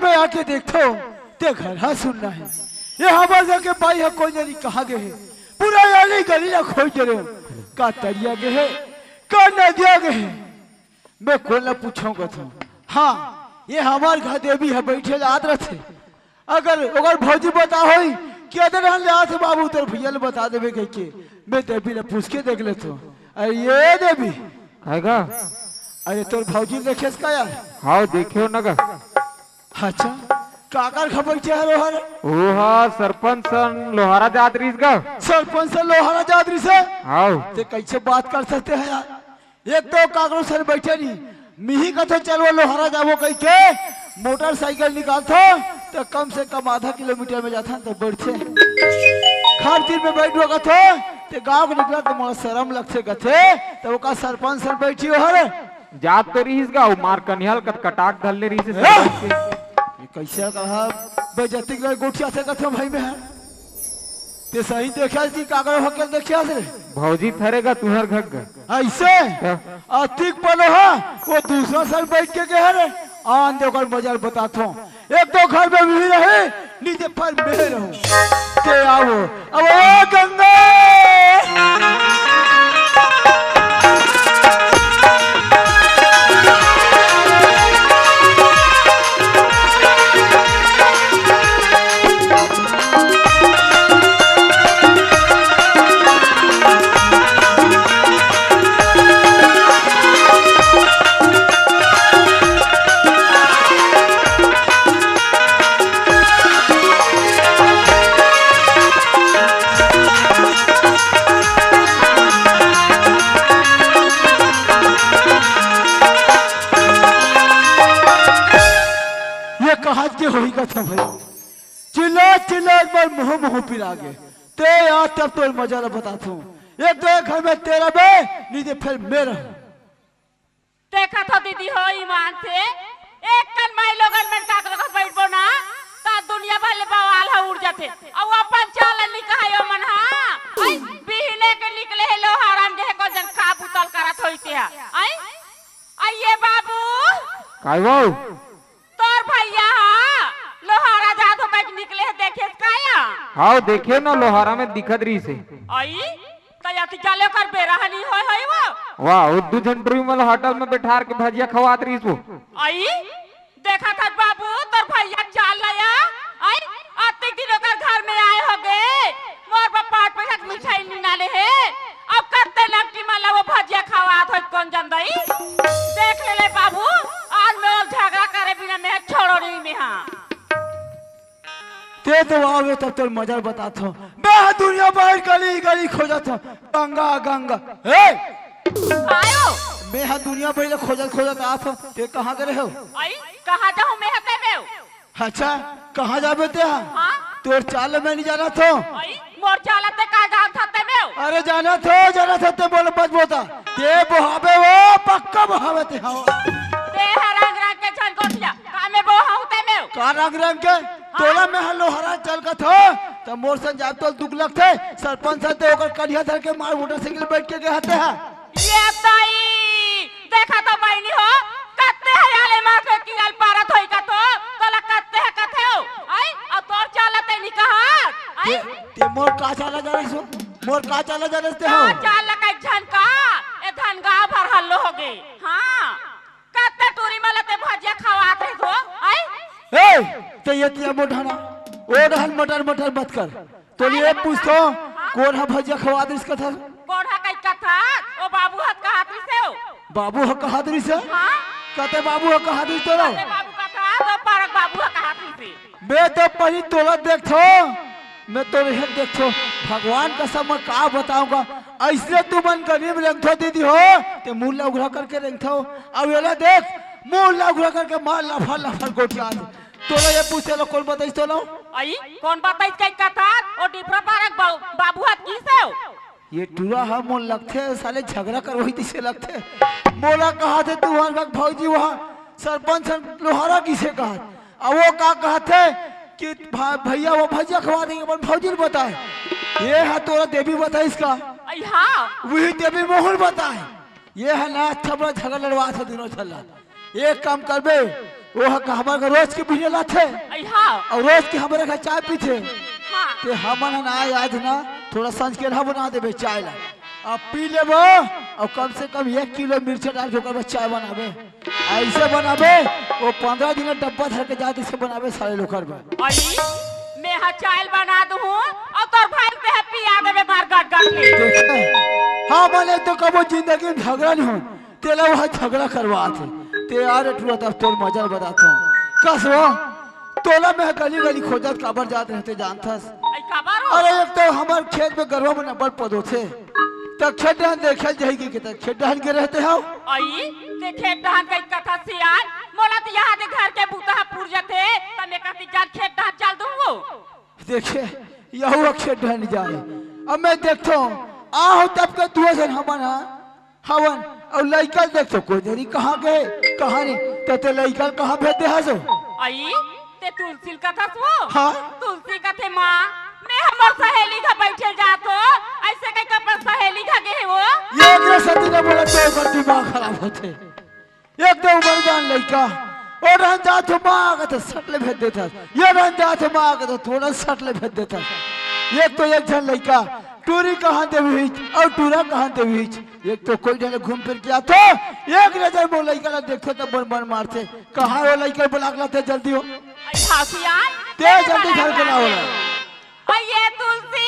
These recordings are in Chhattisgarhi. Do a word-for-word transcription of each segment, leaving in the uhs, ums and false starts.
मैं आके देखथों, ते घर हा सुन्ना हे। ये हमर घर के बाई हा कोई नइ, कहाँ गे हे? पूरा गली गली ला खोज डरेंव। का तरिया गे हे, का नदिया गे हे? मैं कोन ला पूछों कथों। हाँ, ये हमर घर देवी हा बइठे ला आत रथे। अगर ओकर भौजी बता होही कि अदे रहन ले आत हे बाबू, तोर भैया ला बता देबे कहिके, मैं देवी ला पूछ के देख लेथों। अरे ये देवी। काय गा? अरे तोर भौजी देखेस का यार? हाँ, देखेंव ना गा। अच्छा, काकर घर बइठे हे लोहारा? ओहा सरपंच सन लोहारा जात रहिस गा। सरपंच सन लोहारा जात रहिस हे? हाँ। ते कइसे बात कर सकते हैं यार? एक तो काकरो सन बइठे नहीं, मिही कथों चल वो लोहारा जाबो कहिके मोटरसाइकिल निकालथों, त कम से कम आधा किलोमीटर में जाथन त बइठथे। खाट तीर में बइठ डोकथों, ते गाँव के निकला त मोला शरम लगथे कथे, त ओका सरपंच सन बइठी ओहर। जात तो रहिस गा, वो मार कनिहाल कत कटाक धर ले रहिस हे ए? सरपंच के। ये कइसे कहा, बेइज्जती के गोठिया से कथों भाई मैं। ते सही देखे कि काकर हकेल देखे हस रे? भौजी थरे गा तुहर घर गा। अइसे? हाँ। अतिक पनो हा, वो दूसरा सन बइठ के गे हे रे। आन दे ओकर मजा ल बताथों। एक तो घर में भी रहे, नीचे पर में रहूं। ते आवो, अब ओ गंगा। ये कहा के होही कथा भाई, चिल्ला चिल्ला एक बार मुंह मुंह पिला गे। ते यार तब तोर मजा ला बताथों। एक तो एक घर में तेरा बे, नहीं ते फिर मेरा। देखत हो दीदी हो ईमान से, एक कन माई लोगन मन काकरो घर बइठबो ना, त दुनिया भर ले बवाल ह उड़ जाथे। अउ अपन चाल ल निकाहे ओ मन हा, अई, बिहने के निकले हे लोहारा म गे हे, कोन जन का बुतल करत होही ते हा। अई, अई ये बाबू। काय बाबू? तोर भैया हा लोहारा जात हो कहिके निकले हे, देखेस का या? हाव, देखेंव ना, लोहारा में दिखत रहिस हे। अई, त अति जाले ओकर बेरा ह नी होय होही वो। वाह, वो दू झन टुरी मन ला होटल में बैठार के भजिया खवात रहिस वो। अई, देखत हस बाबू, तोर भैया चाल ला या। अई, अतिक दिन ओकर घर में आए होगे। मोर बर पाँच पैसा के मिठाई नी लाने हे। अब कत्ते नकटी मन ला वो भजिया खवात होही कोन जन दई। देख ले ले बाबू, आज मैं ओला झगड़ा करे बिना मैं छोड़ो नहीं मैं हा। ते तो आवे तब तोर मजा ल बताथों। मैं हा दुनिया भर गली गली खोजत हंव। गंगा, गंगा। ए! आयो। मैं हा दुनिया भर ले खोजत खोजत आत हंव। ते कहाँ गे रहे हो? अई, कहाँ जाहूँ मैं हा ते में? अच्छा, कहाँ जाबे ते हा? हाँ? तोर चाल ल मैं नी जानत हंव। अई, मोर चाल ल ते का जानत हस ते में? अरे जानत हंव, जानत हंव ते बोल मत बोता। ते बोहाबे वो, पक्का बोहाबे ते हा। ते हा रंग रंग के झन गोठिया, का मैं बोहाहूँ ते में? का रंग रंग के? हाँ। तोला मैं हा लोहारा चाल कथों, त मोर सन जाब तोला दुख लगथे। सरपंच सन ते ओकर कनिहा धर के मार मोटरसाइकिल बइठ के गे हते हा। ये ताई, देखा तो बहिनी हो, कत्ते हयाले मार के किरल पारत होही कथों, तोला कत्ते ह कथे हो, अई, अउ तोर चाल ल ते नी कहा, अई? ते, ते मोर का चाल ल जानस हो? मोर का चाल ल जानस ते हो? का चाल ल कई झन का, ए धन गाँव भर हल्लो होगे, हाँ। कत्ते टूरी मन ल ते भजिया खवात रहिस हो, अई? ए, ते ये तिया मोटहना, ओ डहन मटर मटर मत कर। तोला ये पूछथों, कोन ह भजिया खवात रहिस कथस? कोन ह कई कथस? ओ बाबू ह कहात रहिस हे ओ। बाबू ह कहात रहिस हे? हाँ। कते बाबू ह कहात रहिस तोला? कते बाबू कथस, ओ पारक बाबू ह कहात रहिस हे। मैं तो पहिली तोला देखथों, मैं तो रेहे देखथों, भगवान कसम मैं का बतावंव गा, अइसने तुमन गरीब रेंगथो दीदी हो, ते मुँह ला उघरा करके रेंगथो, अउ एला देख, मुँह ला उघरा करके मार लफर लफर गोठियात। तोला ये पूछे ला कोन बताइस तोला? अई, कोन बताइस कई कथस? ओ डिफरा पारक बाबू, बाबू ह कहिस हे ओ। ये टूरा ह मोर लगथे, साले झगड़ा करवाही तइसे लगथे। मोला कहाथे तुँहर घर भौजी वहाँ सरपंच ह लोहारा कहिसे कहाथे। अउ वो का कहाथे कि भा-, भैया वो भजिया खवात हे, अपन भौजी ल बताए। ये ह तोला देवी बताइस का? अई हाँ। वही देवी मोहन बताए। ये ह ना अच्छा बड़ा झगड़ा लड़वाथे दूनों झन ला। एक काम करबे, वो ह हमर घर रोज के बिहने लाथे। अई हाँ। अउ रोज के हमरे घर चाय पीथे। हाँ। ते हमन ह ना आज ना थोड़ा संझकेरहा बना देबे चाय ला। अब पी लेबो, अउ कम से कम एक किलो मिर्चा डाल के ओकर बाद चाय बनाबे। अइसे बनाबे, वो पंद्रह दिन डब्बा धर के जात अइसे बनाबे साले लोकर बर। अई, मैं ह चाय बना दूँ अउ तोर भाई के ह पिया देबे मार गट गट के। देखे? हाँ, मने तो कबो जिंदगी में झगड़ा नहीं हो। तेला वह झगड़ा करवात हे। ते यार टुरा तब तोर मजा ल बताथों। कस वो, तोला मैं गली गली खोजत काबर जात रहेंव ते जानथस? अई काबर हो? अरे एक तो हमर खेत में गरवा मन अब्बड़ पदोथे। त खेत डहन देखे ल जाही कि त खेत डहन गे रहेंव। अई, ते खेत डहन कई कथस सियान, मोला त यहाँ दे घर के बूता ह पुर जथे, त मैं कथी जात खेत डहन चल दूँ। देखे, यहू ह खेत डहन जाए। अब मैं देखथों, आहूँ तब के दुए झन हमन ह हवन, अउ लइका ल देखथों, कोई देरी कहाँ गे, कहाँ नहीं, त ते लइका ल कहाँ भेज दे हस वो? अई, ते तुलसी ल कथस वो? हाँ। तुलसी कथे, माँ, मैं हमर सहेली घर बइठे ल जात हों, अइसे कहि के अपन सहेली घर गे हे वो। ये एकरे सेती ना बोला, तो ओकर दिमाग खराब होथे। एक तो उमर जान लइका, ओ डहन जात हों माँ, कथे सट ले भेज देथस। ये डहन जात हों माँ, कथे थोड़ा सट ले भेज देथस। एक तो एक झन लइका, टूरी कहाँ देवहीच, अउ टूरा कहाँ देवहीच। एक तो कोई डहन घूम फिर के आथे, एक नजर मोर लइका ला देखथे त मोर मन मारथे, कहाँ हे वो लइका, बुला के लाते जल्दी हो। अई हाँ सियान, ते जल्दी घर के लाओ ला। अई ये तुलसी।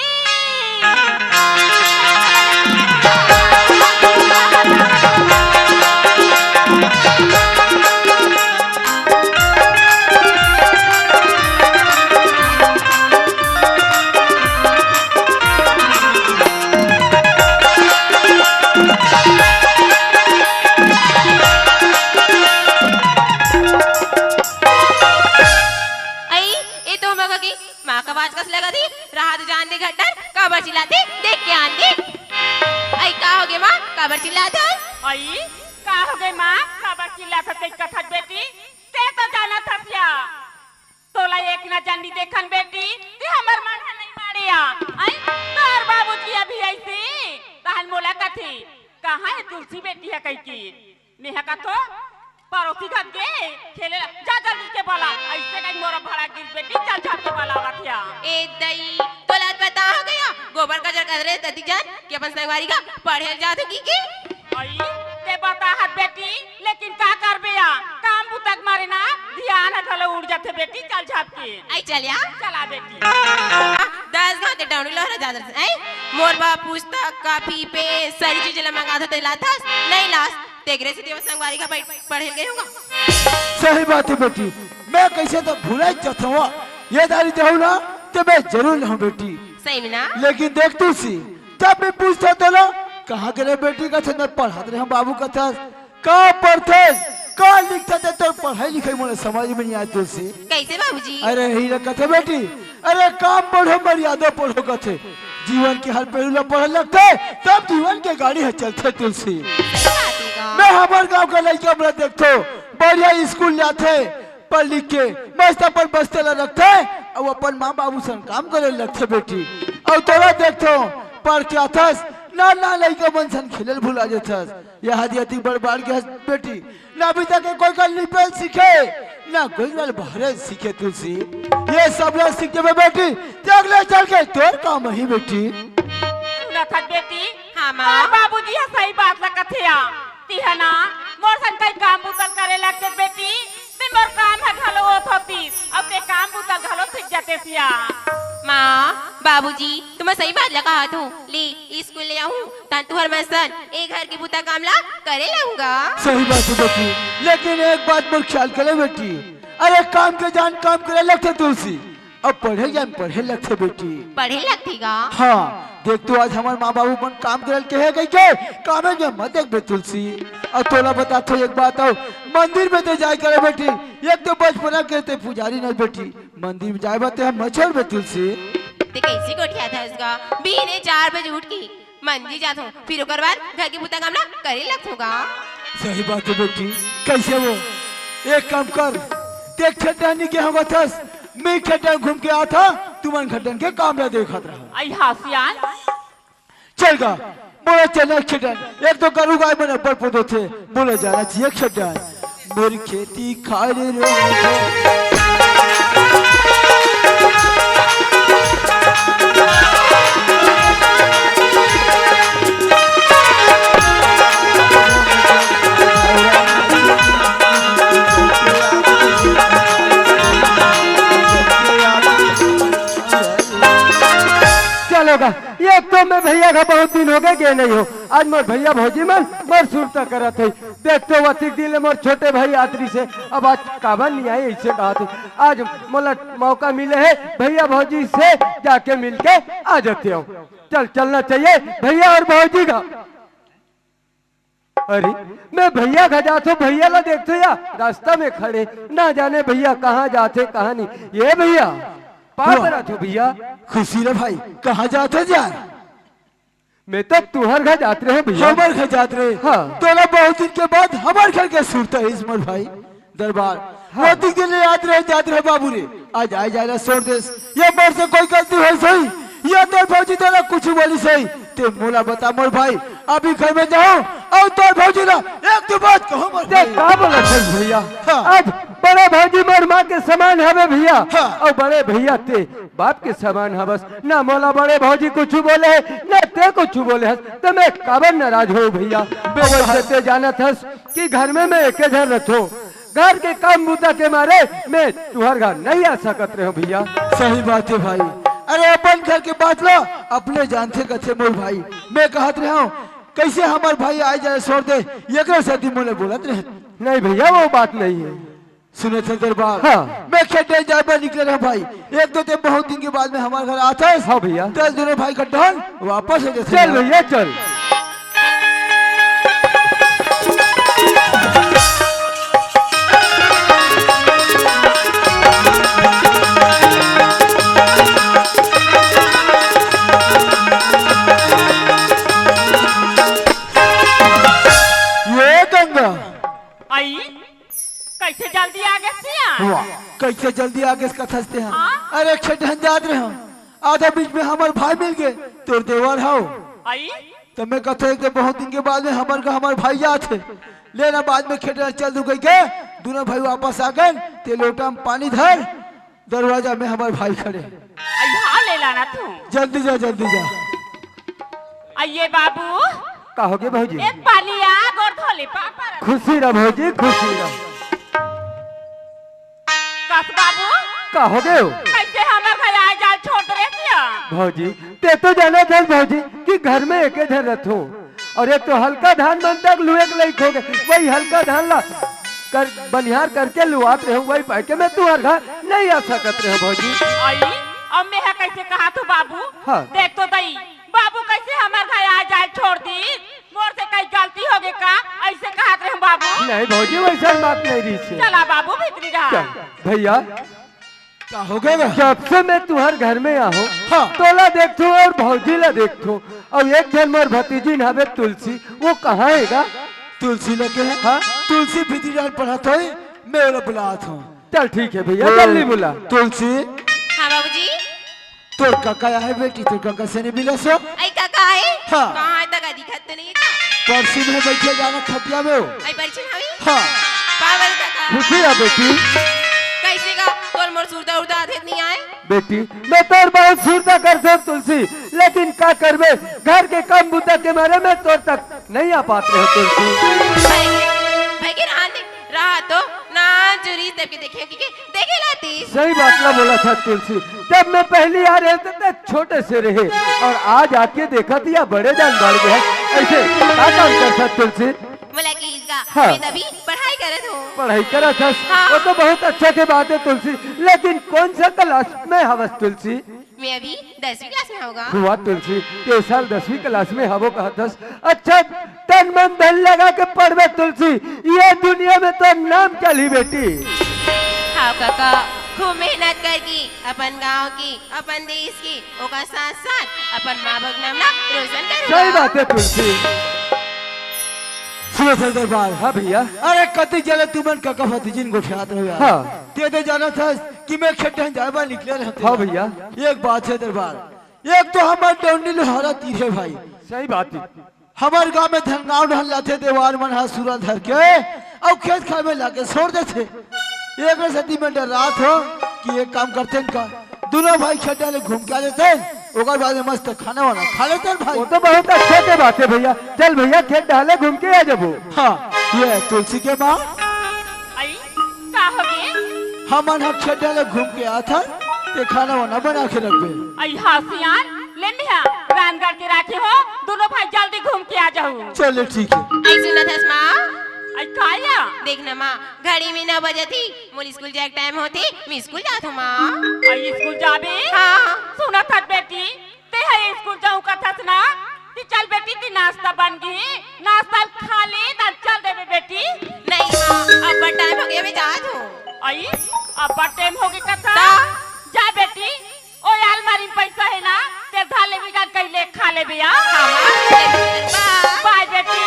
अई, ए तो हमर घर के माँ के आवाज कस लगत हे, रहा तो जान दे घट्टर, काबर चिल्लाथे, देख के आन दे। अई, का होगे माँ, काबर चिल्लाथस? अई, का होगे माँ, काबर चिल्लाथस, कथस बेटी, ते तो जानत हस या। तोला एक नजर नइ देखन बेटी, ते हमर मन ह नइ माड़े या। अई, तोर बाबूजी अभी अइसे, तहन मोला कथे, कहाँ हे तुलसी बेटी ह कहिके। मेंह कथों, परोसी घर गे खेले ला, जा जल्दी के बला, अइसे कहि मोर भड़क गिस बेटी, चल झट के बला रथिया। ए दई, तोला पता होगे या, गोबर कचरा करे तती जान, कि अपन संगवारी घर पढ़े ल जात हों कहिके। अई, ते बताहस बेटी, लेकिन का करबे या, काम बुता के मारे ना, धियान ह घलो उड़ जाथे बेटी, चल झट के। अई चल या। चला बेटी। दस घांव ते डौंडी लोहरा जात रहिस, अई? मोर बर पुस्तक, कापी, पेन, सारी चीज ला मंगाथों ते लाथस, नइ लास। तेकरे सेती ओ संगवारी घर पढ़े ल गे होहूँ गा। सही बात हे बेटी, मैं कइसे तो भुलाइच जाथों। ये दारी देहू ना, त मैं जरूर लेहूँ बेटी। सही में ना? लेकिन देख तुलसी, जब मैं पूछथों तोला, कहाँ गे रहे बेटी, कथस मैं पढ़त रहेंव बाबू कथस। का पढ़थस, का लिखथस, तोर पढ़ाई लिखाई मोला समझ में नइ आय तुलसी। कइसे बाबूजी? अरे यही ला कथे बेटी, अरे काम पढ़ो मर्यादा पढ़ो कथे। जीवन के हर पहलू ला पढ़े लगथे, तब जीवन के गाड़ी ह चलथे तुलसी। सही बात हे गा। मैं हमर गांव के लइका मन ला देखथों, बढ़िया स्कूल जाथे, पढ़ लिख के मस्त अपन बस्ते ला रखथे, अउ अपन माँ बाबू सन काम करे लगथे बेटी। अउ तोला देखथों, पढ़ के आथस, नान नान लइका मन सन खेले ल भुला जथस। ये हद अतिक बड़ बाढ़ गे हस बेटी, ना अभी तक कोई करा लिपे ल सीखे, ना कोई करा बहरे ल सीखे तुलसी। ये सब ला सीख जबे बेटी, त अगले चल के तोर काम आही बेटी। सुनत हस बेटी? हाँ, माँ। तोर बाबूजी ह सही बात ला कथे या। तिहा ना, मोर सन कई काम बुता ल करे लगते बेटी, ते मोर काम ह घलो होत होतिस, अउ ते काम बुता ल घलो सीख जातेस या। माँ, बाबूजी, तुमन सही बात ला कहत हो। ले, स्कूल ले आहूँ, तहन तुंहर मन सन ए घर के बुता काम ला करे लगहूँ गा। सही बात हे बेटी, लेकिन एक बात मोर ख्याल करे बेटी, अरे काम के जान काम करे लगथे तुलसी, अउ पढ़े जान पढ़े लगथे बेटी। पढ़े लगथे गा? हाँ, देख तो आज हमर माँ बाबू मन काम करे ल कहे कहिके, कामे में मत देखबे तुलसी। अउ तोला बताथों एक बात अउ, मंदिर में ते जाय करे बेटी, एक तो बचपना के ते पुजारी नइ बेटी, मंदिर में जाय बर ते ह मत छोड़बे तुलसी। ते कइसे गोठियाथस गा? बिहने चार बजे उठ के मंदिर जाथों, फिर ओकर बाद घर के बुता काम ला करे लगथों गा। सही बात हे बेटी, कइसे वो? एक काम कर, ते खेत डहन नइ गे होथस, मैं खेत डहन घूम के आथों, तुमन खेत डहन के काम ला देखत रहा। अई हाँ सियान। चल गा, मोला चलना हे खेत डहन, एक तो गरू गाय मन अब्बड़ पदोथे, मोला जाना चाहिए खेत डहन। मोर खेती खार रो। चलो गा, ये तो मैं भैया का बहुत दिन हो गए गए नहीं हो। आज मोर भैया भौजी मन मोर सुरता करत है। देख तो वतिक दिन ले मोर छोटे भाई आतरी से, अब आज काबर नहीं आए, इसे कहा थे। आज मोला मौका मिले है भैया भौजी से जाके मिलके आ जाते हो। चल, चलना चाहिए भैया और भौजी का। अरे, मैं भैया घर जात हो, भैया ला देखते या रास्ता में खड़े, ना जाने भैया कहाँ जाते, कहाँ नहीं। ये भैया, पार वाह। बना थो भैया। खुशी रे भाई, कहाँ जात हो यार? मैं तो तुहर घर जात रहे भैया। हमर घर जात रहे? हाँ। तोला बहुत दिन के बाद हमर घर के सुरता है इस मोर भाई। दरबार, हाँ। बहुत दिन ले याद रहे, जात रहे बाबू रे। आज आए जाए ला छोड़ देस। ये मोर से कोई गलती होइस होही, या तोर भौजी तोला कुछ बोलिस होही, ते मोला बता मोर भाई। अभी घर में जाओ और तोर भौजी ला एक दो बात कहो मोर ते भाई। का बोला छस भैया? हाँ। आज बड़े भौजी मोर माँ के समान हवे भैया। हाँ। और बड़े भैया ते बाप के समान हवस। ना मोला बड़े भौजी कुछ बोले है, ना ते कुछ बोले हस, तो मैं काबर नाराज हो भैया? वैसे ते जानत हस कि घर में मैं एके झन रथो, घर के काम बूता के मारे मैं तुहर घर नहीं आ सकत रहे भैया। सही बात है भाई। अरे अपन घर के बात ला अपने जानथे कथे मोर भाई। मैं कहत रहे हूँ कैसे हमर भाई आए जाए छोड़ दे, एकरे सेती मोले बोलत रहे। नहीं भैया, वो बात नहीं है। सुने थे दरबार, हाँ। मैं खेते जाए बर निकले रहे भाई, एक दो ते बहुत दिन के बाद में हमर घर आथस। हाँ भैया। ते दोनों भाई का डहन वापस हो जाते चल हैं। भैया चल। ये गंगा। आई, कैसे जल्दी आ गए सिया? वाह, कैसे जल्दी आ गए कथस ते हा? हाँ? अरे खेत हन जात रहे हम, आधा बीच में हमर भाई मिल गए, तोर देवर हव। आई? तो मैं कथे कि बहुत दिन के बाद में हमर का हमर भाई जात है, लेना बाद में खेत चल दू कह के दोनों भाई वापस आ गए। ते लोटा में पानी धर, दरवाजा में हमर भाई खड़े। आई हाँ, ले लाना तू। जल्दी जा, जल्दी जा। आइए बाबू। का हो गए भौजी? एक पाली आ, गोड़ धो ले, पापा रख। खुशी रह भौजी, खुशी रह। कस बाबू। का हो गए हो? कैसे हमर घर आए जाए छोड़ दे रहे क्या? भौजी, ते तो जाना था भौजी कि घर में एके झन रथो, और एक तो हल्का धान मन तक लुए के लइक हो गए, वही हल्का धान ला कर बनिहार करके लुआत रहे, वही पाए के मैं तुहर घर नहीं आ सकत रहे भौजी। आई, अब मैं है कैसे कहा तू बाबू? हाँ। देख तो दई, बाबू कैसे हमर घर आ जाए छोड़ दी, मोर से कई गलती हो गई का? ऐसे कहत रहे बाबू। नहीं भौजी, वैसा बात नहीं रही से। चला बाबू भीतरी रहा। चल, भैया। का हो गए बे? जब से मैं तुहर घर में आहो, हाँ। तोला देखथो और भौजी ला देखथो, और एक झन मोर भतीजी हवे तुलसी, वो कहाँ है गा? तुलसी लगे है? हाँ। तुलसी भीतरी डाल पढ़त होई, मैं ओला बुलात हूँ। चल ठीक है भैया, ए, जल्दी बुला। तुलसी। हाँ बाबूजी। तोर काका आहे बेटी, तोर काका से नहीं मिला सो? आई काका आहे? हाँ। कहाँ आहे तक दिखत तो नहीं है का? परसी में बैठे जाना खटिया में हो। आई परसी में हवी? हाँ। पावल काका। खुशी रह बेटी। कैसे का तोर मोर सुरता उरता आथे नहीं आए? बेटी, मैं तोर बहुत सुरता करथो तुलसी, लेकिन का करबे, घर के काम बुता के मारे मैं तोर तक नहीं आ पात रहे तुलसी। भाई के, भाई के रहन दे, रहा तो ना जुरी तब के देखे कि के देखे लाती। सही बात ना बोला था तुलसी, जब मैं पहली आ रहे थे तो छोटे से रहे, और आज आके देखा तो या बड़े जान बढ़ गए हैं। ऐसे का काम करता तुलसी? बोला कि इसका हाँ। मैं तभी पढ़ाई करत हूँ। पढ़ाई करत हस? हाँ। वो तो बहुत अच्छा के बात है तुलसी, लेकिन कौन सा क्लास में हवस तुलसी? मैं अभी दसवीं क्लास में होगा। हुआ तुलसी, ये साल दसवीं क्लास में हवो कहत हस। अच्छा, तन मन धन लगा के पढ़बे तुलसी, ये दुनिया में तो नाम चली बेटी। हाँ काका, खूब मेहनत करके अपन गांव की, अपन देश की, ओकर साथ साथ अपन माँ बाप नाम ला रोशन करूंगा। सही बात है तुलसी। सुनो सरदार बाल। हाँ भैया। अरे कति जले तुमन काका भतीजिन गोठियात रहो यार। हाँ। ते तो जाना था कि मैं खेत जाए बर निकले रहते हाँ यार। भैया। एक बात है दरबार, एक तो हमार डंडी लोहारा तीर है भाई। सही बात है। हमार गांव में धनगांव ढल जाते देवार मन हा सुरा धर के, अउ खेत खार में लाके छोड़ देथे। एकर सेती मैं डर्रात हों कि एक काम करतेन का, दूनों भाई खेत डहर ले घूम के आ जातेन, ओकर बाद में मस्त खाना वाना खा लेतेन भाई। वो तो बहुत अच्छे के बात हे भैया। चल भैया, खेत डहर ले घूम के आ जाबो। हाँ, ये तुलसी के माँ। अई, का होगे? हमन ह खेत डहर ले घूम के आथन, ते खाना वाना बना के रखबे। अई हाँ सियान, ले मेहा रांध गढ़ के राखे हों, दूनों भाई जल्दी घूम के आ जाहू। चले ठीक हे। अई सुनत हस माँ? अई का या? देख ना माँ, घड़ी में नौ बजत हे, मोर स्कूल जाए के टाइम होथे, मैं स्कूल जात हों माँ। अई स्कूल जाबे? हाँ। सुनत हस बेटी, ते ह स्कूल जाहूं कथस ना, कि चल बेटी, ते नाश्ता बन गे, नाश्ता खा ले, त चल देबे बेटी। नहीं माँ, अब्बड़ टाइम होगे, मैं जात हों। अई, अब्बड़ टाइम होगे कथस? ता? जा बेटी, ओ अलमारी में पैसा हे ना, ते धर लेबे, जा कइले खा लेबे, आ? हाँ माँ, ले ले, बा। बाय बेटी।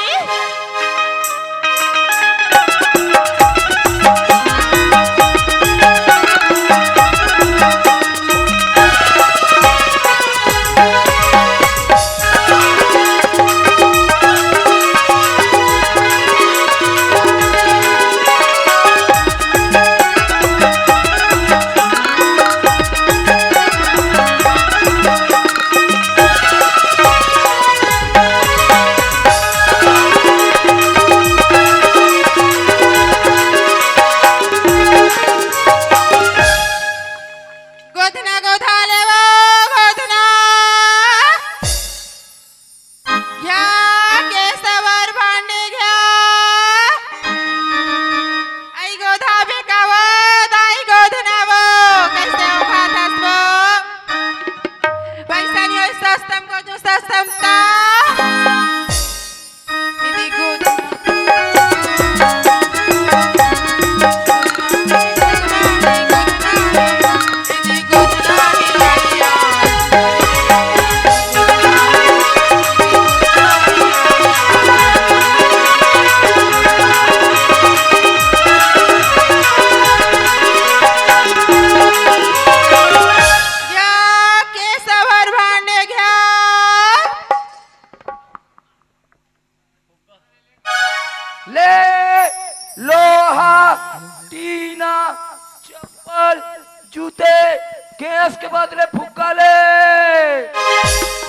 गोधना गोधा लेवो, गोधना। घ्या, केसवर भांडे घ्या। आई गोधा बेकावो, दाई गोधना वो। कैसे उखात हस वो? पैसा नहीं होय, सस्तम को जो सस्तम ता। इदी गोध- घ्या, केसवर भांडे घ्या। ले, लोहा, टीना, चप्पल, जूते, गैस के बदले फुग्गा ले।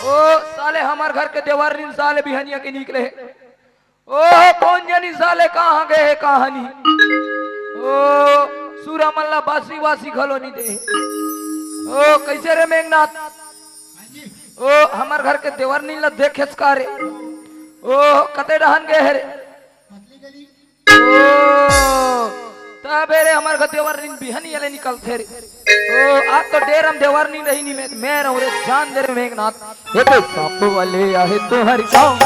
ओ साले, हमर घर के देवरनीन साले बिहनिया के निकले हे। ओ कोन जनी साले कहाँ गे हे, कहाँ नहीं। ओ सुरा मन ला बासी वासी घलो नहीं दे। ओ कैसे रे मेघनाथ? ओ, हमर घर के देवरनीन ला देखेस का रे? ओ, कते डहन गे हे रे? ओ, तबे रे हमर घर देवरनीन बिहनिया ले निकलथे रे। ओ, आज तो डेरा म देवरनीन रही नहीं, मैं, मैं रहूं रे, जान दे रे मेघनाथ। ये तो सांप वाले आहे तुम्हारी गाँव।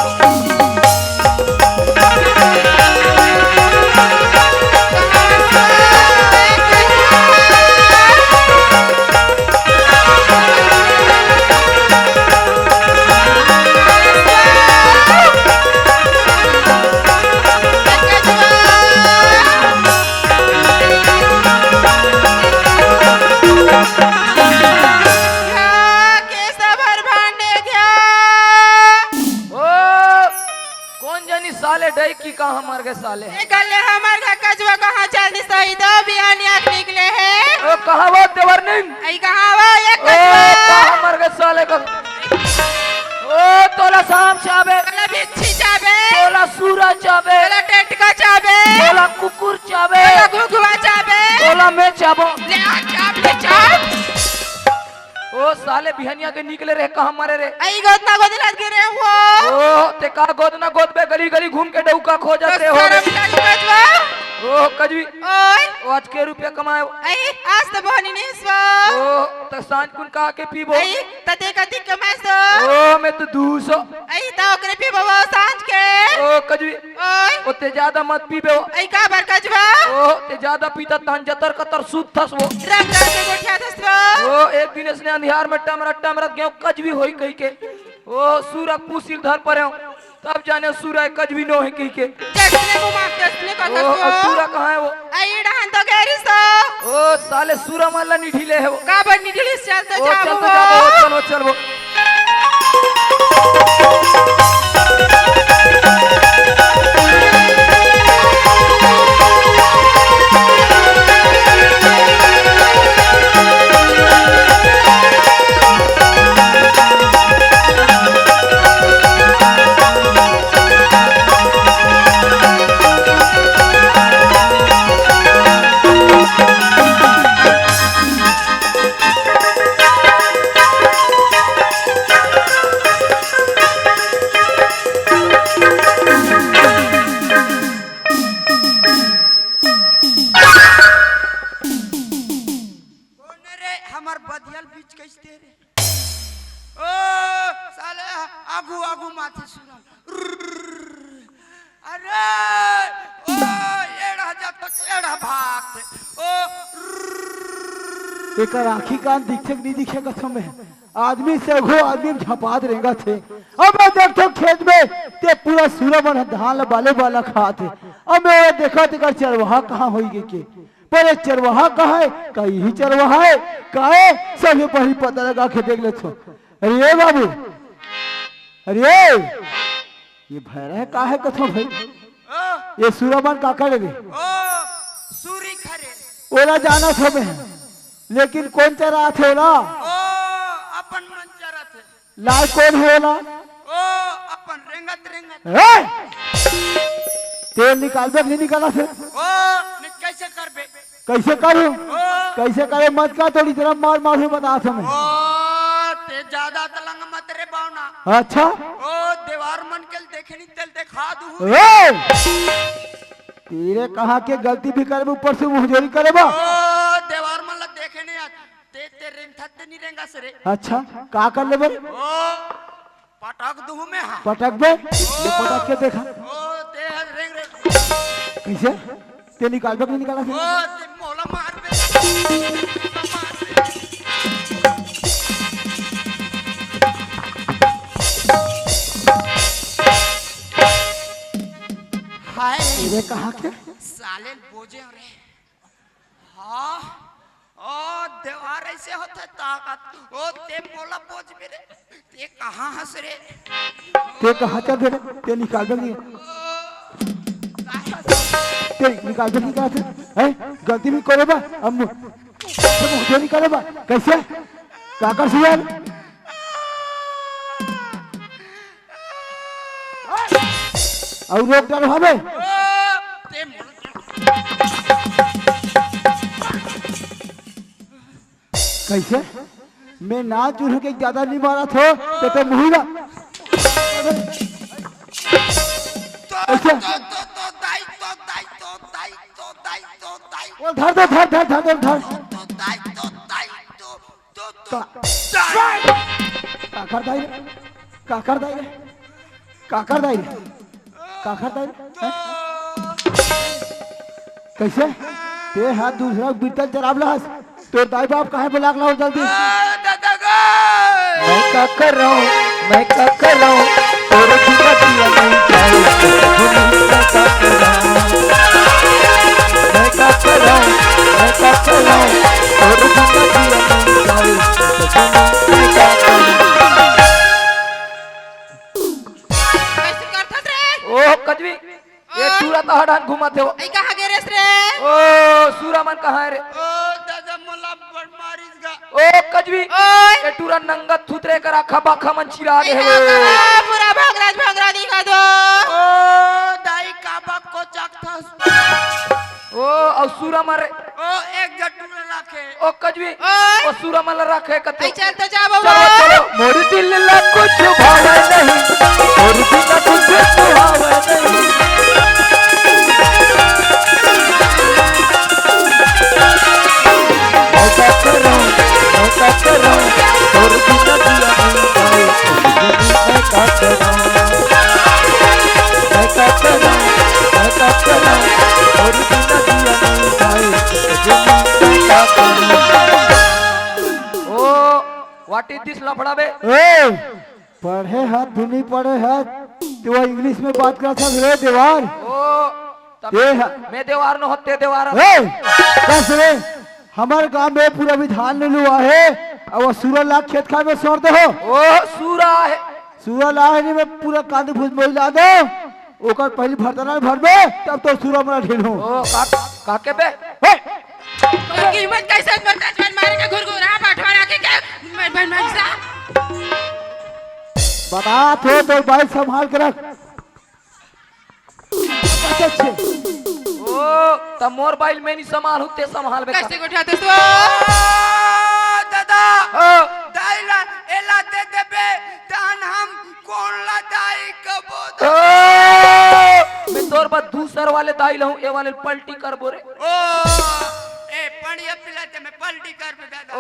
घ्या, केसवर भांडे घ्या। ओ, कोन जनी साले डई की कहाँ मर गे साले? ए गले हमर घर कजवा कहाँ चल दिस, सही दो बिहनिया के निकले हे। ओ, कहाँ वो देवरनीन? आई कहाँ वो ये ओ, कजवा? कहाँ मर गे साले का? ओ, तोला सांप चाबे। तोला बिच्छी चाबे। तोला सूरा चाबे। तोला टेटका चाबे। तोला कुकुर चाबे। तोला घुघुआ चाबे। तोला मैं चाबो। ले आ, चाब, ले चाब। ओ साले, बिहनिया के निकले रे, कहाँ मरे रे? आई गोदना गोदी लग गिरे हो। ओ, ते का गोदना गोदबे, गली गली घूम के डौका खोजत रे हो। शरम नहीं लगत बा? ओ कजवी। ओए। ओ आज के रुपया कमाए हो? आई, आज तो बहनी नहीं सो। ओ, त सांझ कुन का के पीबो? आई, त ते कति कमाए सो? ओ, मैं तो दू सौ। आई, त ओकरे पीबो वो सांझ के। ओ कजवी। ओए। ओते ज्यादा मत पीबे हो। आई, का बर कजवा? ओ, ते ज्यादा पीता तहन जतर कतर सूत थस वो। रंग रंग के गोठिया थस वो। ओ, एक दिन इसने अंधियार में टमरत टमरत गयो कजवी होई कही के। ओ, सूरा पूसिल धर परे हो। तब जाने सूरा कजवी नो हे कही के। जसने मुँह माफ जसने का ओ, अब सूरा कहाँ हे वो? आई डहन तो गैरी सो। ओ, साले सूरा मन ला निठिले हे वो। का बर निठिले, चल तो ओ, जाबो चल तो वो। जाबो, ओ, चल वो, चल वो। हमर बधिया ल बीच कइसे दे रे? ओ साले, आगू आगू माथे सुना। अरे, ओ एड़ा जब तक एड़ा भाग थे। ओ एकर आँखी कान दिखे कि नहीं दिखे कसम हे। आदमी से घो आदमी झपात रेंगत हे। अब मैं देखथों खेत में ते पूरा सूरा मन धान ल बाले बाला खात हे। अब मैं ओला देखत एकर चरवाहा कहाँ होई गे के। पर ये चरवाहा कहाँ हे? कहीं ही चरवाहा हे? का हे? सबले पहली पता लगा के देख लेथों। अरे ए बाबू, अरे ए, ये भैरा हे का हे कथों भाई? ओ, ये सूरा मन का करे रे? ओ, सूरी खरे। ओला जानथों मैं, लेकिन कोन चराथे ओला? ओ, अपन मन चराथे। लाय कोन हे ओला? ओ, अपन रेंगत रेंगत। ए! तेल निकालबे कि नहीं निकालथे? ओ, नहीं कइसे करबे? कइसे करूँ? ओ। कइसे करे मत का, तोड़ी तरह मार मार हूँ बता समय। ओ, ते जादा तलंग मत रे बावना। अच्छा। ओ, देवार मन के देखे नहीं तेल देखा दू। ए! तेरे कहाँ के गलती भी करे ऊपर से मुँहजोरी करे बा। ओ, देवार मन ला देखे नहीं आज। ते, ते रेंगथस ते नहीं रेंगस रे। अच्छा, का कर लेबे? ओ, पटक दूँ मैं, हाँ। पटक बे, ये पटक के देखा। ओ, ते हर रेंग रे। कइसे? ते निकालबे कि नहीं निकालथे? ओ, ते मोला मारबे। हाय। ये कहाँ के? साले बोजे रे। हाँ, ओ देवार अइसे होथे ताकत। ओ ते मोला बोझ मेरे, ते कहाँ हस रे? ते कहाँ चल दे रे? ते निकाल दे नहीं। ओ, काहे? ते निकाल दे नहीं कहा थे? हैं? गलती भी करे बा, अब मु-, ते मुझे नहीं करे बा। कैसे? का कर सुअर? अउ रोक डर हवे। कैसे? मैं ना चूल्हे के ज्यादा नहीं मारा थो, तो ते मुही ना। कैसे? वो धर दे, धर, धर, धर, धर, धर। तो, तो, का, तो, का कर दाई रे? का कर दाई रे? का कर दाई रे? का कर दाई रे? हैं? कैसे? ते हाथ दूसरा बीतल चराब लहस। तोर दाई बाप काहे बुला के लाओ जल्दी? आ, दादा गो! मैं का कर रहा हूँ? मैं का कर रहा हूँ? तोर बिना जिया नहीं जाए। मैं का कर रहा हूँ? मैं का कर रहा हूँ? मैं का कर रहा हूँ? तोर बिना जिया नहीं जाए। कैसे करथस रे? ओह, कजवी, ये ओ। टूरा तो हडान घुमाथे हो। ए, कहाँ गे रेस रे? ओ, सूरा मन कहाँ हे रे? ओ, दादा, मोला बड़ मारिस गा। ओ, कजवी, ओए। ये टूरा नंगत थुतरे कर आखा बाखा मन चिरा दे हे। पूरा भंगराज भंगरा दिखा दो। ओ, दाई, का बक को चकथस? ओ, अउ सूरा मन रे। ओ, एक जटू ला राखे। ओ कजवी, ओए। ओ सूरा मन ला राखे कते। ए, चल तो जा बउआ। चलो, चलो। मोर दिल ला कुछ भावे नहीं, मोर बिना कुछ सुहावे नहीं। मैं का करूं, मैं का करूं, मोर बिना जिया नहीं जाए। मैं का करूं, मैं का करूं, मैं का करूं, मोर बिना जिया नहीं जाए। ओ, what is this लफड़ा बे? ए, पढ़े हस, दुनी पढ़े हस, तू इंग्लिश में बात करत हस रे देवार। ओ, तब ए ह- मैं देवार न होते देवार। ए, बस रे, हमर गांव में पूरा विधान ले लुआ हे, अब वो सूरा ला खेत खार में सोर दे हो। ओ, सूरा हे। सूरा ला हे नहीं, मैं पूरा कांदी भूज मोई ला दे। ओकर पहली भरतना भरबे, तब तो सूरा मना ढील हूँ। ओ, का, का के बे? हे! तोर कीमत कैसे बता, जवन मारे के घुरघुरा, बंटवारा के, के, मैं बन भैंसा। बता तो, तो बाइक संभाल के रख। अच्छा, अच्छा। ओ, त मोर बाइल मैं नहीं संभाल हूँ, ते संभाल बे। कैसे गोठियाथे सो? ओ, दादा, ओ। दाई ला, एला दे देबे, तहन हम कोन ला दाई कबो ओ, दादा? मैं तोर बाद दूसर वाले दाई लहूँ, ए वाले पलटी करबो रे। ओ, ए, पड़िया पिलाते में पलटी करबे दादा। ओ,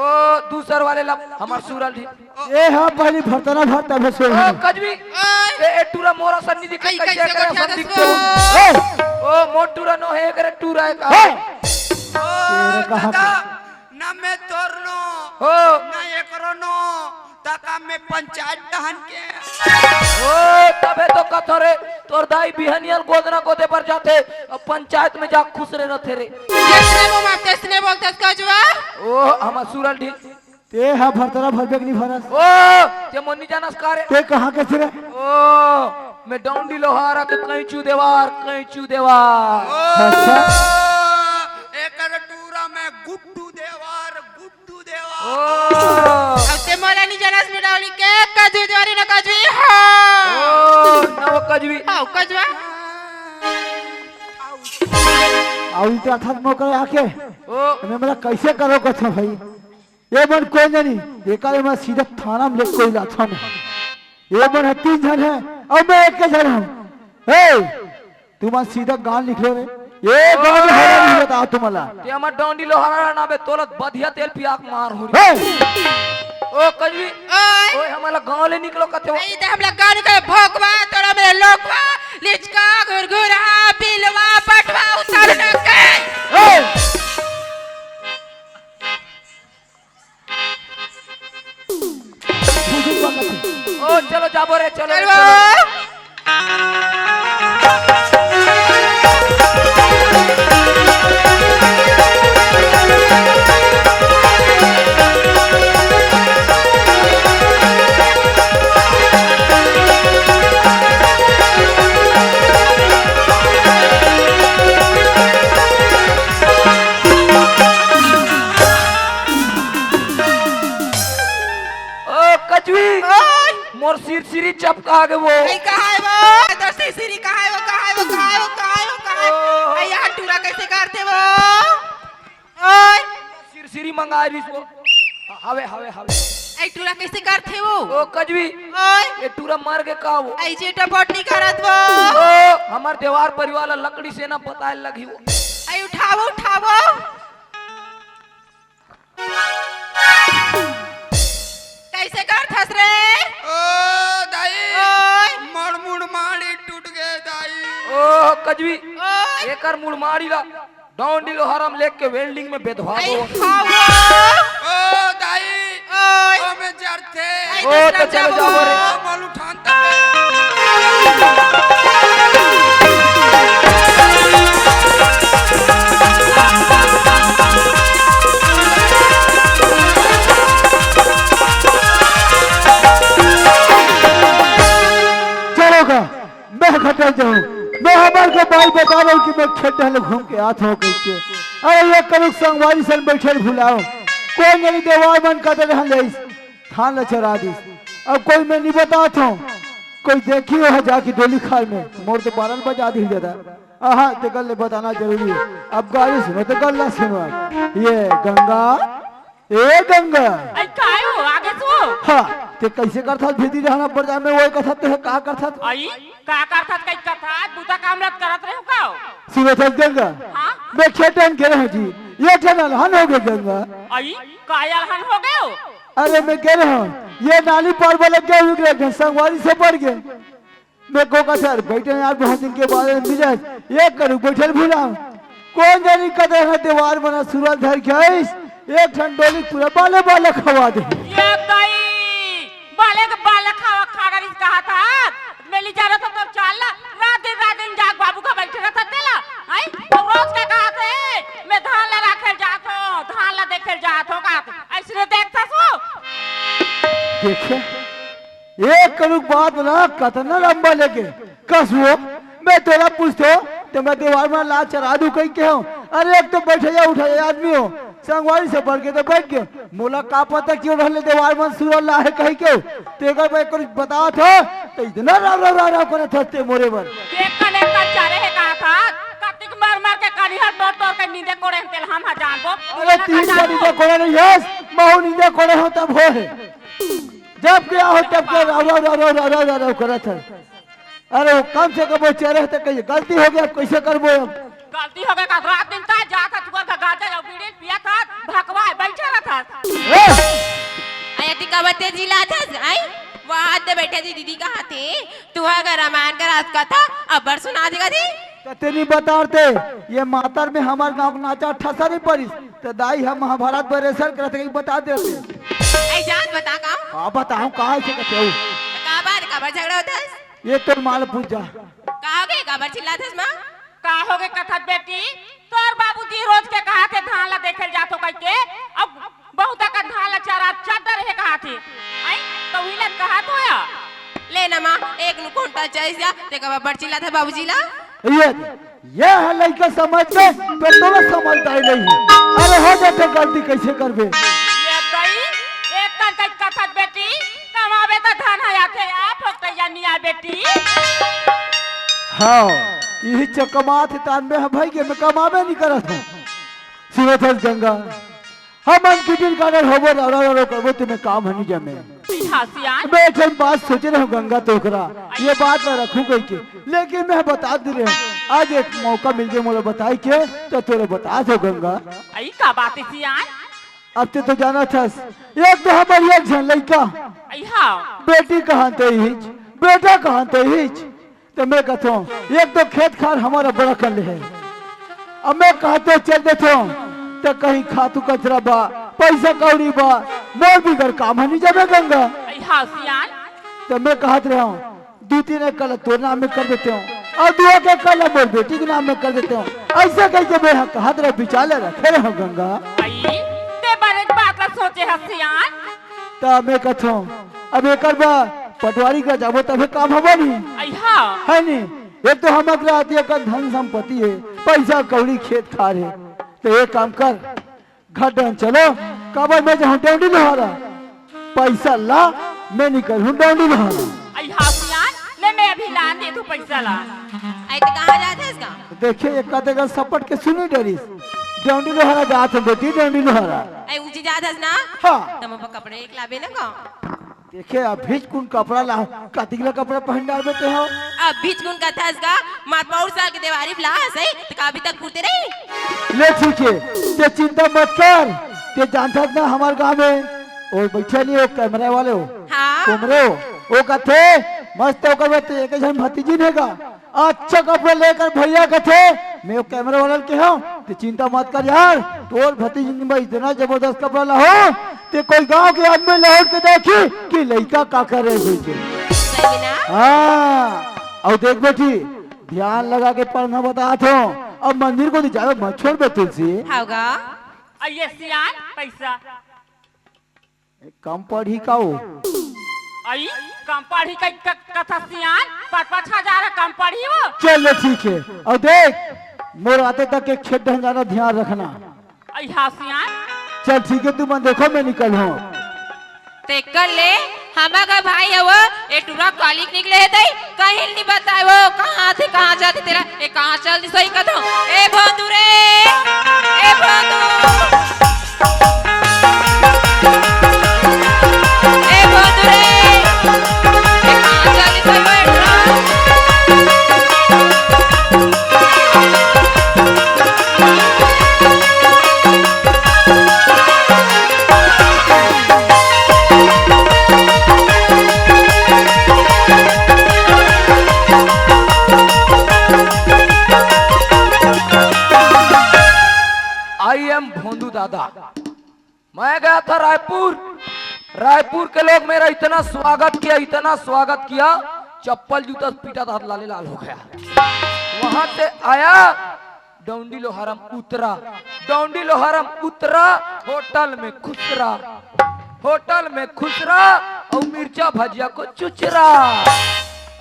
सर वाले ला, हमर सुरल ढील। ए हा, पहली भरतना भरता बस ओ, हो। कजवी। ओए। ए, ए, टूरा मोरा सन्नी दिखे, अई, कैसे कैसे करे गोठिया सन्नी दस दिखे? वो? ए! ओ, मोर टूरा नो हे, एकरे टूरा हे का? ए! ओ, तेरे कहा दादा, के? ना मैं तोर नो, हो। ना एकरो नो, तका मैं पंचायत डहन के। ओ, तभे तो कथो रे, तोर दाई बिहनियल गोदना गोदे बर जाथे, अब पंचायत में जा खुसरे रथे रे। जैसने मुंह में तैसने बोलथस कजवा। ओ, हमर सुरल ढील। ते हा भरतरा भरबे के नहीं भरस। ओ, ते मोर नी जानस का रे? ते कहाँ के हस रे? ओ, मैं डौंडी लोहारा के कैंचू देवार, कैंचू देवार। ओ, अच्छा। एकर टूरा में गुड्डू देवार, गुड्डू देवार। ओ। अब ते मोला नी जानस, मैं डौंडी के कजू देवारी न कजू हो। ओ, नव कजवी। हाउ कजवा। आउ इते अथात मोकर आके। ओ। मैं मेरा कैसे करो कथा भाई? ये मन कोई नहीं, एकर मैं सीधा थाना में लेके कोई लाथा में। ये मन है तीन झन है, अब मैं एक झन हूँ। हे, तुमन सीधा गाल निकलो रे। ये गाल हरा नहीं बता तुम्हारा। ते हमर डौंडी लोहारा ना बे, तोलत बधिया तेल पियाक मार हो रे। हे! ओ कजवी, ओए। ओए हमला गांव ले निकलो कथे हो। ए, ते हमला गांव निकले भोकवा, तोरा मेरे लोकवा, लिचका, घुरघुरा, बिलवा, पटवा, उतार न के। हे! ओ, चलो, जाबो रे, चलो रे, चलो। चलो। ओ कजवी, ओए। मोर सिरसिरी चपका गे वो। ए, कहाँ हे वो? ए, तोर सिरसिरी कहाँ हे वो? कहाँ हे वो? कहाँ हे वो? कहाँ हे वो? कहाँ हे? ओ। ए, यहाँ टूरा कैसे करथे वो? ओए। सिरसिरी मंगाय रिस वो। हवे, हवे, हवे। ए, टूरा कैसे करथे वो? ओ कजवी, ओए। ए टूरा मर गे का वो? ए, चिटपट नहीं करत वो। ओ, हमर देवार परिवार ला लकड़ी सेना बताए लगही वो। ए, उठावो, उठावो। कैसे करथस रे? ओ दाई, ओए। मोर मुड़माड़ी टूट गे दाई। ओ कजवी, ओए। एकर मुड़माड़ी ला डौंडी लोहारा में लेके welding में बेधवा आई दो। खाओ। ओ दाई, ओए। ओ मैं जरथे। आई ओ, तो दसरा चलो जाबो। जाबो रे। ओ, मोल उठान तबे। चलो गा, मैं खटल जाऊं। मैं हमर के बाई बता रहा हूँ कि मैं खेत डहर घूम के आत हूँ कहिके। अरे ये करुक संगवारी सन बैठे भुलाओ। कोई नहीं देवार मन का तरह ले। थान ल चरा दिस। अब कोई मैं नहीं बतात हूँ, कोई देखी हो जाके डोली खाल में, मोर तो बारह बजा दी दादा। आहा, ते गल ले बताना जरूरी है। अब गाड़ी सुनो तो गल ला सुनो। ये गंगा, ए गंगा। अई, काय हो, आगे सो? हाँ, ते कैसे करथा भेदी रहना पड़ जाए, मैं वही कथा ते का करथा? अई, का करथा, कई करथा, बुता काम रत करत रहे हो का? सुनो था गंगा, हाँ? मैं खेतन गे रहे जी, ये ठन अलहन हो गए गंगा। अई, का अलहन हो गए हो? अरे मैं कह रहा हूँ, ये नाली पार वाला क्या हुई गया, संगवारी से पड़ गए। मैं को का सर बैठे यार, बहुत दिन के बाद मिले, ये करू बैठल भूला। कौन जानी कदर है दीवार बना सुरल धर के आइस, एक ठन डोली पूरा बाले बाले खवा दे। ये दाई, बाले के बाले खावा खा करिस कहा था, मैं ले जा रहा था तो चाल ला, रात दिन, रात दिन जाग बाबू का बैठे रहता तेला, आई? तो रोज का कहा थे, मैं धान ला राखे जात हूँ, धान ला देखे जात हूँ, कहा थे, ऐसे देखता सो। देखे, एक करुक बात ना, कतना लंबा लेके कस वो, मैं तोला पूछतो, तो मैं दीवार में ला चरा दूं कहीं के हूँ। अरे, एक तो बैठे या उठे या आदमी हो, संगवारी से बढ़ के तो बैठ गए। मोला का पता क्यों रहले दीवार में सुरल ला है कहीं के। तेकर भाई कुछ बता था, तो इतना राव, राव, राव, राव करत हस्ते मोरे बर। देख कने का चारे है कहा था, कतिक मर मर के कनी हर तोड़ तोड़ के नींदे कोड़े हम तेल हम हा जानबो। अरे, तीन का नींदे कोड़े नहीं है, महू नींदे कोड़े हो तब हो है। जब गया हो तब के राव, राव, राव करत है। अरे, वो कम से कम वो चेहरे तो कहिए, गलती हो गया, अब कैसे करबो अब? गलती हो गया का? रात दिन का जात था, तुकर का गांजा और बीड़ी पिया था, भकवाए बैठे रहता। ए! अब ते जिलाथस, आई? वहां ते बैठे जी दीदी कहा थे, तू अगर रामायण का रास कथा अब्बड़ सुना देगा जी। त तेनी बता रते, ये मातर में हमार गांव के नाचा ठसा नहीं परिस, त दाई हम महाभारत बरेसर करत के बता देते। आई जान बता का? हाँ, बताऊं, कहाँ से कहते हो? का बात, काबर झगड़ा होता है? ये तोर माँ ल पूछ जा। का हो गए, काबर चिल्लाथस माँ? का हो गए कथत बेटी? तोर बाबूजी रोज के कहा थे धान ला देखे ल जाथो कह के, अब बहुत अकन धान ला चरा चद्दर हे कहा थे। आई, तो उही ला कहा थो या। ले ना माँ, एक नु कुंटल चाहिए या, ते काबर चिल्लाथस बाबूजी ला? ये, ये है लइका समझ में, तो तोला समझदारी नहीं है। अरे हो जाते गलती कैसे करबे? ये दई, एक कर कई कथत बेटी, कमाबे त धन ह आथे, आप हो तैया निया बेटी। हाँ, यही चकमात तान में हम भाई के में कमाबे नहीं करत हूँ। सुनत हस गंगा, हम हम किटिन कानर होबो, रौरा रौरो करबो, तुम्हें काम हनी जमे। हाँ सियान। मैं एक ठन बात सोचे रहे हूँ गंगा तोकरा, ये बात मैं रखूँ कह के, लेकिन मैं बता दे रहे हूँ, आज एक मौका मिल गया मोला बताई के, तो तोरे बता दो गंगा। आई का बात है सियान? अब ते तो जाना थस, एक तो हमारी एक झन लइका, आई हाँ। बेटी कहाँ ते हिच, बेटा कहाँ ते हिच, त मैं कथों, एक तो खेत खार हमारा बड़ा कर ले है। अब मैं कहते चल देथों, त कहीं खातू कचरा बा, पैसा कौड़ी बा, मोर बिगर काम हनी जमे गंगा। आई हाँ सियान। त मैं कहत रहे हूँ, दू तीन एकड़ ला तोर नाम में कर देते हूँ, और दू एक एकड़ ला मोर बेटी के नाम में कर देते हूँ। ऐसे कह के मैं कहत रहे, विचार ले रखे रहे हूँ गंगा। आई, ते बड़े बात ला सोचे हस सियान। त मैं कथों, अब एकर बा पटवारी का जाबो तभे काम हवा नहीं। आई हाँ। है नहीं? एक तो हम अकरा आती है, का धन संपत्ति है, पैसा कौड़ी खेत खार है। तो एक काम कर, घर डहन चलो, काबर मैं जाऊँ डौंडी लोहारा, पैसा ला, मैं निकल हूँ डौंडी लोहारा। आई हाँ सियान, ले मैं अभी लान दे तू पैसा ला। आई तो कहाँ जात है इसका? देखिए, एक आधे का सपट के सुनी डरिस, डौंडी लोहारा जात है बेटी, डौंडी लोहारा। आई ऊंची जात है ना? हाँ। तम अब कपड़े एक लाबे ना का? देखे, अभीच कुन कपड़ा ला, कतिक ला कपड़ा पहन डाल देते हो? अभीच कुन कथस गा, मार पौर साल के देवारी ला, सही, त का अभी तक पुरते रही? ले ठीक है, ते चिंता मत कर, ते जानथस ना हमार गांव में, वो बैठे नहीं, वो कैमरे वाले हो, हाँ। कैमरे हो, वो कथे, मस्त ओकर में तो एक झन भतीजी ने गा, अच्छा कपड़ा लेकर भैया कथे, मैं वो कैमरे वाला के हूँ, तो चिंता मत कर यार, तोर भतीजी में इतना जबरदस्त कपड़ा ला हो, ते कोई गांव के आदमी लौट के देखी कि लइका का करे हुई के। सही ना? हाँ, और देख बेटी, ध्यान लगा के पढ़ना बतात हो, अब मंदिर को जावे मत छोड़ बे तुलसी। होगा। आइए सियान पैसा। कम पढ़ी का हो? आई, कम पढ़ी का क-, कथा सियान, पाँच पाँच हजार कम पढ़ी हो। चल ले ठीक है। और देख, मोर आते तक के खेत ढंगाना ध्यान रखना। आई हाँ सियान। चल ठीक है, तू मन देखो मैं निकल हूँ। ते कर ले, हम अगर भाई है वो, ए टूरा कॉलिक निकले है तई, कहीं नहीं बताए वो, कहाँ थे, कहाँ जाते तेरा, ए कहाँ चल दी सही कथो, ए भोंदू रे, ए भोंदू। आई एम भोंदू दादा। मैं गया था रायपुर, रायपुर के लोग मेरा इतना स्वागत किया, इतना स्वागत किया, चप्पल जूता से पीटा था, लाले लाल हो गया। वहां से आया, डौंडी लोहारम उतरा, डौंडी लोहारम उतरा, होटल में खुसरा, होटल में खुसरा और मिर्चा भजिया को चुचरा।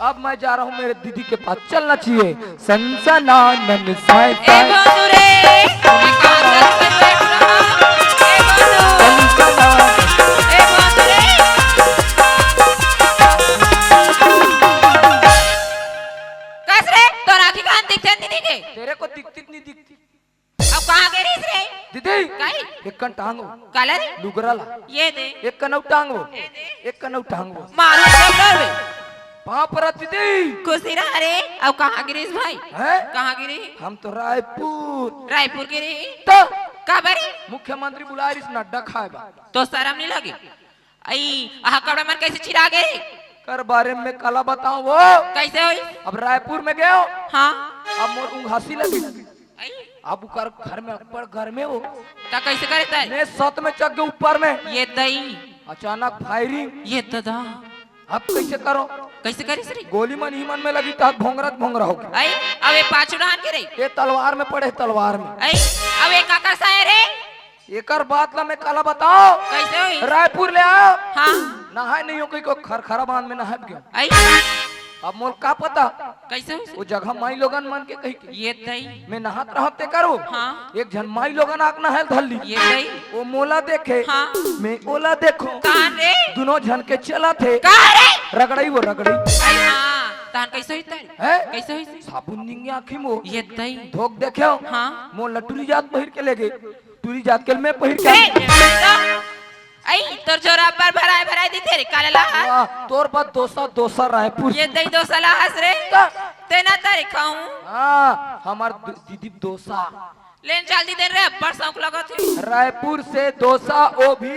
अब मैं जा रहा हूँ मेरे दीदी के पास, चलना चाहिए। सनसनानन साय ए साय। बंधु रे, ए कांचन पर बैठ रहा। ए बंधु। सनसनानन। ए बंधु रे। कस रे, तोर आँखी कान दिखते नहीं दिखे? तेरे को दिखती नहीं दिखती? अब कहाँ गे रहिस रे? दीदी, काई? एक कन टांगो। काला रे? लुगरा ला। ये दे। एक कन अउ टांगो। ये दे। एक कन अउ टांगो। मारो जब डर रे। पाँव परत दीदी। खुशी रहा रे। अब कहाँ गे रहिस भाई? हैं? कहाँ गे रहिस? हम तो रायपुर। रायपुर गे रहिस? तो? काबर रे? मुख्यमंत्री बुलाए रहिस नड्डा खाए बा। तो शरम नहीं लगे? अई, आहा कपड़ा मन कैसे चिरा गे रे? कर बारे में काला बताओ वो। कैसे होई? अब रायपुर में गयो। हाँ। अब मोर उंघासी लगी। अई। अब उकर घर में अब्बड़ घर में वो। ता कैसे करे तय? मैं सत में चढ़ गए ऊपर में। ये दई। अचानक फायरिंग। ये ददा। अब कैसे करो? कैसे करिस रे? गोली मन ही मन में लगी ता भोंगरत भोंगरा हो गया। अई, अब ये पाछू डहान के रे? ये तलवार में पड़े, तलवार में। अई, अब ये काकर साय रे? एकर बात ला मैं काला बताओ। कैसे होई? रायपुर ले आओ। हाँ। नहाए नहीं हो कहीं को खरखरा बांध में नहाए गयो। आई। अब मोल का पता? कैसे होई? वो जगह माई लोगन मन के कही के। ये तई। मैं नहात रहत ते करो। हाँ। एक झन माई लोगन आक नहाए धर ली। ये तई। वो मोला देखे। हाँ। मैं ओला देखो। कहाँ रे? दोनों झन के चला थे। कहाँ रे? रगड़ई वो रगड़ई। आई हाँ। तहन कैसे होई तई? हैं? कैसे होई? साबुन निंगे आँखी मो। ये तई। धोक देखे हो? हाँ। मोला टुरी जात पहिर के ले गए। टूरी जात के मैं पहिर के ए, तो, आई, तोर झोरा पर भराए, भराए दिथे रे, काला ला हस। वाह, तोर बात दोसा, दोसा रायपुर। ये दई दोसा ला हस रे। का? तेना तारे खाऊं। हाँ, हमार दु-, दीदी दोसा। लेन चल दी दे रे, अब्बड़ शौक लगत हे। रायपुर से दोसा, वो भी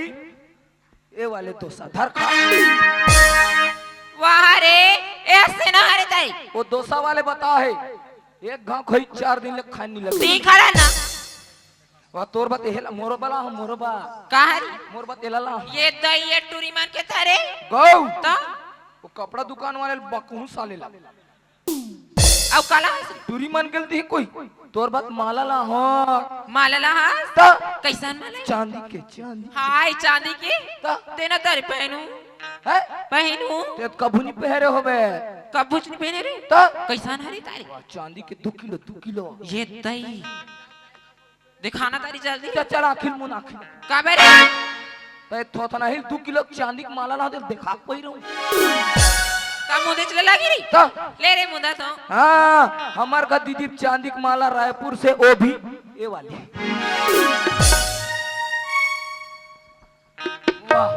ए वाले दोसा, धर खा। वाह रे, ऐसे ना हरे ताई। वो दोसा वाले बता है, एक घाव खाई चार दिन ले खाए नहीं लगे। ती खड़ा ना। वाह, तोर बा तेहला, मोरो बला हो, मोरो बा। का हरी? मोर बा तेला ला। ये दई, ये टूरी मन के थारे। गौ। तो? वो कपड़ा दुकान वाले बकहू साले ला। अब काला हस? टूरी मन गलती है कोई। तोर बात माला ला हो। माला ला हस? तो? कैसन माला? चांदी के, चांदी। हाय, चांदी के? तो? तेना तारे पहनू। है? पहनू। ते तो कभू नहीं पहरे होबे। कभू नहीं पहने रे। तो? कैसन हरी तारे? वाह, चांदी के दो किलो, दो किलो। ये दई। दिखाना तारी जल्दी। चल, चल, आखिर मुन आखिर। काबर? तय थोथना हिल दू किलो चांदी के माला ना दे, देखा कोई रहूं। का मुंह देख ले लगी री? तो? ले रे मुंदा तो। हाँ, हमार घर दीदी चांदी के माला रायपुर से, वो भी ए वाली। वाह,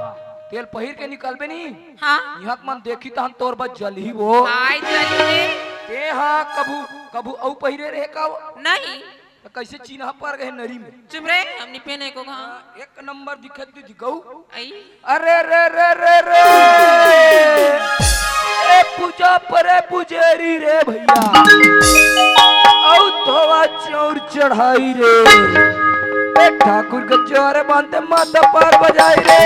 तेल पहिर के निकलबे नी। हाँ। यहाँ के मन देखी तहन तोर बस जलही वो। आय जलही रे। ते हाँ, कभू, कभू औ पहिरे रहे का वो? नहीं। त कैसे चिन्हा पर गए नरी में? चुप रे, हमनी पे नहीं को कहा। एक नंबर दिखत दीदी गौ। आई। अरे रे रे रे रे। ए पूजा परे पुजेरी रे भैया। औ धोवा चाउर चढ़ाई रे। ए ठाकुर के चोरे बांधे माता पार बजाई रे।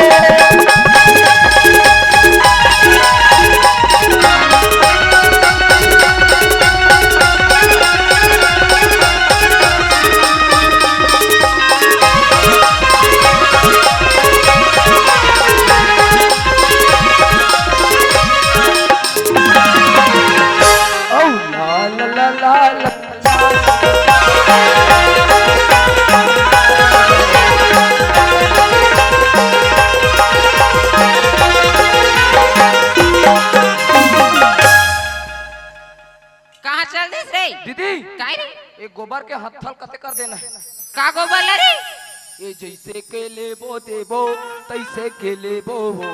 औ लाल लाल लाल। कहाँ चल दिस रे? दीदी। काय रे? एक गोबर के हत्थल कते कर देना है। का गोबर ला रे? ये जैसे के लेबो देबो, तैसे के लेबो हो।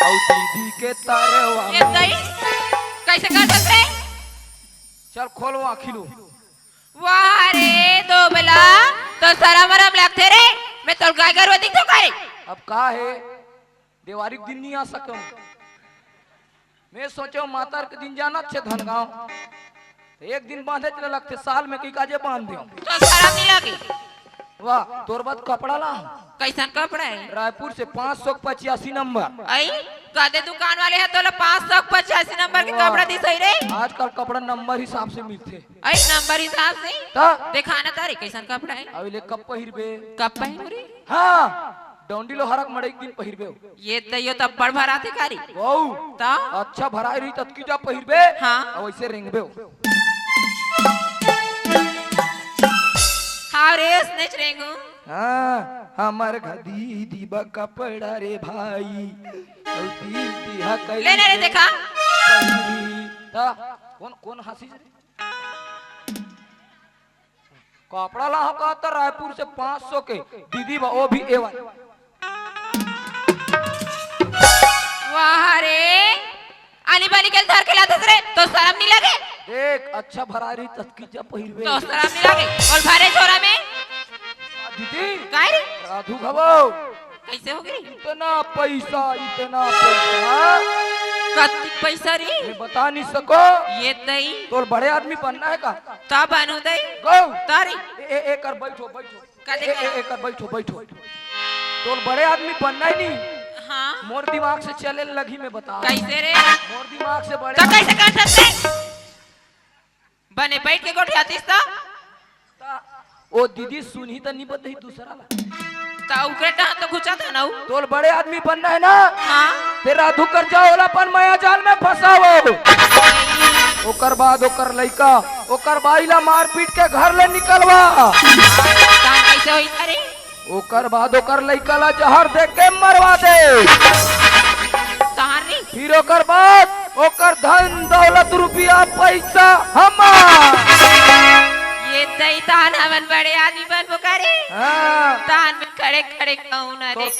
औ दीदी के तरवा ये में। दई, कैसे कर सकते? चल खोल वो आँखी लो। वाह रे दोबला, तो शरम वरम लगथे रे। मैं तोर गाय गरुवा दिखथों का रे? अब का है, देवारी के दिन नहीं आ सकूं। मैं सोचो मातर के दिन जाना छे धनगांव, तो एक दिन बांधे चले लगथे, साल में कई काजे बांध दियो। तो शरम नहीं लगे? वाह, तोर बात कपड़ा ला। कैसन कपड़ा है? रायपुर से पाँच सौ पचासी नंबर। आई, कदे दुकान वाले है तोला पाँच सौ पचासी नंबर के वाह। कपड़ा दिस है रे? आजकल कपड़ा नंबर हिसाब से मिलथे। आई नंबर हिसाब से? त? दिखाना तारे कैसन कपड़ा है? अभी ले कब पहिरबे? कब पहिरू रे? हाँ, डोंडी लोहारा के मड़ई के दिन पहिरबे हो। ये त, यो त अब्बड़ भराथे का रे। वाऊ। त? अच्छा भराए रही ततकी जा पहिरबे। हाँ। अब ऐसे रेंगबे हो। हाँ रे, उसने रेंगू। हाँ, हमर घर दीदी बा कपड़ा रे भाई। अउ दीदी हा कई ले ना रे, देखा। पहिरी। त, कौन, कौन हंसी रे? कपड़ा ला हम कहत रायपुर से पाँच सौ के, दीदी बा, वो भी ए वाली। वाह रे, आनी बानी के धर के लाथस रे, तो शरम नहीं लगे? देख, अच्छा भरारी ततकी जा पहिरबे। तो शरम नहीं लगे? और भरे झोरा में? दीदी। काय रे? राधू घबो। कइसे हो गे? इतना पैसा, इतना पैसा। कतिक पैसा रे? मैं बता नहीं सको। ये दई। तोर बड़े आदमी बनना हे का? का बनहूं दई? गो। तारी। ए, ए, ए कर बैठो, बैठो। का ए, ए, देखा? ए कर बैठो, बैठो। तोर बड़े आदमी बनना हे नहीं? हाँ। मोर दिमाग से चले लगही, मैं बता। कइसे रे? मोर दिमाग से बड़े तो कइसे कर सकते? बने बैठ के गोठियातिस त? त ओ दीदी सुनही त नहीं बतही दूसरा ला। त ओकरे टहन तो घुचा था ना उ। तोल बड़े आदमी बनना हे ना? हाँ। ते राधू कर जाओ, ओला अपन माया जाल में फंसाओ। ओकर बाद ओकर लइका, ओकर बाई ला मार पीट के घर ले निकलवा। कहाँ कइसे होई? अरे ओकर बाद ओकर लइका ला जहर दे के मरवा दे। तहार नी। फिर ओकर बाद ओकर धन दौलत रुपया पैसा हमार। ये दई तहान हमन बड़े आदमी बनबो करे। हाँ। तहान में खड़े खड़े कहूं ना तो रे।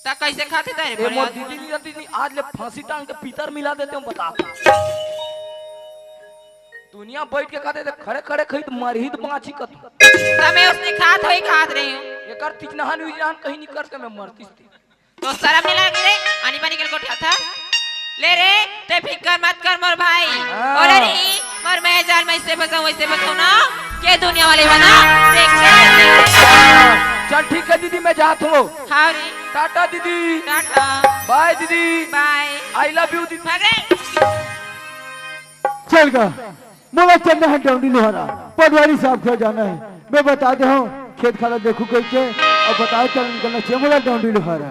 त कइसे खाथे तारे ए, बड़े मोर आदमी? दीदी नहीं रहती नहीं, आज ले फांसी टांग के पीतर मिला देते हूँ, बता। दुनिया बैठ के खाते थे, खड़े खड़े खाई तो मरही तो बाँची कत। त मैं उसने खात होई खात रही हूँ। एकर तिचनहन विजनहन कहीं नहीं करते, मैं मरती थी। तो शर्म नहीं लगे रे, आनी बानी के गोठियाथा। ले रे, ते फिकर मत कर मोर भाई। हाँ। ओले रे, मोर मैं जान में ऐसे फंसाऊं, ऐसे फंसाऊं ना, के दुनिया वाले बना, देख ले, देख ले। हाँ। चल ठीक है दीदी, मैं जात हूँ। हाँ रे। टाटा दीदी। टाटा। बाय दीदी। बाय। I love you दीदी। भाग रे। चल गा, मोला चलना हे डौंडी लोहारा, पटवारी साहब घर जाना हे। मैं बता दे हूँ, खेत खाला देखू कहिके, अउ बताओ चल निकलना चाहिए मोला डौंडी लोहारा।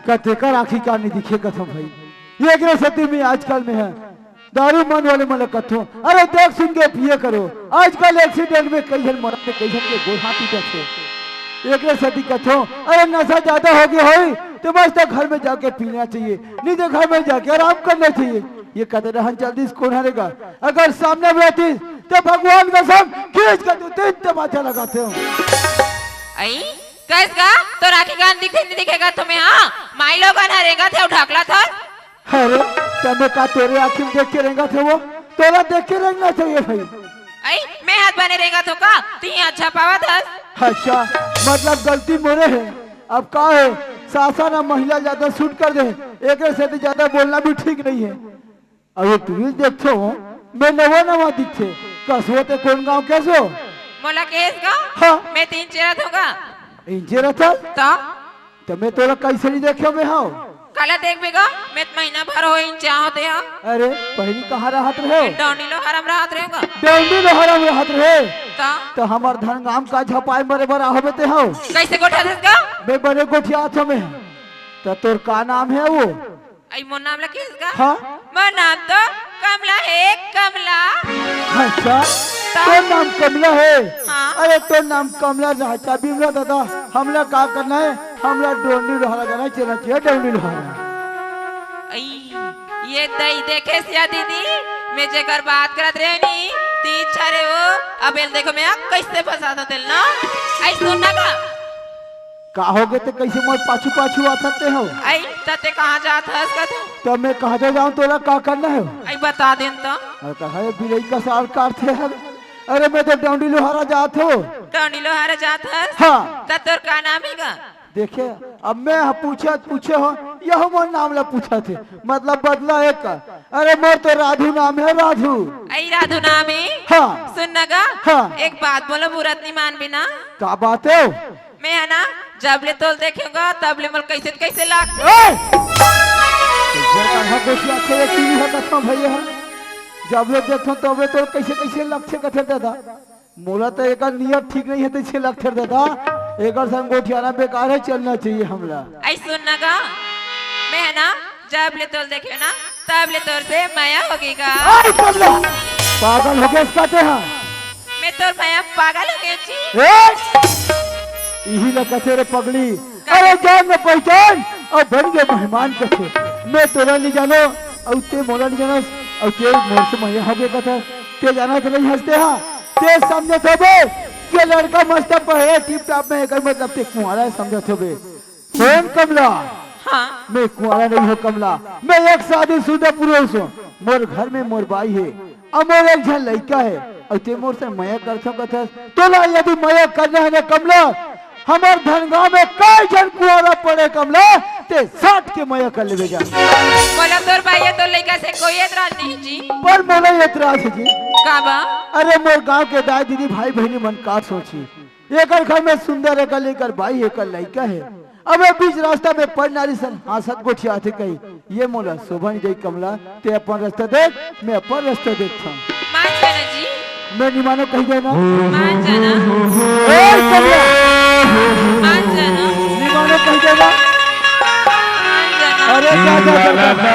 कतेकर आँखी कान नहीं दिखे कथम भाई। एकरे सेती में आजकल में हे दारू मन वाले मन ल कथों, अरे देख सुन के पिए करो। आजकल accident में कई झन मरत हे, कई झन के गोड़ हाथ टूटत हे। एकरे सेती कथों, अरे नशा ज्यादा हो गया होई तो बस तो घर में जाके पीना चाहिए, नहीं तो घर में जाके आराम करना चाहिए। ये कहते रहन जल्दी से कौन हरेगा, अगर सामने में रहती तो भगवान कसम खींच के दो तीन तमाचा लगाते हो। आई, कस का? तोर आँखी कान दिखे नहीं दिखेगा तुम्हें? हाँ, माई लोगन हरेगा थे ढाकला था। अरे, तमे का तोरे आँखी में देख के रेंगत हे वो? तोला देख के रेंगना चाहिए भाई। आई, मैं हाथ बने रेंगत हो का? ती अच्छा पावत हस। अच्छा, मतलब गलती मोरे हे। अब का हे, सासा ना महिला ज्यादा suit कर दे, एकरे सेती ज्यादा बोलना भी ठीक नहीं हे। अरे तू भी देखो, मैं नवा नवा दिखे, कसो ते कौन गाँव कैसो? मोला केस का? हाँ। मैं तीन चेरा थोगा। इंचे रहता? तो? तो मैं तोला कैसे नहीं देखे मैं हव? काला देख बेगा, मैं तो महीना भर हो इंचा होते हा। अरे, पहली कहाँ रहत रहे? डौंडी लोहारा में रहत रहे होगा। डौंडी लोहारा में रहत रहे? तो? तो हमार धन गाम का झपाई मरे बर आहो बेते हव। कैसे गोठियाथस का? मैं बने गोठियात हव मैं। तो तोर का नाम हे वो? आई मोर नाम ला किस का? हाँ? मोर नाम तो कमला हे, कमला। अच्छा, तो? तोर नाम कमला हे? हाँ। अरे तोर नाम कमला रहता बिमला दादा, हमला का करना हे? हमला डौंडी लोहारा जाना चलना चाहिए, डौंडी लोहारा। आई, ये दई देखे सिया दीदी, मैं जेकर बात करत रहे नी, ती इच्छा रे वो, अब एल देखो मैं आप कैसे फंसा था तेल ना। आई सुन ना का? का हो गे ते कैसे मोर पाछू पाछू आथस ते हो? आई, त ते कहाँ जात हस का तू? त मैं कहाँ जा जाऊँ, तोला का करना हे? आई बता देन त। अरे कहा ये बिलई का साल काटते हर। अरे मैं तो डौंडी लोहारा जात हो। डौंडी लोहारा जात हस? हाँ। त तोर का नाम हे गा? देखे, अब मैं ह पूछे, पूछे हो, यह मोर नाम ला पूछा थे, मतलब बदला एक का। अरे मोर तो राधू नाम हे, राधू। आई राधू नाम हे? हाँ। सुन ना गा, हाँ। एक बात बोलो, बुरा नहीं मान बिना। का बात हे? मैं है ना, जब ले तोल देखेगा, तब ले मोल कैसे कैसे लाग। ए! ये कहाँ गोठियाथे, ये टीवी है, कसम भैया है। जब ले देखो, तब ले तोल कैसे कैसे लगथे, कथे दादा। मोला तो एकर नियत ठीक नहीं है, तो इसे लगथे दादा। एकर संग गोठियाना बेकार है, चलना चाहिए हमला। आई सुन ना गा, मैं है ना, जब ले तोल देखे ना, तब ले तोर से मया हो गई गा। आई पगला, पागल हो गया इसका ते हाँ। मैं तोर मया पागल हो गया जी। ए! इही ला कथे रे पगली। अरे जान न पहचान, अउ बन गे मेहमान कथे। मैं तोला नहीं जानो, अउ ते मोला नहीं जानस, अउ ते मोर से मया हो गे कथे। ते जानत नहीं हस ते हा। ते समझत होबे कि लड़का मस्त पढ़े टिप टाप में, एकर मतलब ते कुंवारा हे समझत होबे। सुन कमला, हाँ। मैं कुंवारा नहीं हो कमला, मैं एक शादीशुदा पुरुष हूँ। मोर घर में मोर बाई हे, अउ मोर एक झन लइका हे, अउ ते मोर से मया करथो कथस। तोला यदि मया करना हे ना कमला, हमर धनगांव में कई झन कुंवारा पड़े कमला, ते साट के मया कर लेबे जा। मोला तोर बाई या तोर लइका से कोई एतराज नहीं जी। पर मोला एतराज हे जी। का बा? अरे मोर गांव के दाई दीदी भाई बहिनी मन का सोची, एकर घर में सुंदर, एकर लइका, बाई, एकर लइका हे। अबे बीच रास्ता में पड़नारी सन हाँसत गोठियाथे कही, ये मोला शोभा नइ दे कमला, ते अपन रास्ता देख, मैं अपन रास्ता देखथंव। मान जाना जी। मैं निमानो कही देना। मान जाना। ए कमला। मान जाना। निमानो कही देना। मान जाना। अरे जा, जा, जा, जा।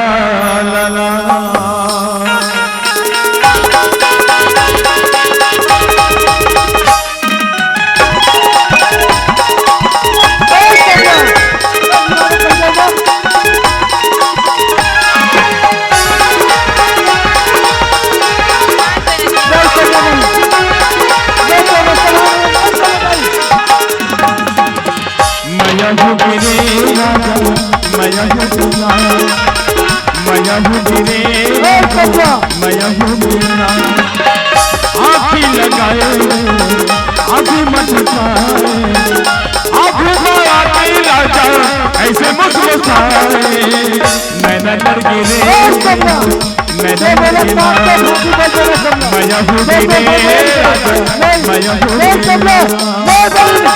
मया हूँ गिरे राजा, मया हूँ गिरे। मया हूँ गिरे, ए, कमला। मया हूँ गिरे। आँखी लगाए, आँखी मटकाए, आँखों में आके राजा ऐसे मुस्कुराए। नैना लड़ गिरे, ए, कमला। नैना ये मेरे लड़ गिरे। पास से धोखी बोल रहे हैं, कमला। मया हूँ गिरे राजा, मया हूँ गिरे। ए, कमला। ए, कमला।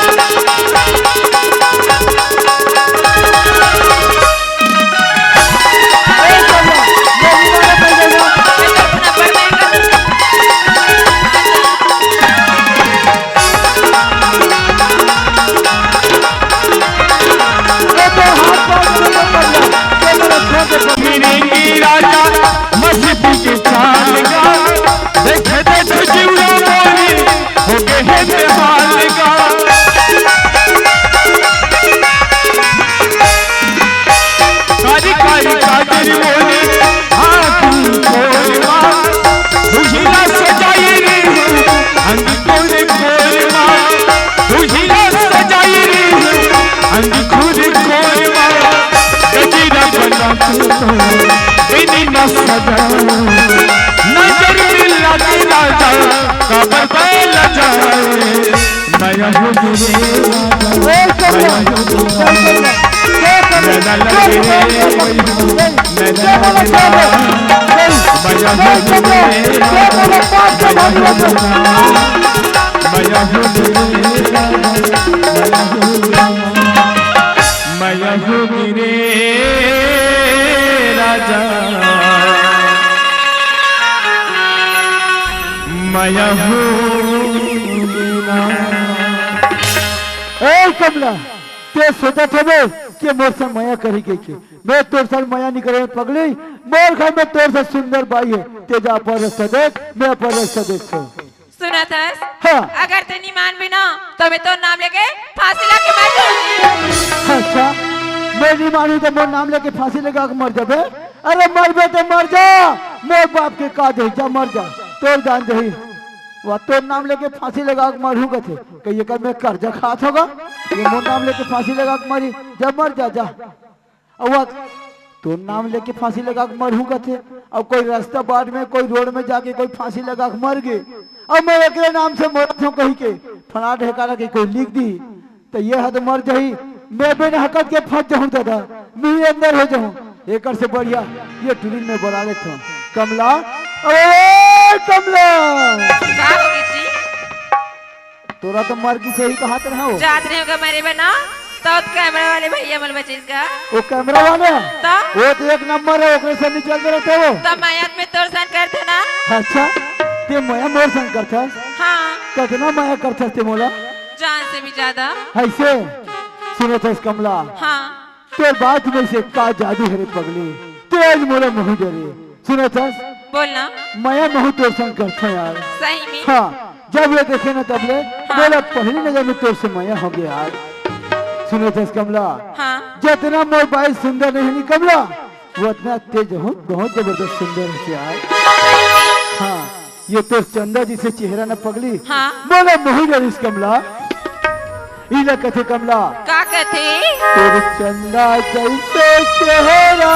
मिरेंगे राजा मस्ती के चाल गा, देख देख जीवड़ा मोरी हो गए हैं बेहाल गा। कारी कारी काजर मोरी आँखी खोल मा, दुहिला सजाई रे अंग खोल खोल मा, दुहिला सजाई रे अंग खोल खोल मा। गजरा बना तू तो बिन ना सजा, नजर मिला के राजा काबर बैल जाए। मया हूँ गिरे राजा, ए, कमला। मया हूँ गिरे। ए, कमला। नैना लड़ गिरे, नैना लड़ गिरे। मया हूँ गिरे राजा, मया हूँ गिरे। मया हूँ गिरे राजा, मया हूँ गिरे। मया हूँ गिरे राजा, मया हूँ गिरे। ए कमला, ते सोचत हवे के मोर से मया करही कहिके। मैं तोर से मया नइ करे पगली, मोर घर में तोर से सुंदर बाई हे। ते जा अपन रास्ता देख, मैं अपन रास्ता देखथों। सुनत हस? हाँ। अगर ते नइ मानबे ना, तो मैं तोर नाम लेके फांसी लगा के मर जाऊंगी। अच्छा, मैं नइ मानूं तो मोर नाम लेके फांसी लगा के मर जाबे? अरे मरबे तो मर जा, मोर बाप के का देही, जा मर जा, तोर जान देही। वाह, तोर नाम लेके फांसी लगा के मरहूं कथे, कहिए कर मैं कर्जा खात होगा, ये मोर नाम लेके फांसी लगा के मरी, जा मर जा, जा। अउ आ, तोर नाम लेके फांसी लगा के मरहूं कथे, अउ कोई रास्ता बाट में, कोई रोड में जाके कोई फांसी लगा के मर गे, अउ मैं एकरे नाम से मरत हूं कहिके फलाना ढेकाना के कोई लिख दी, त ये ह तो मर जाही, मैं बिन हकत के फंस जाहूं दादा, मैं ही अंदर हो जाहूं। एकर से बढ़िया ये टुरी में बला लेथों। कमला, अरे कमला! का हो गे जी? तोरा तो मर गिस सही कहत रहे हो। जात रहे होगा मरे बना, तो कैमरा वाले भैया मन बचिस का। वो कैमरा वाले? तो? वो तो एक नंबर हे, ओकरे से नइ चलत रहिथे वो। तो मया में तोर सन करथे ना। अच्छा, ते मया मोर सन करथस? हाँ। कतना मया करथस ते मोला? जान से भी ज्यादा। अइसे? सुनत हस कमला? हाँ। तोर बात में से का जादू हरे पगली, ते आज मोला महूं डरे। सुनत हस? बोल ना। मया महूं तोर संग करथों यार। सही में? हाँ, जब ले देखे ना तब ले, हाँ। मोला पहली नजर में तोर से मया हो गे यार। सुनत हस कमला? हाँ। जतना मोर बाई सुंदर नइ हे नी कमला, वतना ते जहूं बहुत जबरदस्त सुंदर हे यार। हाँ। ये तोर चंदा जइसे चेहरा न पगली। हाँ। मोला मोहि डरिस कमला। इला कथे कमला। का कथे? तोर चंदा जइसे चेहरा।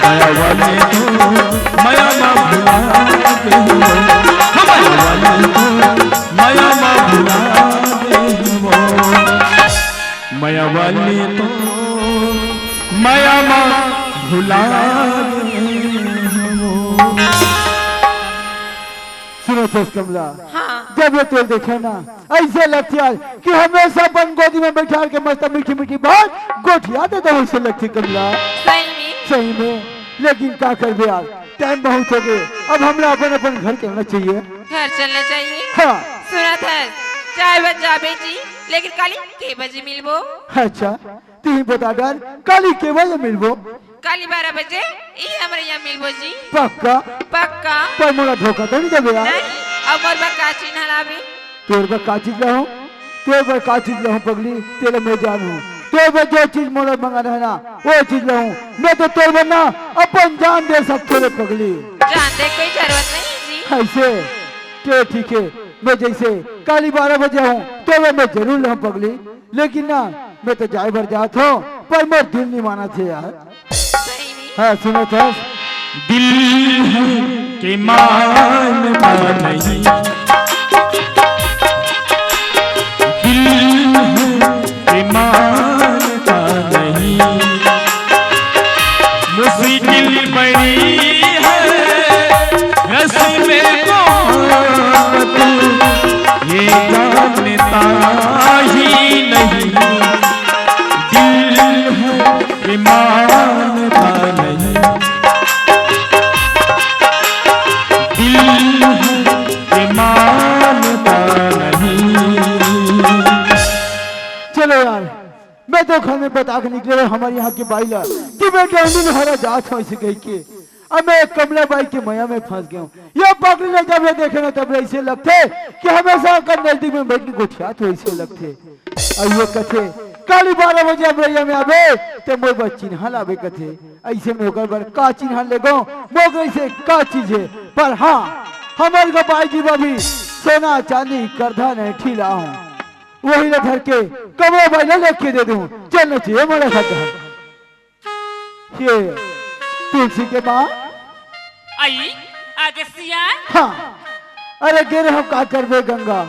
मया वाली तो मया मा भुला गई हो। मया वाली तो मया मा भुला गई हो। मया वाली तो मया मा भुला गई हो। सुनथस कमला। हाँ। जब ये तोला देखे ना, अइसे लगथे यार कि हमेशा अपन गोदी में बइठार के मस्त मीठी मीठी बात गोठिया देथस, अइसे लगथे कमला। सही में? सही में। लेकिन का करबे यार, टाइम बहुत होगे, अब हमला अपन अपन घर चलना चाहिए। घर चलना चाहिए? हाँ। सुनथस, चार बजे जाबे जी, लेकिन काली के बजे मिलबो? अच्छा, तुही बता डर, काली के बजे मिलबो? काली बारह बजे इही हमर इहाँ मिलबो जी। पक्का? पक्का। पर मोला धोखा तो नइ देबे यार? नहीं, अउ मोर बर का चिन्हा लाबे? तोर बर का चीज लाहूँ? तोर बर का चीज लाहूँ पगली? तेला मैं जानहूँ। तोर बर जो चीज मोला मंगाना हे ना, वो चीज लाहूँ। मैं तो तोर बर ना अपन जान दे सकथों रे पगली। जान दे कोई जरूरत नहीं जी। अइसे? चल ठीक हे, मैं जइसे काली बारह बजे आहूँ, तोर बर मैं जरूर लाहूँ पगली। लेकिन ना, मैं तो जाए बर जात हों, पर मोर दिल नइ मानत हे यार। सही में? हाँ, सुनथस। दिल है कि मानता नहीं, दिल है कि मानता नहीं, मुश्किल बड़ी है रस्में को तू ये जानता ही नहीं। दिल है कि मानता नहीं, दिल है कि मानता नहीं। चलो यार, मैं तो घर में बता के निकले रहे हमर इहाँ के बाई ला कि मैं डंडी में हरा जात हों अइसे कहिके। अब मैं कमला बाई के मया में फंस गेंव। ये पगली ला जब ले देखे ना, तब ले अइसे लगथे कि हमेशा ओकर नजदीक में बइठ के गोठियात हों अइसे लगथे। अउ ये कथे, "काली बारह बजे हमर इहाँ में आबे, त मोर बर चिन्हा लाबे," कथे। अइसे में ओकर बर का चिन्हा लेगों, मोर करा अइसे का चीज हे? पर हाँ, हमर इहाँ बाई जी बर भी सोना चांदी करधन अंइठी लाहूँ। वही ला धर के कमला बाई ला लेके दे दूँ। चलना चाहिए मोला घर। ये तुलसी के माँ। अई, आगे सियान। हाँ, अरे गे रहेंव, का करबे गंगा,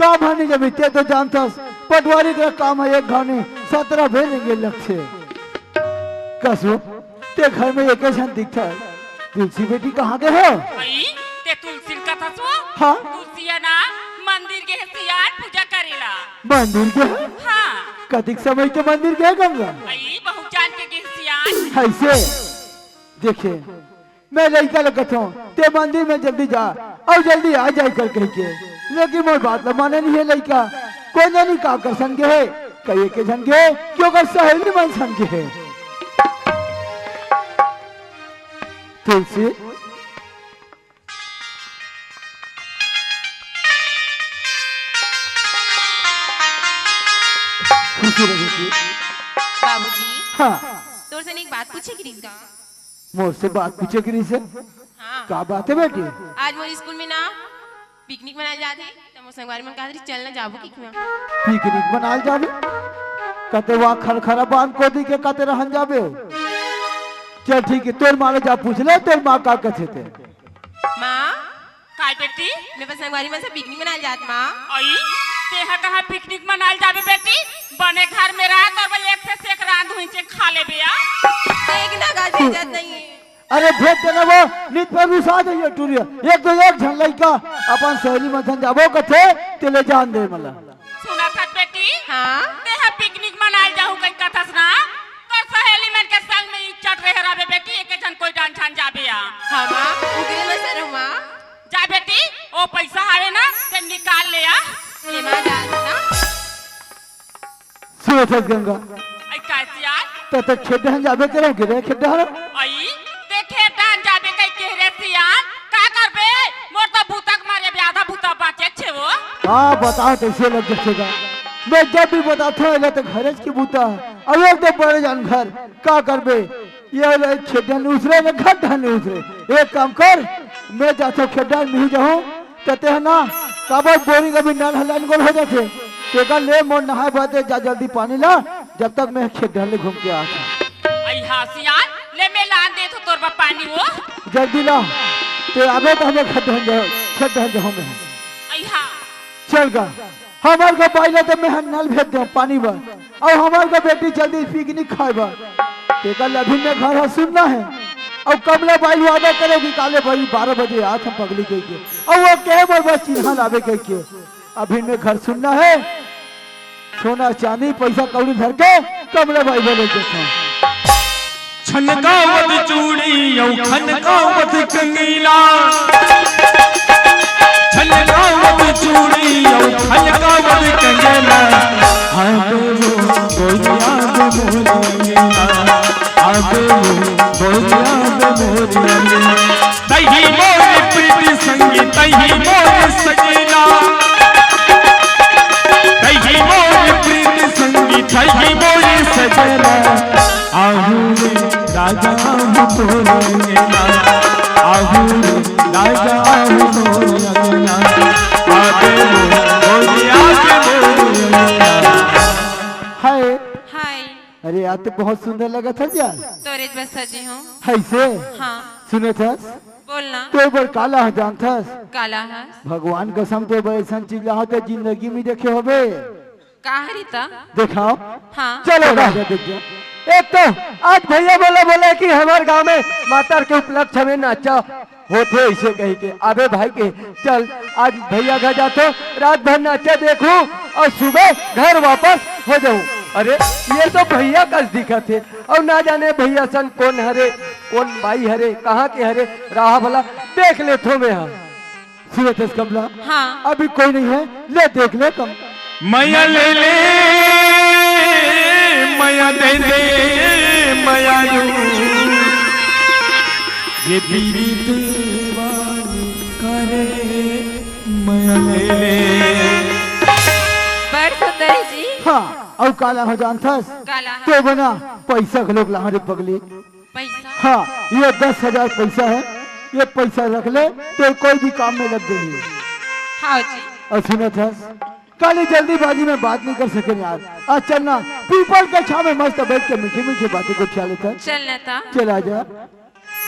काम ह नइ जमी, तें तो जानथस, पटवारी के काम ह एक घाव नइ, सतरा बेर रेंगे लगथे। कस वो, तें घर में एके झन दिखथस, तुलसी बेटी कहाँ गे हे? अई, तें तुलसी ल कथस वो? हाँ। तुलसी ह ना, मंदिर गे हे सियान पूजा करे ला। मंदिर गे हे? हाँ। कतिक समय के मंदिर गे हे गंगा? अई, बहुत जान के गे हे सियान। अइसे? देखे, मैं लइका ल कथों, तें मंदिर में जल्दी जा अउ जल्दी आ जाए कर कहिके, लेकिन मोर बात ल माने नइ हे लइका। कोन जनी काकर संग गे हे, कई एके झन गे हे कि ओकर सहेली मन संग गे हे। तुलसी, खुशी रहे जी। बाबूजी, हाँ। तोर से एक बात पूछे के रहिस गा। मोर से बात पूछे के रहिस हे? हाँ। का बात हे बेटी? आज मोर स्कूल में ना पिकनिक मनाए जात हे, त मोर संगवारी मन कहत रहिस, "चल ना, जाबो कि ना?" पिकनिक मनाए जाबे? कते वा खरखरा बांध कोती के कते रहन जाबे? चल ठीक हे, तोर माँ ले जा पूछ ले, तोर माँ का कथे ते। माँ, काय बेटी? मैं अपन संगवारी मन से पिकनिक मनाए जात माँ। अई, तेहा कहाँ पिकनिक मनाए जाबे बेटी? बने घर में रह, तोर बर एक से एक रांध हुई से खा लेबे आ। एक ना गाजी इज्जत नहीं है। अरे भेज देना वो, नित पर रुसा जाइए टूरिया। एक तो एक झन लइका अपन सहेली मन संग जाबो कथे, तेला जान दे मला। सुनत हस बेटी? हाँ? तेहा पिकनिक मनाए जाहूँ कहि कथस ना, तोर सहेली मन के संग में इज्जत रहे रहबे बेटी, एके झन कोई डांग झन जाबे आ। हाँ माँ, उगरे में सरहूँ माँ। जा बेटी, ओ पइसा हवे ना, तें निकाल ले आ। ए माँ, जा ना। सुनत हस गंगा? अई, काय सियान? त, त खेत डहन जाबे करे के रे, खेत डहन? अई, तें खेत डहन जाबे कहि के रे सियान, का करबे? मोर तो भूतक मारे बे आधा भूता बाँचे छे वो। हाँ, बताओ, तइसे लग जाथे गा। मैं जब भी बताथों, एला तो घरेच के बूता हे। अब एक तो बड़े जान घर, का करबे? ये ले खेत डहन उसरे, न घर डहन उसरे। एक काम कर, मैं जाथों खेत डहर, मिही जाहूं, त तेह ना, काबर बोरिंग अभी नल ह लाइन गोल हो जाथे। तेकर ले मोर नहाय बर दे, जा जल्दी पानी ला, जब तक मैं खेत डहर ले घूम के आथों। अई हाँ सियान, ले मैं लान देथों तोर बर पानी वो। जल्दी ला, ते आबे त हमें खेत डहर जाहूं, खेत डहर जाहूं मैं। अई हाँ। चल गा, हमर घर बाई ला त मैं ह नल भेज देंव पानी बर, अउ हमर घर बेटी चल दिस पिकनिक खाए बर। तेकर ले अभी मैं घर ह सुन्ना हे, अउ कमला बाई वादा करे कि काले बाई बारह बजे आत हम पगली कहिके, अउ वो कहे बर बस चिन्हा लाबे कहिके। अभी मैं घर सुन्ना हे, सोना चांदी पैसा कौड़ी धर के कमला बाई बर ले देथों। छनकावत चूड़ी अउ खनकावत कंगीला, छनकावत चूड़ी अउ खनकावत कंगीला, आबे वो बोलिया दे मोरी अंगीला, आबे वो बोलिया दे मोरी अंगीला। तही मोर प्रीत संगी, तही मोर सजना, तही मोर प्रीत संगी, तही मोर सजना। आहू रे राजा आहू तोर अंगना, आहू रे राजा आहू तोर अंगना, आबे वो बोलिया के मोर अंगना। हाय। हाय। अरे यार, तैं बहुत सुंदर लगत हस यार। तोरेच बर सजे हंव। अइसे? हाँ। सुनत हस? बोलना। तोर बर का लाहूं जानत हस? का लाहस? भगवान कसम, तोर बर अइसन चीज लाहूं, तैं जिंदगी में देखे होबे। का हरे त? देखाओ। हाँ। चलो राजा देख जा। एक तो आज भैया बोला, बोला कि हमर गांव में मातर के उपलक्ष्य में नाचा होथे अइसे कहिके। अबे भाई के चल, आज भैया घर जाथों, रात भर नाचा देखहूं अउ सुबह घर वापस हो जाहूं। अरे, ये तो भैया कस दिखत हे, अउ ना जाने भैया सन कोन हरे, कोन बाई हरे, कहाँ के हरे, रहा भला देख लेथों मैं ह। सुनत हस कमला? हाँ। अभी कोई नहीं है, ले देख ले कम। मया ले ले, मया दे दे, मया दू। ये पीरी दीवानी करे, मया ले ले। बड़ सुंदर जी। हाँ, अउ का लाहूं जानत हस? का लाहस? तोर बर ना पैसा घलोक लाहूं रे पगली। पैसा? हाँ, ये दस हजार पैसा हे, ये पैसा रख ले, तोर कोई भी काम में लग जाही। हाँ जी। अउ सुनत हस, काली जल्दीबाजी में बात नहीं कर सकेन यार। आज चलना, पीपल के छांव में मस्त बैठ के मीठी मीठी बातें गोठिया लेथन। चलना ता। चल आजा।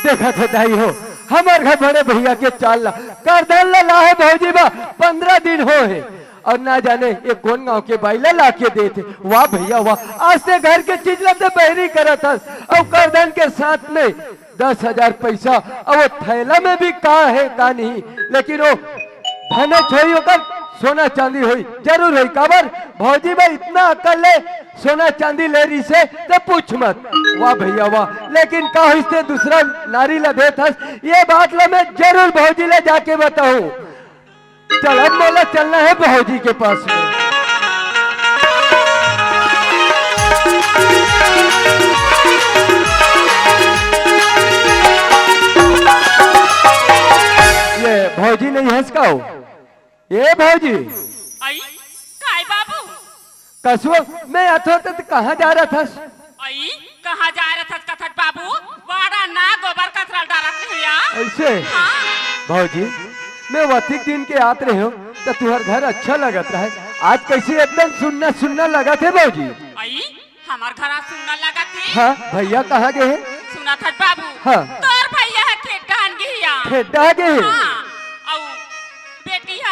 देखत हस दाई हो, हमर घर बड़े भैया के चाल ला, करधन ला लाहे भौजी बा, पंद्रह दिन होहे। अउ ना जाने ये कोन गांव के बाई ला लाके देथे। वाह भैया वाह, आज तैं घर के चीज ला तैं बहिरी करत हस, अउ करधन के साथ में दस हजार पैसा, अउ वो थैला में भी का हे का नहीं, लेकिन वो धनेच होही, ओकर सोना चांदी होही, जरूर होही। काबर भौजी बा अतना अकल ले सोना चांदी ले रहिसे त पूछ मत। वाह भैया वाह, लेकिन का होइस तैं दूसरा नारी ला देत हस, ये बात ला मैं जरूर भौजी ला जाके बताहूं। चल, अब मोला चलना हे भौजी के पास में। ये भौजी नहीं हस का हो? ये भौजी। अई, काय बाबू? कसो, मैं अथो त कहाँ जा रहा था? अई, कहाँ जा रहा था कथस बाबू? वाड़ा ना गोबर कचरा डारत रहे यार। अइसे? हाँ। भौजी, मैं वतिक दिन के आत रहे हंव, त तुहर घर अच्छा लगत रहे। आज कइसे एकदम सुन्ना सुन्ना लगत हे भौजी? अई, हमर घर आज सुन्ना लगत हे। हाँ, भैया कहाँ गे हे? सुनत हस बाबू। हाँ। तोर भैया ह खेत डहन गे हे यार। खेत डहन गे हे? हाँ। अउ बेटी ह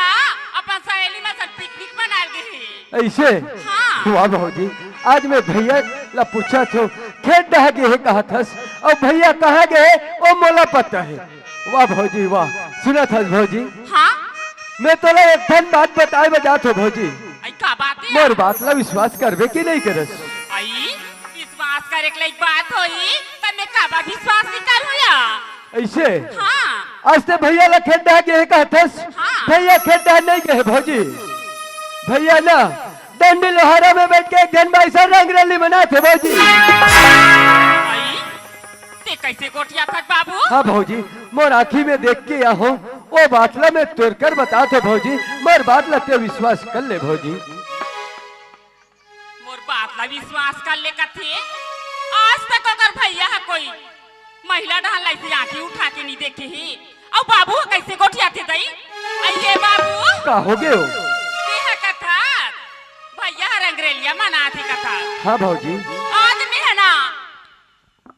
अपन सहेली मन संग पिकनिक मनाए गे हे। अइसे? हाँ। वाह भौजी, आज मैं भैया ला पूछत हंव, खेत डहन गे हे कहत हस, अउ भैया कहाँ गे हे, वो मोला पता हे। वाह भौजी, वाह। सुनत हस भौजी? हाँ? मैं तोला एक ठन बात बताए बर जात हंव भौजी। अई, का बात हे? मोर बात ला विश्वास करबे कि नहीं करस? अई, विश्वास करे के लायक बात होही, त मैं काबर विश्वास नहीं करूँ या? अइसे? हाँ। आज तैं भैया ला खेत डहन गे हे कहत हस? हाँ। भैया खेत डहन नहीं गे हे भौजी। भैया ना डंडी लोहारा में बैठ के एक झन बाई सन रंग रली मनात हे भौजी। अई, तैं कइसे गोठियाथस बाबू? हाँ भौजी, मोर आँखी में देख के आए हंव, वो बात ला मैं तोर कर बतात हंव भौजी, मोर बात ला तैं विश्वास कर ले भौजी। मोर बात ला विश्वास कर ले कथे। आज तक ओकर भैया ह कोई महिला डहन ला अइसे आँखी उठा के नहीं देखे हे। अउ बाबू ह कइसे गोठियाथे दई? अइये बाबू। का हो गे हो? तेहा कथस, भइया ह रंगरेलिया मनाथे कथस। हाँ भौजी। आज मेंह ना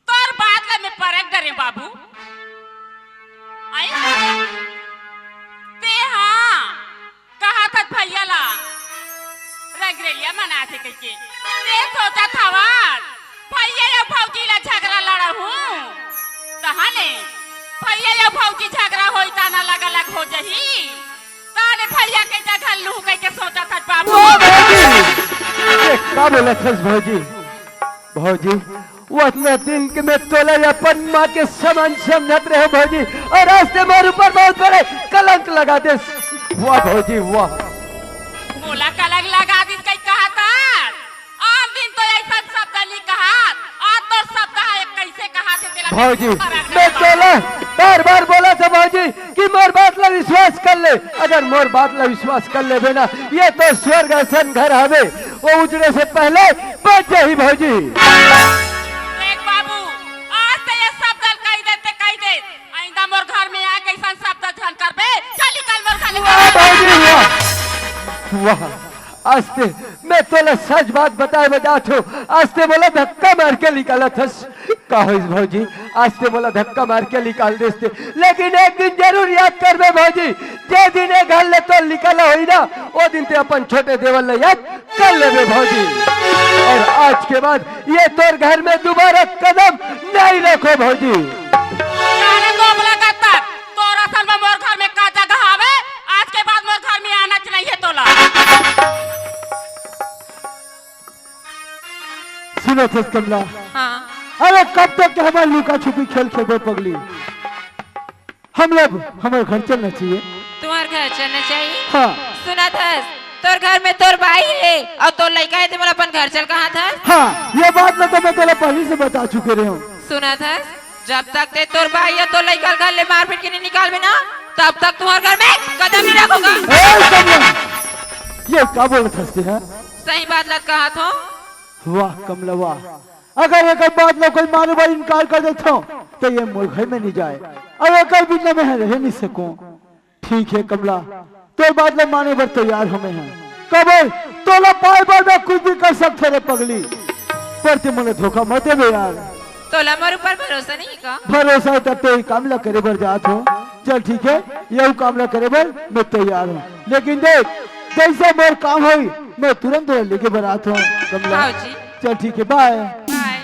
तोर बात ला मैं परख डरेंव बाबू। अई? तेहा कहाथस भइया ला रंगरेलिया मनाथे कहिके। ते सोचत हवस, भइया अउ भौजी ला झगरा लड़ाहूँ। तहाने भइया अउ भौजी झगरा होई, ताना लगा लग हो जही। ताने भइया के जगह लूहूँ कहिके सोचत हस बाबू। ओ भौजी, ये का बोलत हस भौजी? भौजी, वो अतना दिन के मैं तोला अपन माँ के समान समझत रहेंव भौजी, अउ आज ते मोर ऊपर बहुत बड़े कलंक लगा देस। वाह भौजी, वाह। मोला कलंक लगा दिस कहिके कहत हस? आन दिन तो अइसन शब्द नइ कहस, आज तोर शब्द ह कइसे कहत हे तेला भौजी, मैं तोला बार बार बोलत हँव भौजी, कि मोर बात ला विश्वास कर ले। अगर मोर बात ला विश्वास कर लेबे ना, ये तोर स्वर्ग असन घर हवे, वो उजड़े से पहले बच जाही भौजी। देख बाबू, आज ते ये शब्द ल कहि दे, ते कहि दे, आइंदा मोर घर में आके अइसन शब्द झन करबे, चल निकल मोर घर ले। वाह भौजी, वाह। वाह, आज ते मैं तोला सच बात बताए बर जात हँव, आज ते मोला धक्का मार के निकालत हस। का होइस भौजी, आज ते मोला धक्का मार के निकाल देस ते, लेकिन एक दिन जरूर याद करबे भौजी, जे दिन ये घर ले तोर निकला होही ना, वो दिन ते अपन छोटे देवर ला याद कर लेबे भौजी। अउ आज के बाद ये तोर घर में दुबारा कदम नइ रखों भौजी। काहे दोगला गत्तर, तोर असन में मोर घर में का जगह हवे? आज के बाद मोर घर में आना नइ हे तोला। सुनत हस कमला? हाँ। अरे कब तक के हमन लुका छुपी खेल खेलबो पगली? हम लोग, हमर घर चलना चाहिए। तुम्हार घर चलना चाहिए? हाँ। सुनत हस, तोर घर में तोर बाई हे अउ तोर लइका हे, ते मोला अपन घर चल कहत हस? हाँ, ये बात ला तो मैं तोला पहली से बता चुके रहेंव। सुनत हस, जब तक ते तोर बाई या तोर लइका घर ले मारपीट के नइ निकालबे ना, तब तक तुम्हार घर में कदम नइ रखों। ए, कमला, ये का बोलत हस ते, हाँ? सही बात ला कहत हँव। वाह कमला वाह, अगर एकर बात ला कोई माने बर इनकार कर देथे, त ये मोर घर में नइ जाय, अउ एकर बिना मैं रह नइ सकँव। ठीक हे कमला, तोर बात ला माने बर तैयार हँव मैं। कबे तोला पाए बर मैं कुछ भी कर सकथँव रे पगली, पर ते मोला धोखा मत देबे यार। तोला मोर ऊपर भरोसा नइ हे का? भरोसा हे त ते काम ला करे बर जात हँव। चल ठीक हे, ये काम ला करे बर मैं तैयार हँव, लेकिन देख जइसे मोर काम होही मैं तुरंत तोला लेके बर आत हँव कमला। हाँ जी। चल ठीक हे, बाय। बाय।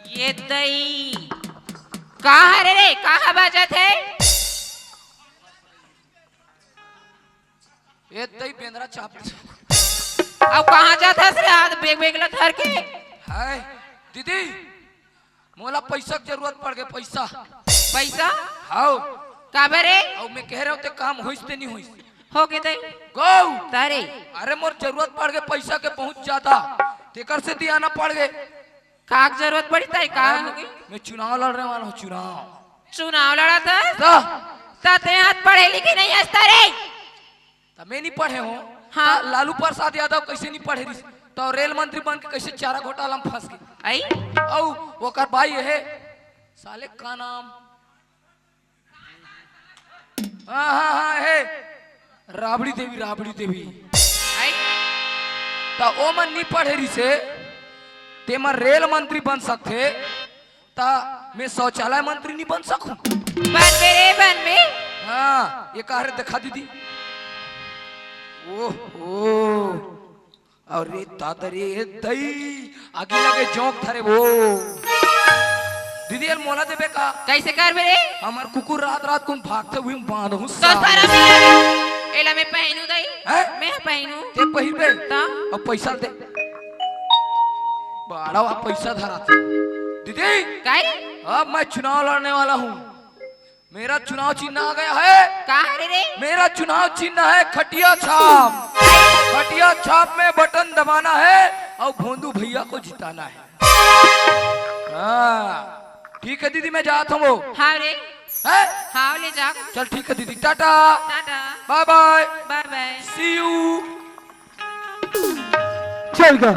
ये दई, का हरे रे, का बाजत हे? ये दई बेंदरा चाप। अब कहाँ जात हस रे, हाथ बेग बेग ला धर के? हाय, दीदी, मोला पइसा के जरूरत पड़ गे, पइसा। पइसा? हव। काबर रे? अउ मैं कहे रहेंव ते काम होइस ते नइ होइस? हो गे दई। गो। तारे। अरे मोर जरूरत पड़ गे पइसा के बहुत ज्यादा, तेकर सेती आना पड़ गे। का के जरूरत पड़ी ताई, का अरे हो गे? मैं चुनाव लड़ने वाला हँव, चुनाव। चुनाव लड़त हस? त? त ते हाथ पढ़े लिखे नइ हस तारे। त मैं नइ पढ़े हँव, हाँ। त लालू प्रसाद यादव कइसे नइ पढ़े रिहिस? त रेल मंत्री बन के कइसे चारा घोटाला में फँस गे? अई? अउ ओकर बाई हे, साले का नाम? हाँ, हाँ, हाँ, हे, राबड़ी देवी, राबड़ी देवी। अई? त ओमन नइ पढ़े रिहिसे, तेमन रेल मंत्री बन सकथे, त मैं शौचालय मंत्री नइ बन सकहूँ? बनबे रे, बनबे। हाँ, ये का हरे देखा दीदी। ओहो, अरे दादा रे दई, आगी लगे जोंक धरे वो। दीदी, एला मोला देबे का? कइसे करबे रे? हमर कुकुर रात रात कुन भागथे, उही बांधहूँ तो साला। सरम नइ लगे। एला मैं पहिनहूँ दई। हैं? मैं पहिनहूँ। ते पहिरबे? त? अब पइसा दे। बड़ा वा पइसा धराथे। दीदी। काई? अब मैं चुनाव लड़ने वाला हूँ। मेरा चुनाव चिन्ह आ गया है। का हरे रे? मेरा चुनाव चिन्ह है खटिया छाप। खटिया छाप में बटन दबाना है और भोंदू भैया को जिताना है। हाँ, ठीक है दीदी, मैं जात हूँ वो। हाँ रे। है? हाँ, ले जा। चल ठीक है दीदी, टाटा। टाटा। बाय बाय। बाय बाय। See you। चल गा,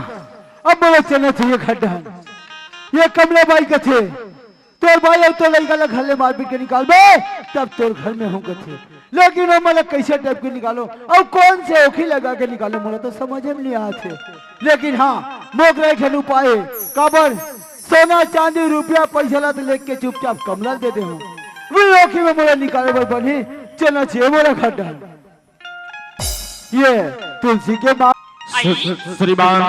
अब मोला चलना चाहिए खड्डा। ये कमला बाई कथे, तोर बाई अउ तोर लइका ला घर ले मारपीट के निकालबे, तब तोर घर में हूँ कथे। लेकिन वो मोला कैसे टाइप के निकालो अउ कौन से ओखी लगा के निकालो, मोला तो समझ में नहीं आत हे। लेकिन हाँ, मोकरा एक ठन उपाय हे। काबर? सोना, चांदी, रुपया, पैसा ला तो लेके चुपचाप कमला दे दे हूँ। वो ओखी में मोला निकाले बर बनी, चलना चाहिए मोला खड्डा। ये तुलसी के माँ। स-, स-, श्रीमान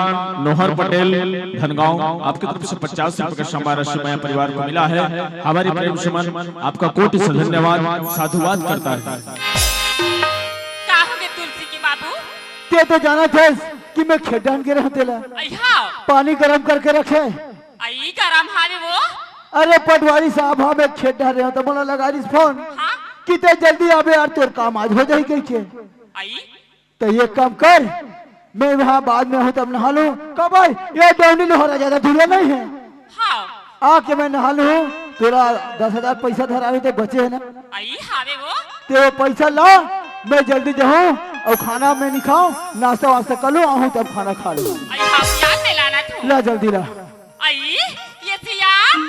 नोहर पटेल, धनगांव, आपकी तरफ से पचास रुपए का शानदार राशि मया परिवार को मिला है। हमारी प्रेम सुमन आपका कोटि से धन्यवाद, साधुवाद करता है। का हो गे तुलसी के बाबू? ते तो जाना थस कि मैं खेत डाहन गे रहूं तेला। अइहा। पानी गरम करके रखे। अई गरम हावे वो। अरे पटवारी साहब, हाँ, मैं खेत डाहन रहे हूँ तो मोला लगा दिस फोन हाँ? कि ते जल्दी आबे यार, तोर काम आज हो जाही कहिके। अई तो ये काम कर, मैं वहाँ बाद में हूँ तब नहा लूँ। काबर? ये डौंडी लोहरा ज्यादा दूरिया नहीं है। हाँ। आके मैं नहा लूँ, तोला दस हजार पैसा धरावे तो बचे है ना? अई हावे वो। ते वो पैसा ला, मैं जल्दी जाहूँ अउ खाना मैं नहीं खाऊँ, नाश्ता वास्ता कर लूँ, आहूँ तब खाना खा लूँ। अई हाँ, याद दिलाना तू। ला जल्दी ला। अई, ये सियान।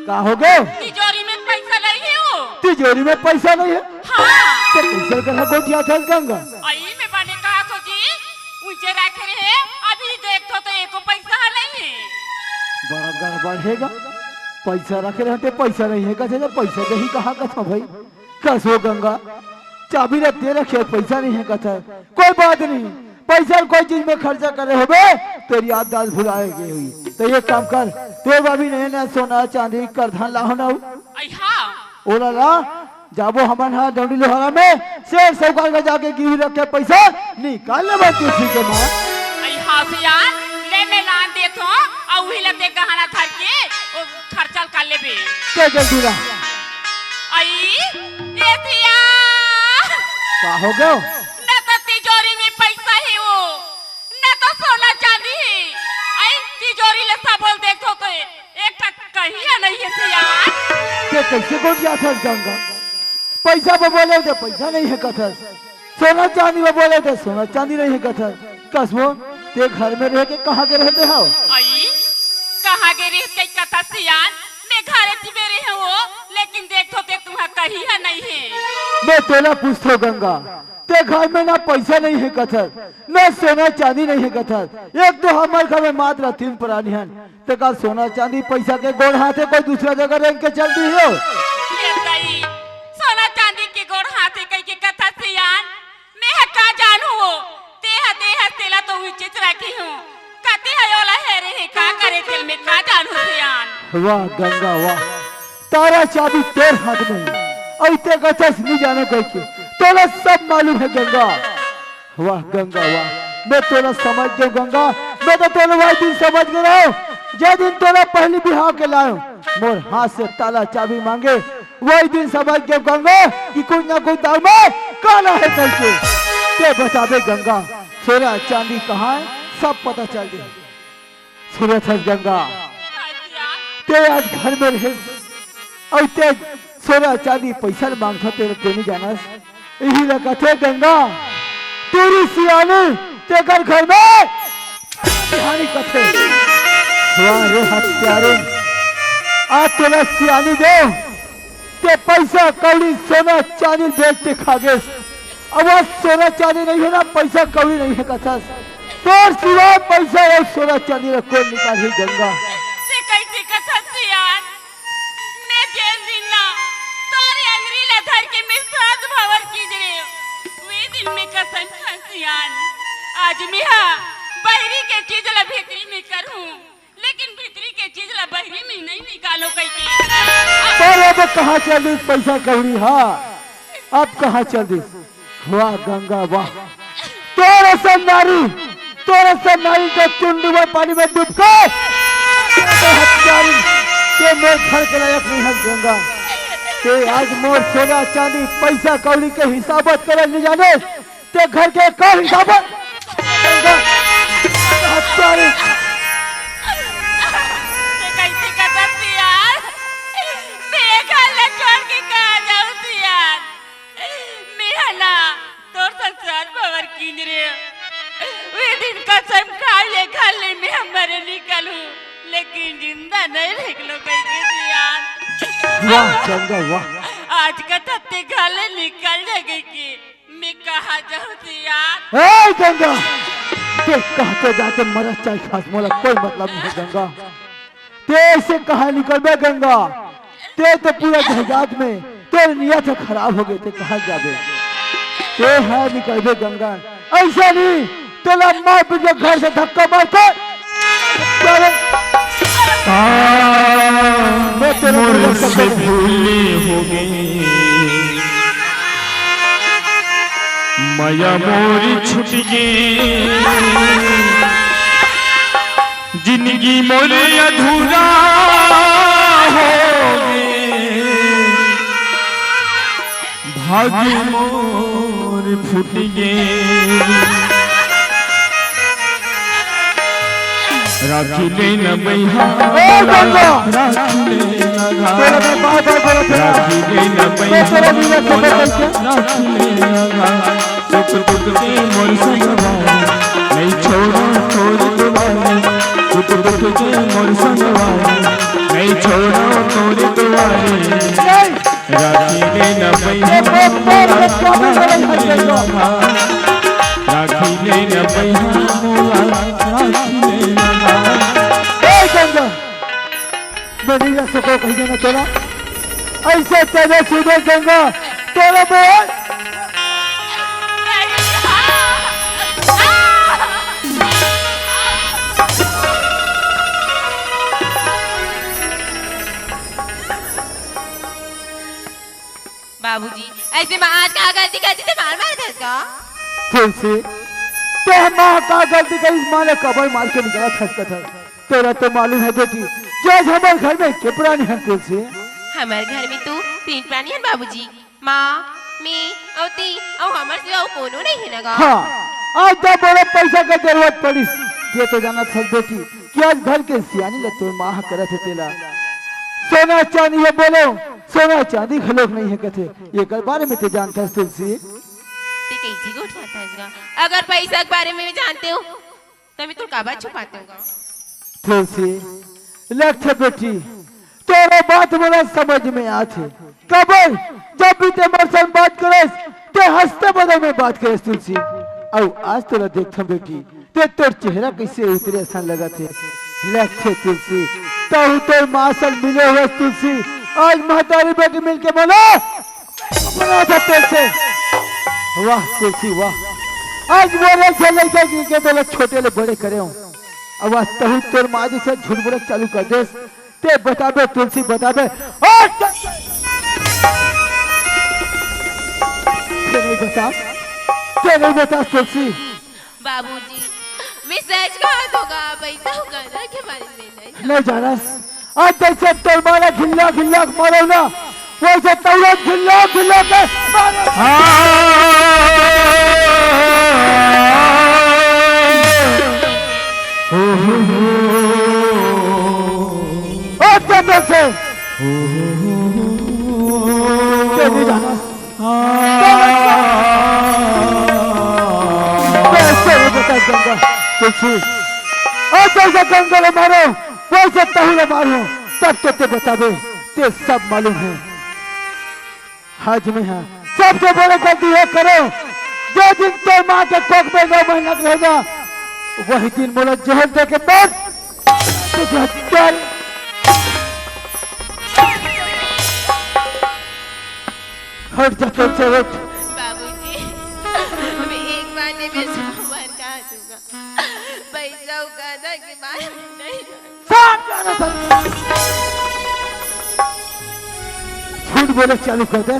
का हो गे? तिजोरी में पैसा नहीं है वो। तिजोरी में पैसा नहीं है? हाँ। तो कैसे कर गोठियाथस गंगा? अई, मैं बने कहा थो जी, ऊंचे रखे रहे, अभी देखो तो एको पैसा नहीं है। बड़ा गड़बड़ हे गा। पैसा रखे रहे ते पैसा नहीं है, कथे तो पैसा देही कहाँ कथा भाई? कस हो गंगा, चाबी ला ते रखे, पैसा नहीं है कथा। कोई बात नहीं, पैसा कोई चीज में खर्चा करे होबे, तोर याददाश्त भुलाए गे होही। तो ये काम कर, तोर भाभी नहीं ना सोना चांदी करधन लाहो ना। अई हाँ। ओला ला, जाबो हमन हा डौंडी लोहरा में, सेठ साहूकार का जाके गिरवी रख के पैसा निकाल लेबे तुलसी के माँ। अई हाँ सियान, ले मैं लान देत हूँ, अउ उही ला ते गहना धर के, ओ खर्चा कर लेबे। ते जल्दी ला। अई, ये सियान। का हो गयो? न तो तिजोरी में पैसा हे वो, न तो सोना चांदी हे। अई, तिजोरी ला सबो ल देखथों तो एक ठक कहीं हे नहीं हे सियान। ते कैसे गोठियाथस गंगा? पैसा बर बोले तो पैसा नहीं है कथस, सोना चांदी बर बोले तो सोना चांदी नहीं है कथस। कस वो, ते घर में रह के कहाँ गे रहे हव? अई, कहाँ गे रहे के कथस सियान? मैं घरे च में रहे हूँ, लेकिन देखथों ते तुहाँ कहीं हे नहीं हे। मैं तोला पूछथों गंगा, ते घर में ना पैसा नहीं है कथस, ना सोना चांदी नहीं है कथस। एक तो हमर घर में मात्र तीन प्राणी हन, ते का सोना चांदी पैसा के गोड़ हाथे कोई दूसरा जगह रेंग के चल दिही हो? ये दाई, सोना चांदी के गोड़ हाथे कहिके कथस सियान, मैं ह का जानहूँ वो? ते ह दे हस तेला तो उहिचेच रखे हूँ। कते ह ओला हेरे हे, का करे तेला मैं का जानहूँ सियान। वाह गंगा वाह, ताला चाबी तोर हाथ में हे, अउ ते कथस नहीं जाने कहिके, तोला सब मालूम हे गंगा। वाह गंगा वाह, मैं तोला समझ गेंव गंगा, मैं तो तोला वही दिन समझ गे रहेंव, जे दिन तोला पहली बिहाव के लाएंव, मोर हाथ से ताला चाबी मांगे, वही दिन समझ गेंव गंगा कि कुछ ना कुछ दाव में काला हे कहिके। ते बताबे गंगा, सोना चांदी कहाँ हे, सब पता चल जाही। सुनत हस गंगा, ते आज घर में रहे अउ ते सोना चांदी पैसा ल मांगथस, तेला ते नहीं जानस। इही ला कथे गंगा, टूरी सियानी, तेकर घर में बिहानी कथे। वाह रे हत्यारे, आज तोला सियानी देंव, ते पैसा कौड़ी सोना चांदी बेच के खा गेस। अब आज सोना चांदी नहीं हे ना, पैसा कौड़ी नहीं हे कथस। तोर सिवाय पैसा अउ सोना चांदी ला कोन निकालही गंगा? ते कइसे कथस सियान? मैं जेन दिन ना तोर अंगरी ला धर के मैं सात भावर कीज रे, वे दिन मैं कसम खांव सियान। आज मैं हा बहरी के चीज ला भीतरी में करहूँ, लेकिन भीतरी के चीज ला बहरी में नहीं निकालों कहिके। पर अब कहाँ चल दिस पैसा कौड़ी हा? अब कहाँ चल दिस? वाह गंगा वाह, तोर असन नारी, तोर असन नारी के चुंडी में पानी में डूब के, ते हत्यारी, ते मोर घर के लायक नहीं हस गंगा। ते आज मोर सोना चांदी पैसा कौड़ी के हिसाबत करे नहीं जाने, ते घर के का हिसाबत? गंगा, हत्यारे। ते कैसे कर सकती यार? मैं घर ला छोड़ के कहाँ जाऊँ थी यार? मैं है ना तोर संसार भवर कीन रे। वे दिन कसम खा ले, खा ले, मैं हमरे निकलूं, लेकिन जिंदा नहीं निकलो कह के दिया। वाह गंगा, वाह। आज का तत्ते घाले निकल जाएगी कि मैं कहा जाऊं दिया। ए गंगा, देख कहते जाते मरत चाहे खास, मोला कोई मतलब नहीं है गंगा। ते ऐसे कहाँ निकलबे गंगा? ते तो पूरा जहाज में तोर नियत ह खराब हो गए, ते कहाँ जाबे? ते है निकलबे गंगा, ऐसा नहीं तोला मार पीट के घर से धक्का मार के। चल। आ, मैं तेरे मोर से भूली हो गई, मया मोरी छुट गई। जिंदगी मोरे अधूरा हो गे, भाग्य मोर फूट गे। राखी लेना मैया, ए गंगा! राखी लेना गा। तेरा मैं बार बार बोला था। राखी लेना मैं मैया, तेरा लीला खत्म करके। राखी लेना गा। सुख दुख के मोर संगवा, नहीं छोड़ो तोर दुआरे। सुख दुख के मोर संगवा, नहीं छोड़ो तोर दुआरे। राखी लेना मैया, राखी लेना मैया, राखी लेना। ए गंगा, मैं नहीं रह सको कहीं ना तोरा। ऐसे तेरे सीधे गंगा, तेरे में बाबूजी, ऐसे में आज का गलती कर दी तो मार मार देस का? तुलसी, ते माँ का गलती करी, माँ ने कबर मार के निकला खसकत है। तोरा तो मालूम है बेटी, जो आज हमारे घर में के प्राणी है तुलसी। हमारे घर में तो तीन प्राणी हैं बाबूजी, माँ, मैं, अउ ती, अउ हमर सिवा अउ कोनो नहीं है ना गा। हाँ, आज जब बड़ा पैसा का जरूरत पड़ी, ये तो जाना था बेटी कि आज घर के सियानी ला तोर माँ ह करत है तेला। सोना चांदी है बोलो, सोना चांदी घलोक नहीं है कथे, एकर बारे में ते जानत हस तुलसी? ते कैसे गोठियात हस गा? अगर पैसा के बारे में जानते हो, तभी तो काबर छुपाते हो गा? तुलसी, लखथे बेटी, तोरो बात मोला समझ में आथे। काबर, जब भी ते मोर संग बात करेस, ते हंसते बदन में बात करेस तुलसी। अउ आज तोला देखथन बेटी, ते तोर चेहरा कैसे उतरे असन लगत हे। लखथे तुलसी, तहु तोर माँ सन मिले हुए तुलसी। आज महतारी बेटी मिलके मना, मना था तुलसी। वाह तुलसी वाह, आज मोर एक झन लइका के, के तोला छोटे ले बड़े करे हूँ। अब आज तहु तोर माँ जी से झूठ बोले चालू कर देस। ते बताबे तुलसी बताबे। ओ, ते नहीं बता, ते नहीं बता तुलसी। बाबूजी, मैं सच कहा दूंगा, पैसा होगा ना के बारे में नहीं। नहीं जानस, आज जैसे तोर मारा घिल्ला घिल्ला मारो ना, वैसे तौरत घिल्ला घिल्ला के मारो। हाँ। ओ, ओ, ओ, ओ। ओ, चंदन से। ओ, ओ, ओ, ओ, ओ। ते नहीं जानस। हाँ। कैसे रे बता गंगा, तुलसी। ओ, जैसे गंगा रे मारो, वैसे तहु ला मारो, तब तो ते बताबे, ते सब मालूम है। आज मैं हा, सबसे बड़े गलती ये करो, जो दिन तोर माँ के कोख में नौ महीना के रहेगा, वही दिन मोला जहर दे के मर। तुझे हत्यार। हट जा, तुलसी, हट। बाबूजी, मैं एक बार नहीं, मैं सौ बार कहा दूंगा। पैसा उगाना के बारे में नहीं। साफ जाना था। झूठ बोले चालू कर दे।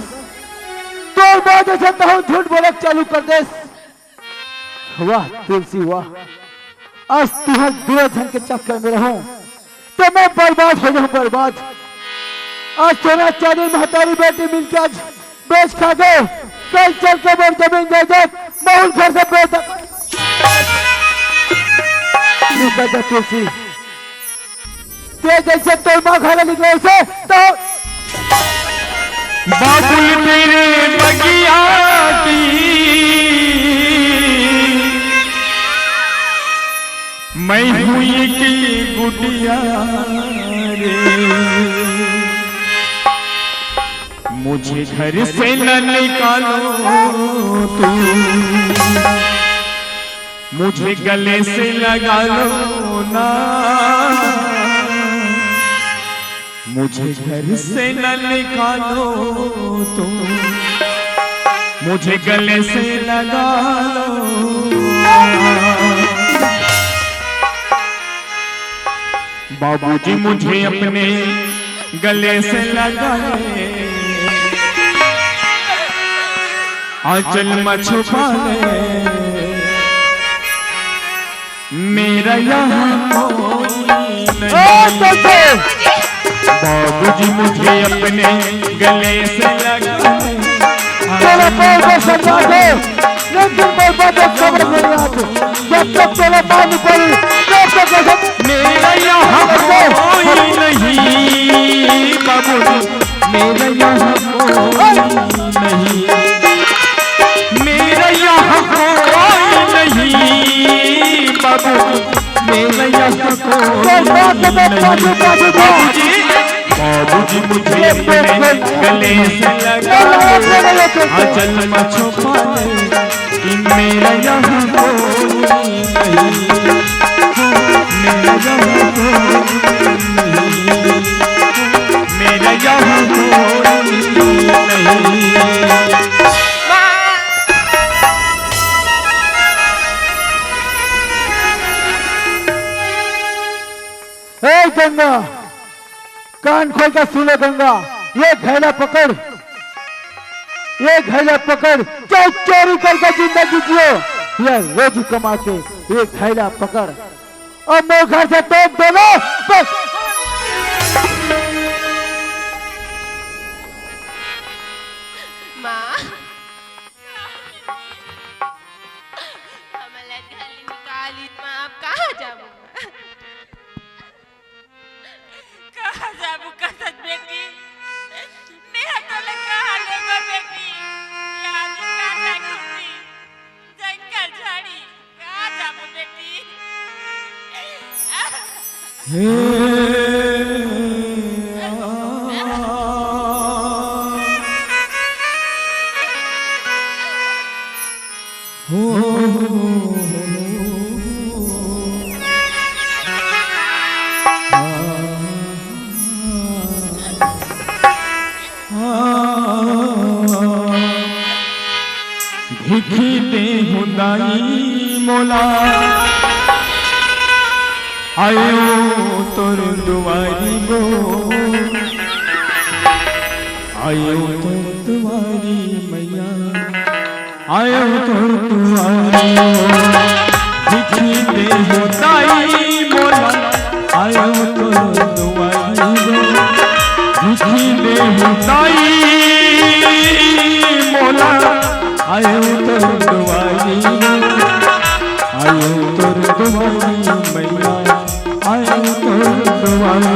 तोर बाद ऐसा तो झूठ बोले चालू कर दे। वाह तुलसी वाह, आज तुहर दो झन के चक्कर में रहूं तो मैं बर्बाद हो जाऊं, बर्बाद। आज सोना चांदी महतारी बेटी मिलके आज बेच खा गए। कल चल के मोर जमीन जायदाद महूँ ल घर से बेच। निकल जा तुलसी, ते जैसे तोर माँ घर निकले से तो बाबुल तेरे बगिया की मैं हुई की गुटिया रे। मुझे घर से न निकालो तुम, मुझे गले से लगा लो ना। मुझे घर से न निकालो तुम, मुझे गले से लगा लो। बाबूजी मुझे अपने गले से लगा ले, आंचल में छुपा ले, मेरा यहाँ कोई नहीं। बाबूजी मुझे अपने गले से लगा ले। तेरा पैर पर सजा दे, लेकिन मैं बात समझ नहीं आती। जब तक तेरा पानी पड़ी, तब तक ऐसा मेरा यहाँ कोई नहीं, बाबूजी, मेरा यहाँ कोई नहीं, मेरा यहाँ कोई नहीं, बाबू, मेरा यहाँ कोई नहीं। बाबूजी, बाबूजी मुझे अपने गले से लगा ले, आंचल में छुपा ले, कि मेरा यहाँ कोई नहीं, मेरा यहाँ कोई नहीं, मेरा यहाँ कोई नहीं। ए गंगा, कान खोल के सुन ले गंगा, ये घैला पकड़, ये घैला पकड़, चाहे चोरी करके जिंदगी जियो, ये रोजी कमा के ये घैला पकड़, और मोर घर से तोप दो ना, बस। माँ, हमला घर ले निकालिस माँ, अब कहाँ जाबो? कहाँ जाबो कसत बेटी? मैं तोला कहाँ लेबो बेटी? यहाँ काटा कुटी, जंगल झाड़ी, कहाँ जाबो बेटी? हे, आ, हो, हो, हो, हो, हो। भिखी दे हो दाई मोला, आयो तोर दुआरी गो, आयो तोर दुआरी मैया। आयो तोर दुआरी, भिखी दे हो दाई मोला। आयो तोर दुआरी, भिखी दे हो दाई मोला। आयो तोर दुआरी, आयो तोर दुआरी मैया। आयो तोर दुआरी।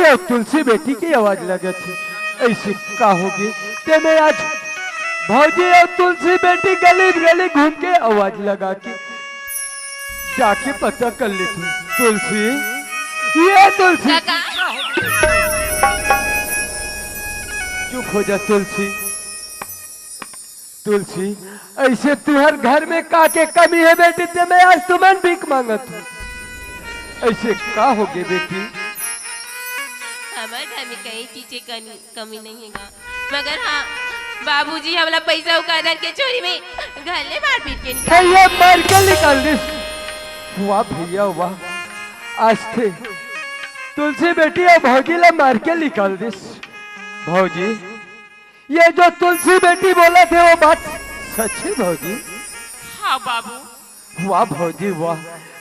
अउ तुलसी बेटी के आवाज लगत हे। अइसे का होगे? तेमे आज भौजी अउ तुलसी बेटी गली गली घूम के आवाज लगा के जाके पता कर लेथों। तुलसी, ये तुलसी, काका। चुप हो जा तुलसी। तुलसी, अइसे तुंहर घर में का के कमी हे बेटी, तेमे आज तुमन भीख मांगत हो? अइसे का होगे बेटी? हमर घर में कई चीज के कमी, कमी नइ हे गा, मगर हाँ, बाबूजी हमला पइसा उकाधर के चोरी में घर ले मारपीट के निकाल भैया मार के निकाल दिस। वाह भैया वाह, आज ते तुलसी बेटी अउ भौजी ला मार के निकाल दिस। भौजी, ये जो तुलसी बेटी बोलत हे, वो बात सच हे भौजी? हाँ बाबू। वाह भौजी वाह,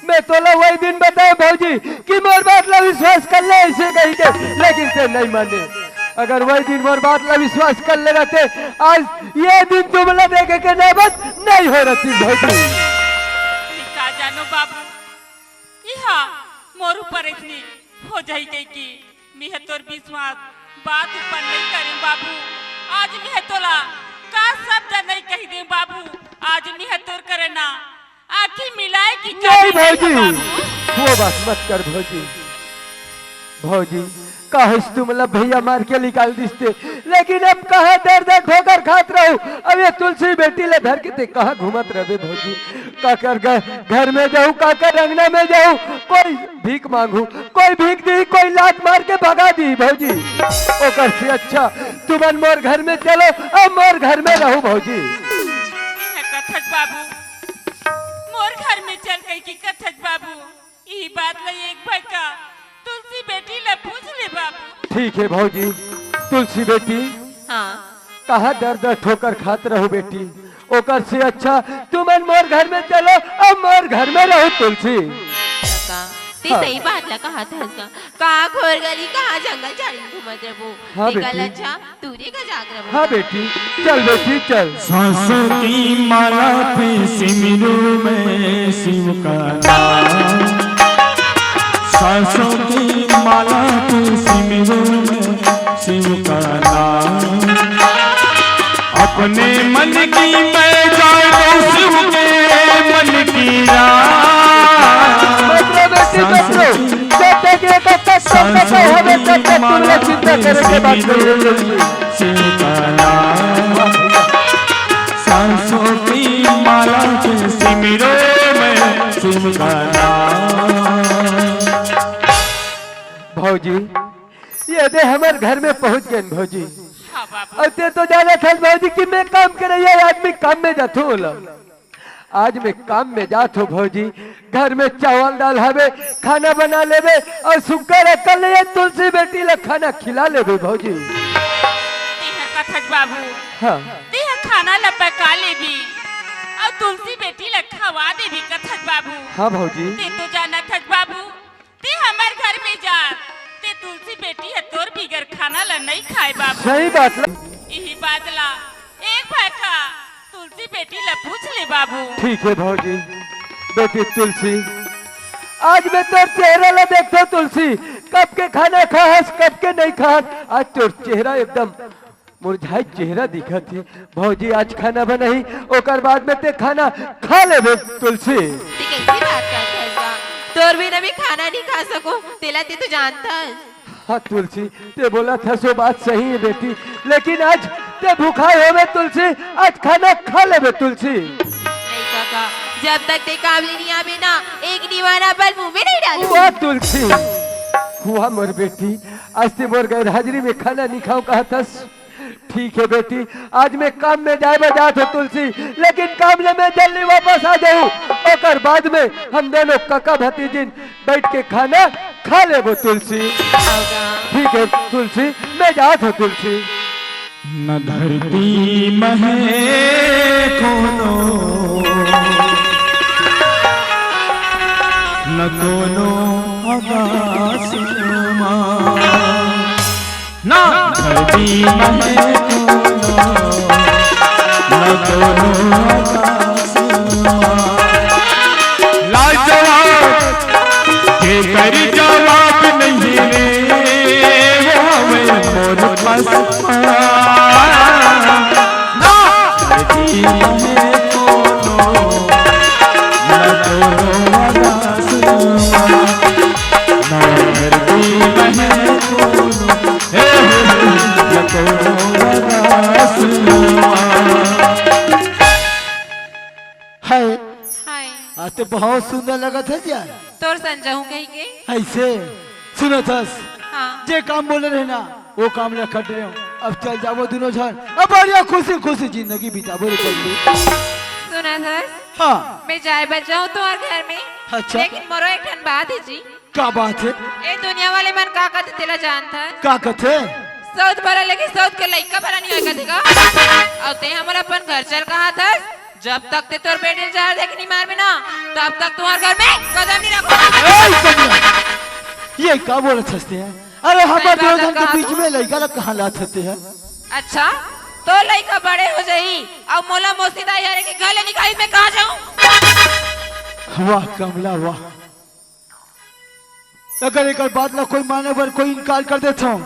मैं तोला वही दिन बताएंव भौजी कि मोर बात ला विश्वास कर ले अइसे कहि के, लेकिन ते नइ माने। अगर वही दिन मोर बात ला विश्वास कर ले रहते, आज ये दिन तुमला देखे के नौबत नइ होय रहतिस भौजी। का जानों बाबू, इहाँ मोर ऊपर अइसने हो जाही कहिके मेंह तोर विश्वास बात ऊपर नइ करेंव बाबू। आज मेंह तोला का शब्द नइ कहि देंव बाबू। आज मेंह तोर करा ना आँखी मिलाय के नइ भौजी, वो बात मत कर भौजी। भौजी, काहेच तुमला भैया मार के निकाल दिस ते, लेकिन अब कहाँ दर दर ठोकर खात रहूँ। अब ये तुलसी बेटी ला धर के ते कहाँ घूमत रहबे भौजी? काकर घर, घर में जाहूँ, काकर अंगना में जाहूँ, कोई भीख मांगहूँ, कोई भीख दिही, कोई लात मार के भगा दिही भौजी। ओकर से अच्छा तुमन मोर घर में चलो अउ मोर घर में रहू भौजी। कथस बाबू, मोर घर में चल कहिके कथस बाबू। इही बात ला एक भैका तुलसी बेटी ला पूछ ले बाबू। ठीक हे भौजी, तुलसी बेटी। हाँ। कहाँ दर दर ठोकर खात रहू बेटी, ओकर से अच्छा तुमन मोर घर में चलो अउ मोर घर में रहू तुलसी। काका, ते हाँ। सही बात ला कहत हस का। कहाँ घोर गली, कहाँ जंगल झाड़ी घूमत रहबो। हाँ बेटी। अच्छा, तू रे का जाग रहबो हाँ का? बेटी, चल बेटी, चल। सांसों की माला पे सिमरू मैं शिव का नाम। सांसों की माला पे सिमरू मैं शिव का नाम। अपने मन की मैं जानू शिव के मन की राह। बदलो बेटी, बदलो। जब तक ये तो तक तो तक हमें तक तक तुमने चिंता करे के बात नहीं है। सांसों की माला पे सिमरो मैं शिव का नाम। भौजी, ये दे हमर घर में पहुंच गए भौजी। हाँ बाबू। अउ ते तो जानत हस भौजी कि मैं काम करइया आदमी काम में जाथों ओला। आज मैं काम में जाथों भौजी, घर में चावल दाल हवे, खाना बना लेबे अउ सुग्घर अकन ले ये तुलसी बेटी ला खाना खिला लेबे भौजी। तेहा कथस बाबू, हाँ। तेहा खाना ला पका लेबे अउ तुलसी बेटी ला खवा देबे कथस बाबू। हाँ भौजी। ते तो जानत हस बाबू, ते हमर घर में जा, ते तुलसी बेटी ह तोर बिगर खाना ला नइ खाय बाबू। सही बात ला। इही बात ला एक भैका तुलसी बेटी ला पूछ ले बाबू। ठीक हे भौजी। बेटी तुलसी, आज मैं तोर चेहरा ला देखथों तुलसी, कब के खाना खाहस, कब के नइ खाहस, आज तोर चेहरा एकदम मुरझाए चेहरा दिखत हे। भौजी आज खाना बनाही, ओकर बाद में ते खाना खा लेबे तुलसी। ते कइसे बात करत हस गा? तोर बिना मैं खाना नइ खा सकों, तेला ते तो जानत हस। हाँ तुलसी, ते बोलत हस वो बात सही हे बेटी, लेकिन आज ते भुखाए होबे तुलसी, आज खाना खा लेबे तुलसी। नहीं काका, जब तक ते काम ले नइ आबे ना, एक निवाना बल मुंह में नइ डालूं। वाह तुलसी, वाह मोर बेटी, आज ते मोर गैर हाजिरी में खाना नइ खाहूं कहत हस। ठीक हे बेटी, आज मैं काम में जाए बर जात हों तुलसी, लेकिन काम ले मैं जल्दी वापस आ जाहूं। ओकर बाद में हम दूनों कका भतीजिन बइठ के खाना खा लेबो तुलसी। ठीक हे तुलसी, मैं जात हों तुलसी। न धरती म हे कोनो, न कोनो आकाश म। ना धरती म हे कोनो, ना कोनो आकाश म। लाजवाब, के कर जवाब नहीं रे। हाय। हाय। आज तो बहुत सुंदर लगत है यार। तोर संजहू कही के। ऐसे सुनत हस। हाँ। जे काम बोले रहे ना, वो काम ले खट रहे हो। अब चल जाबो दोनों झन, अब बढ़िया खुशी खुशी जिंदगी बिताबो रे पगली। सुनत हस। हाँ। मैं जाए बर जाऊँ तुम्हार घर में। अच्छा। लेकिन मोरो एक ठन बात है जी। का बात है? ए दुनिया वाले मन का कथे तेला जानत हस? का कथे? सौत भला लेके सौत के लइका भला नहीं होय कथे का? अउ ते हमला अपन घर चल कहात हस? जब तक ते तोर बेटी ला जहर दे के नहीं मारबे ना, तब तक तुम्हार घर में कदम नहीं रखूंगा। ए, कमला, ये का बोलत हस ते? अरे, हमर दोनों झन के बीच में लइका ला कहाँ लात हस ते? अच्छा, तो लइका बड़े हो जाही, अब मोला मौसी दाई हरे के घर ले निकाली, मैं कहाँ जाऊँ? वाह कमला, वाह। अगर एकर बात ला कोई माने बर कोई इनकार कर देत हो,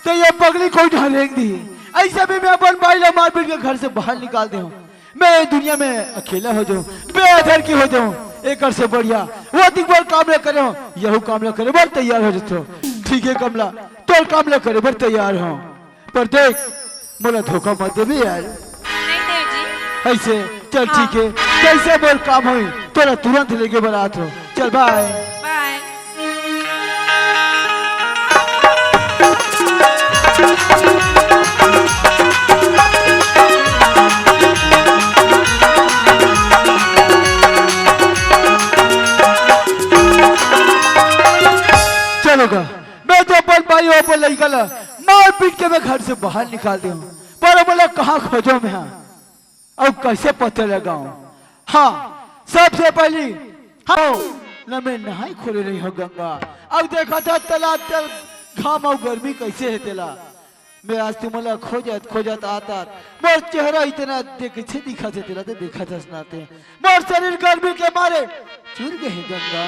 तो ये पगली कोई ढारेंग दी। ऐसे भी मैं अपन भाई ला मार पीट के घर से बाहर निकाल दे हूँ। मैं ये दुनिया में अकेला हो जाऊँ, बेअदर की हो जाऊँ, एकर से बढ़िया वो दिन बर काम ला करे हो, यहू काम ला करे बर तैयार हो जाते हो। ठीक है कमला, तोर काम ला करे बर तैयार हो। पर देख, मोला धोखा मत देबे यार। नहीं देव जी। ऐसे, चल हाँ। ठीक है, जैसे मोर काम होई, तोला तुरंत लेके बर आत हो। चल, बाय। बाय। चलो गा। मैं तो अपन भाई अउ अपन लइका ला मार पीट के मैं घर से बाहर निकाल दे हूँ, पर मोला कहाँ खोजो मैं, हाँ? अउ कैसे पता लगाऊं? हाँ, सबसे पहली, हाँ, न मैं नहाई खोले रही हूँ गंगा। अब देखा था तालाब तल घाम अउ गर्मी कैसे है तेला। मैं आज तुमला खोजत खोजत आतात, मोर चेहरा इतना देख से दिखा थे तेला तो देखा था सुनाते। मोर शरीर गर्मी के मारे चुर गए गंगा।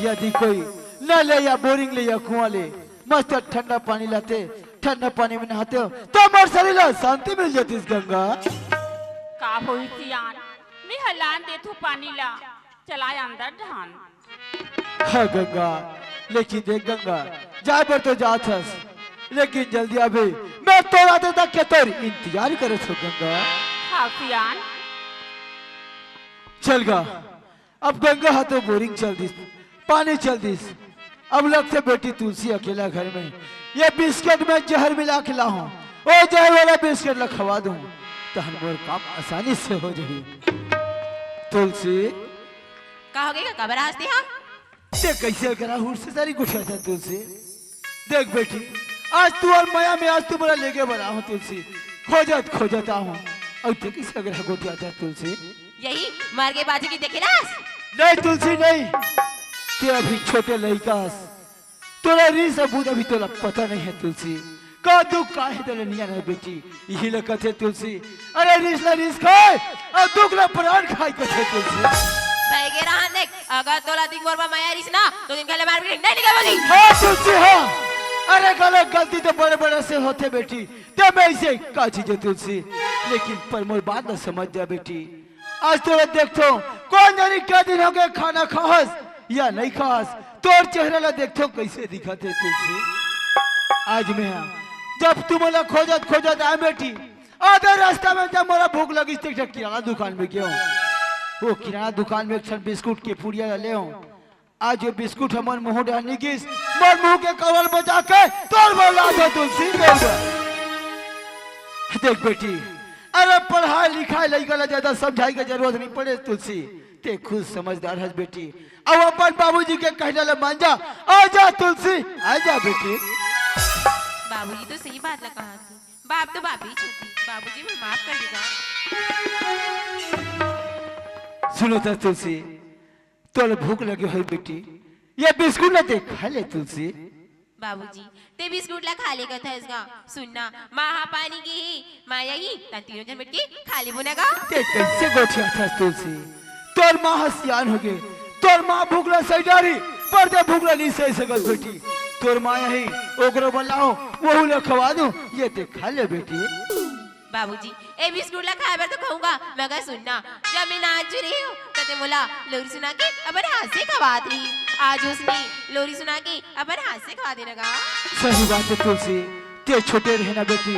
यदि कोई नल ले या बोरिंग ले या कुआं ले मस्त ठंडा पानी लाते, ठंडा पानी में नहाते हो, तो मोर शरीर ला शांति मिल जाती इस गंगा। का होई सियान, मैं हलान देथू पानी ला, चलाय अंदर ढान। हाँ गंगा, लेकिन देख गंगा, जाए बर तो जात हस, लेकिन जल्दी अभी मैं तोर आते तक के तोर इंतजार करत हो गंगा। हाँ सियान। चल गा, अब गंगा हा तो बोरिंग चल दिस, पानी चल दिस। अब लगथे बेटी तुलसी अकेला घर में, ये बिस्किट में जहर मिला के लाहूं, ओ जहर वाला बिस्किट ला खवा दूं, तहन मोर काम आसानी से हो जाही। तुलसी। का हो गई? काबर हंसती हा? ते कैसे करा हुर से सारी गुठिया था तुलसी। देख बेटी, आज तू अउ मया में आज तू मोला लेके बना हो तुलसी, खोजत खोजत आहूं, अउ ते कैसे अगर गोठिया था तुलसी। यही मर के बाजी की देखे ना। नहीं तुलसी नहीं, ते अभी छोटे लइका हस, तोला रीस अउ बुध अभी तोला पता नहीं है तुलसी। का दुख का है तोला निया नहीं बेटी, यही लगत है तुलसी। अरे रीस ला रीस खाए अउ दुख ला प्राण खाए कथे तुलसी। सही के रहा देख, अगर तोला दिख मोर बा मया रीस ना, तो दिन खले मार भी नहीं निकल बजी। हाँ तुलसी हाँ, अरे गलत गलती तो बड़े बड़े से होथे बेटी, ते मैं इसे का चीज है तुलसी, लेकिन पर मोर बात ना समझ जा बेटी। आज तोला देखथो, कोन जनी के दिन होगे खाना खाहस या नहीं खाहस, तोर चेहरा ला देखथो कैसे दिखत हे तुलसी। आज मैं हा, जब तुमला खोजत खोजत आए बेटी, आधे रास्ता में जब मोला भूख लगिस, ते एक ठन किराना दुकान में गेंव। वो किराना दुकान में एक ठन बिस्कुट के पुड़िया ला लेंव। आज ये बिस्कुट हमर मुंह डाल निगिस, मोर मुंह के कवर बचा के तोर बर लात हो तुलसी, तोर बर। देख बेटी, अरे पढ़ाई लिखाई लइका ला ज्यादा समझाई के जरूरत नहीं पड़े तुलसी, ते खुद समझदार हस बेटी। अब अपन बाबूजी के कहना ला मान जा, आ जा तुलसी, आ जा बेटी। बाबूजी तो सही बात ला कहा थे, बाप तो बाप ही होती, बाबूजी मैं माफ कर देगा। सुनो तो तुलसी, तोला भूख लगे होही बेटी, ये बिस्कुट ला ते खा ले तुलसी। बाबूजी, ते बिस्कुट ला खा ले कथस गा। सुन ना, माँ हा पानी गे हे, मैं आही, तन तीनों झन बैठ के खा लेबो ना गा। ते कैसे गोठियाथस तुलसी? तोर माँ हा सियान होगे, तोर माँ भूख ला सही डारही, पर ते भूख ला नहीं सही सकस बेटी। तोर माँ आही, ओकरो बर लाहूं, वहू ला खवा दूं, ये ते खा ले बेटी। बाबूजी, ए बिस्कुट ला खाए बर तो कहूँगा, मगर सुन ना, जब मैं नानचुन रहे हूँ, त ते मोला लोरी सुना के अपन हाथ से खवात रही। आज उसने लोरी सुना के अपन हाथ से खवा देना गा। सही बात है तुलसी, ते छोटे रहे ना बेटी,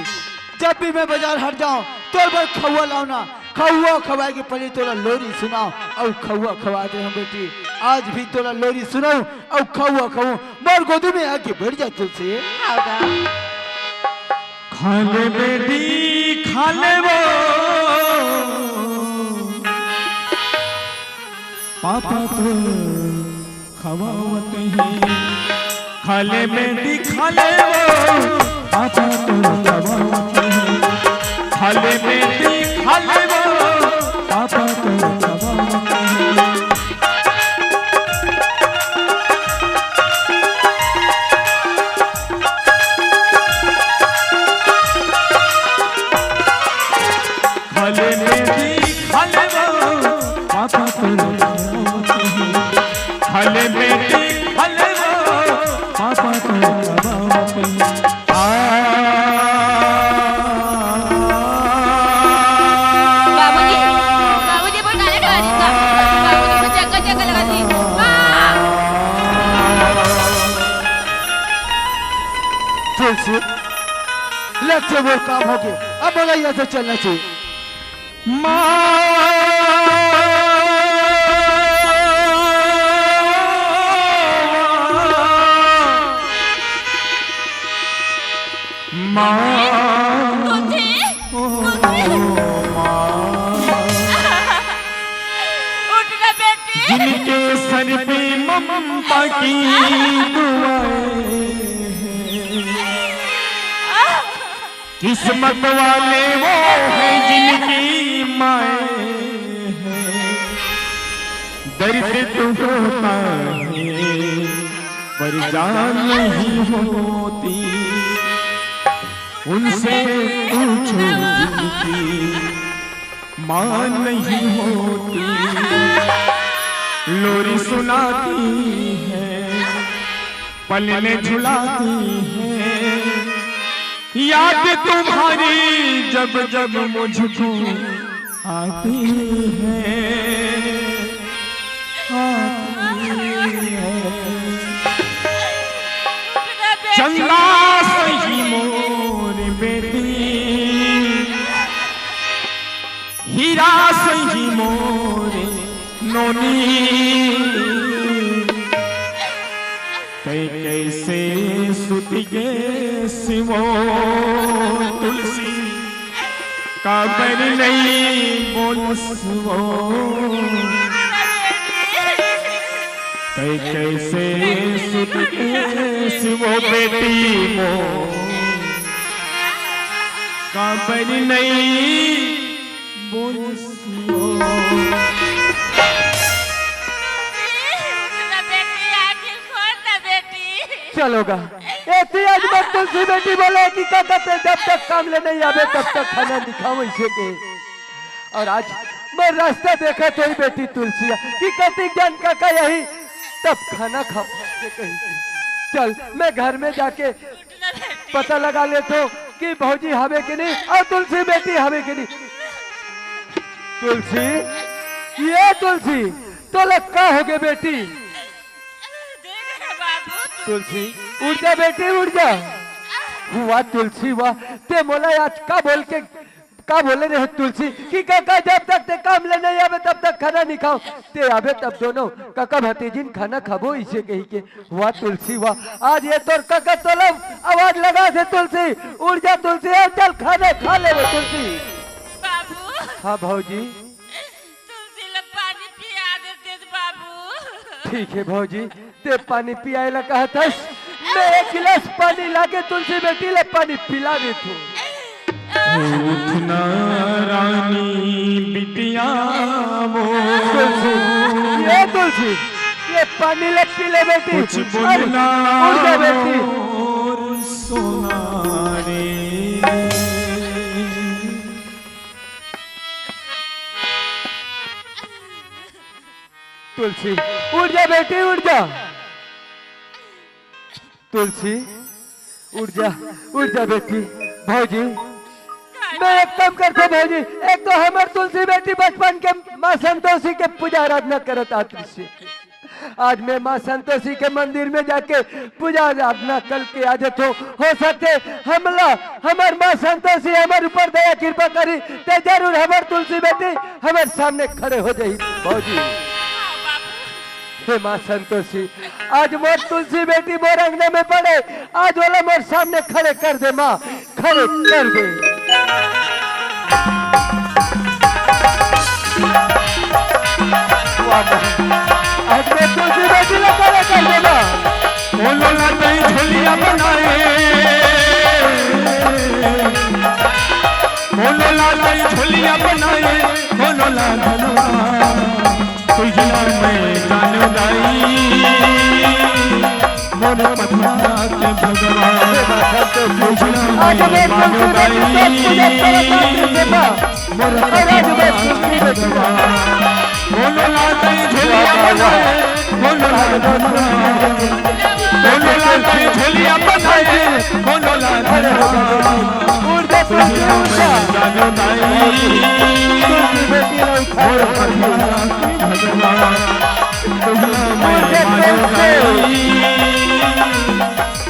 जब भी मैं बाजार हट जाऊं, तोर बर खउआ लाओ ना, खउआ खवाए के पहले तोला लोरी सुनाओ, अउ खउआ खवा दे हम बेटी। आज भी तोला लोरी सुनाऊं, अउ खउआ खाऊं, मोर गोदी में आके बैठ जा तुलसी। खाओगा। खा ले बेटी, खा ले वो, पापा तो खवावत है। खा ले बेटी, खा ले वो, पापा तो खवावत है। खा ले बेटी, खा ले वो, पापा तो खवावत है। खा ले बेटी, खा ले वो, पापा तो खवावत है। खा ले बेटी, खा ले वो, पापा तो खवावत है। आ। बाबूजी, बाबूजी, मोर काले डरा दिस गा। बाबूजी, मोर चक्कर, चक्कर लगा दिस। आ। तुलसी, लगथे मोर काम होगे। अब मोला यहाँ से चलना चाहिए। माँ। माँ। तुलसी, ओ तुलसी। माँ। उठ ना बेटी। जिनके सर पे ममता की दुआएं हैं, किस्मत वाले वो हैं जिनकी माएं हैं। दर्द तो होता है पर जान नहीं होती। उनसे पूछो जिनकी माँ नहीं होती। लोरी सुनाती है, पलने झुलाती है, याद तुम्हारी जब जब मुझको आती है, आती है। चंदा सही मोर बेटी, हीरा सही मोर नोनी। तै कैसे सुत गेस वो तुलसी, काबर नहीं बोलस वो। तै कैसे सुत गेस वो बेटी वो, काबर नहीं बोलस वो। बेटी, आखिर खोल ना बेटी। चलो गा। ए, ती आज मत तुलसी बेटी बोले कि काका ते जब तक काम ले नहीं आवे, तब तक खाना नहीं खाओ, इसे के। और आज मैं रास्ता देखा तो ही बेटी तुलसिया कि कतिक जन काका यही तब खाना खाओ, इसे कही। चल, मैं घर में जाके पता लगा लेथों कि भौजी हवे कि नहीं और तुलसी बेटी हवे कि नहीं। तुलसी, ये तुलसी, तोला का होगे बेटी? देख रे बाबू, तू तुलसी, उठ जा बेटी, उठ जा। वाह तुलसी, वाह, ते मोला आज का बोल के, का बोले रहे तुलसी कि काका जब तक ते काम ले नहीं आवे तब तक खाना नहीं खाओ, ते आवे तब दोनों काका भतीजिन खाना खाबो, इसे कही के। वाह तुलसी, वाह, आज ये तोर काका तोला आवाज लगाथे तुलसी, उठ जा तुलसी, और चल खाना खा ले तुलसी। बाबू। हाँ भौजी। तुलसी ला पानी पिया देते बाबू। ठीक है भौजी, ते पानी पियाए ला कहत हस, मैं एक गिलास पानी लाके तुलसी बेटी ला पानी पिला देथों। उठना रानी बिटिया वो। तुलसी, ये तुलसी, ये पानी ला पी ले बेटी। कुछ अरे, बोलना उठ जा बेटी। मोर सोना रे। तुलसी, उठ जा बेटी, उठ जा। तुलसी, उठ जा, उठ जा बेटी। भौजी, मैं एक काम करते भौजी, एक तो हमर तुलसी बेटी बचपन के माँ संतोषी के पूजा आराधना करत आत रहिसे। आज मैं माँ संतोषी के मंदिर में जाके पूजा आराधना करके आ जथों। हो सकथे हमला, हमर माँ संतोषी हमर ऊपर दया कृपा करी, ते जरूर हमर तुलसी बेटी हमर सामने खड़े हो जाही भौजी। हे माँ संतोषी, आज मोर तुलसी बेटी मोर अंगना में पड़े, आज ओला मोर सामने खड़े कर दे माँ, खड़े कर दे। वाह माँ, आज मोर तुलसी बेटी ला खड़े कर दे माँ। बोलो ला दई झोलिया बनाए, बोलो ला दई झोलिया बनाए, बोलो ला धनवा। तुझला मैं जानो दाई, मोर पथरा के भगवान। तुझला आज मैं मैं मानो खूबसूरत दाई, खूबसूरत तरह से देता। मोर और आज मैं पथरा के खूबसूरत भगवान। बोलो ला दई झोलिया बनाए, बोलो ला धनवा। बोलो ला दई झोलिया बनाए, बोलो ला धनवा। ऊर्जा तुझला तुझे मैं ऊर्जा। जानो दाई, तुझे बेटी रही मोर पथरा भगवान, तुझला मैं मानो दाई,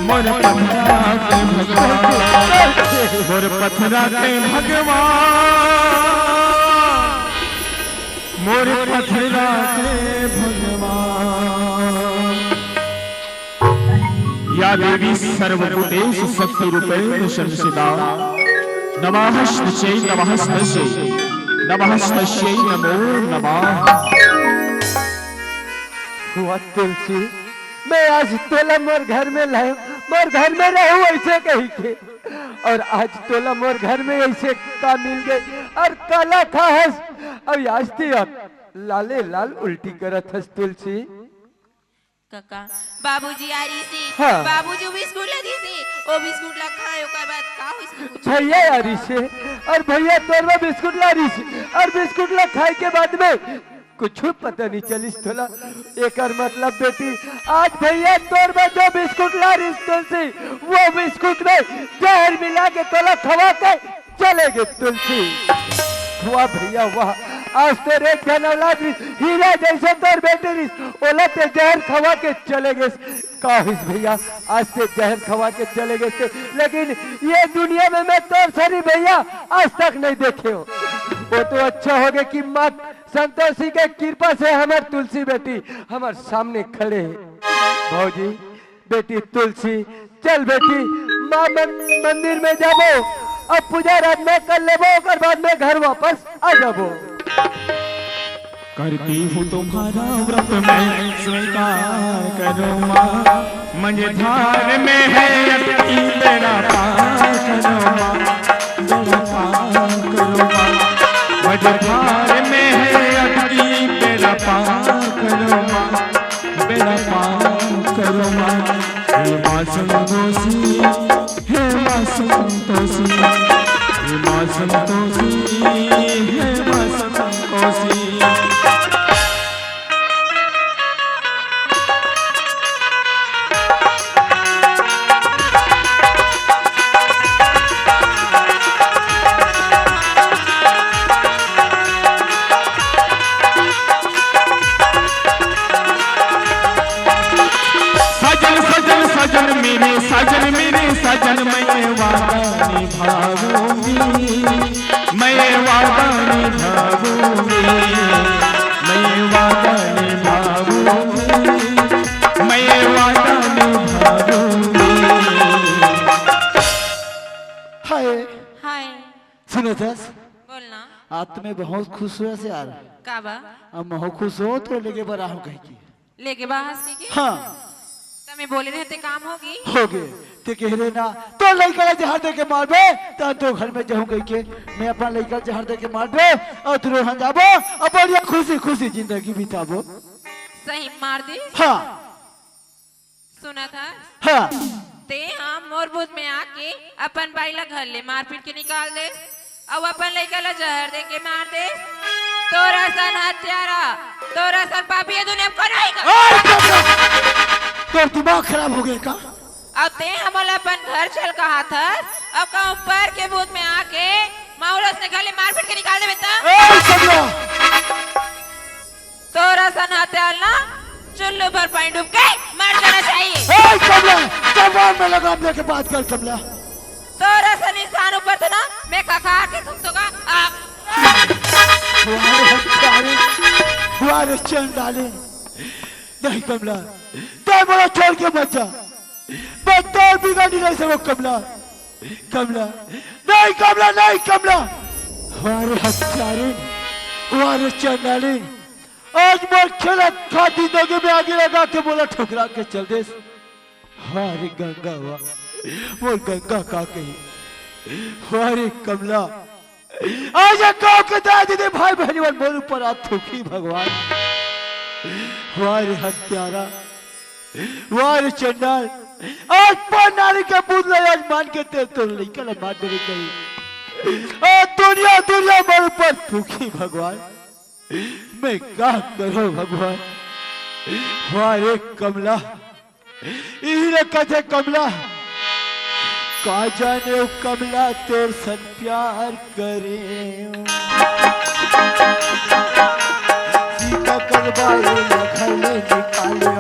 मोर पथरा के भगवान, मोर पथरा के भगवान, मोर पथरा के भगवान। या देवी सर्वभूतेषु शक्तिरूपेण संस्थिता। नमस्तस्यै, नमस्तस्यै, नमस्तस्यै नमो नमः। वाह तुलसी, मैं आज तोला मोर घर में लायो, मोर घर में रहूं ऐसे कही के, और आज तोला मोर घर में ऐसे का मिल गई और काला खाहस, अब आज ते अब लाले लाल उल्टी करत हस तुलसी। कका, बाबूजी आ रहिसे, हाँ। बाबूजी बिस्कुट ला दिसे, ओ बिस्कुट ला खाए, ओकर बाद का होइस कुछ? भैया आ रहिसे, और भैया तोर बर बिस्कुट ला रहिसे, और बिस्कुट ला खाए के बाद में कुछ पता नहीं चलिस तोला। एकर मतलब बेटी, आज भैया तोर बर जो बिस्कुट ला रहिस तुलसी, वो बिस्कुट में जहर मिला के तोला खवा के चले गे तुलसी। वाह भैया वाह, आज तोर एक झन औलाद रहिस, हीरा जैसे तोर बेटी रहिस, ओला ते जहर खवा के चले गेस। का होइस भैया, आज ते जहर खवा के चले गेस ते, लेकिन ये दुनिया में मैं तोर सरी भैया आज तक नहीं देखे हो। वो तो अच्छा हो गया कि माँ संतोषी के कृपा से हमर तुलसी बेटी हमर सामने खड़े हे। भौजी, बेटी तुलसी, चल बेटी, माँ मन-, मंदिर में जाबो, अब पूजा आराधना कर लेबो, ओकर बाद में घर वापस आ जाबो। करती हूँ तुम्हारा व्रत मैं स्वीकार करो माँ, मझधार में है अटकी बेड़ा पार करो माँ, बेड़ा पार करो माँ, मझधार में है अटकी बेड़ा पार करो माँ, बेड़ा पार करो माँ। हे माँ संतोषी, हे माँ संतोषी, हे माँ संतोषी, हे माँ संतोषी। सजन सजन सजन मेरे सजन मेरे सजन, मैं वादा निभाऊंगी, मैं वादा निभाऊंगी, मैं वादा निभाऊंगी, मैं वादा निभाऊंगी। हाय। हाय। सुनत हस? बोलना। आज तो मैं बहुत खुश होय हस यार। का बा? अब महू खुश हों, तोर लेगे बर आहूं कहिके। लेगे बर आहस कहिके? हाँ। त मैं बोले रहेंव ते काम होगे? होगे। ते कहे रहे ना, तोर लइका ला जहर दे के मारबे, त तोर घर में जाहूं कहिके। मैं अपन लइका ला जहर दे के मार देंव, अउ दूनों झन जाबो, अउ बढ़िया खुशी खुशी जिंदगी बिताबो। सही मार दे? हाँ। सुनत हस? हाँ। ते हा मोर बूथ में आके अपन बाई ला घर ले मार पीट के निकाल देस, अउ अपन लइका ला जहर दे के मार देस। तोर असन हत्यारा, तोर असन पापी ये दुनिया में कोनो नइ हे का? ओए, चुप रह। तोर दिमाग खराब होगे का? अउ ते हा मोला अपन घर चल कहत हस, अउ कहूं पर के बूथ में आके अउ अइसने घर ले मार पीट के निकाल देबे त? ए कमला! तोर असन हत्यारा ल चुल्लू भर पानी डूब के मर जाना चाहिए। ए कमला! जबान में लगाम लेके बात कर कमला। तोर असन इंसान ऊपर तो ना मैं कका के थूक दूंगा। आ, वाह रे हत्यारे, वाह रे चंडाले। नहीं कमला, तैं मोला छोड़ के मत जा। मैं तोर बिना नहीं रह सकूं कमला। कमला, नहीं कमला, नहीं कमला। वाह रे हत्यारे, वाह रे चंडाले। आज मोर खेलत खात जिंदगी में आगी लगा के मोला ठुकरा के चल देस। वाह रे गंगा वाह, मोर गंगा का कही। वाह रे कमला, आज ये गांव के दाई दीदी भाई बहनी मन मोर ऊपर हाथ थूकी भगवान। वाह रे हत्यारा, वाह रे चंडाल, आज पर नारी के पूत ल आज मान के तें तोर लइका ल मार देबे कही। आज दुनिया दुनिया मोर ऊपर थूकी भगवान। मैं का करूं भगवान? वाह रे कमला, इही ल कथे कमला, का जाने ओ कमला तोर सन प्यार करे। सीता कस बाई ल घर ले निकाले,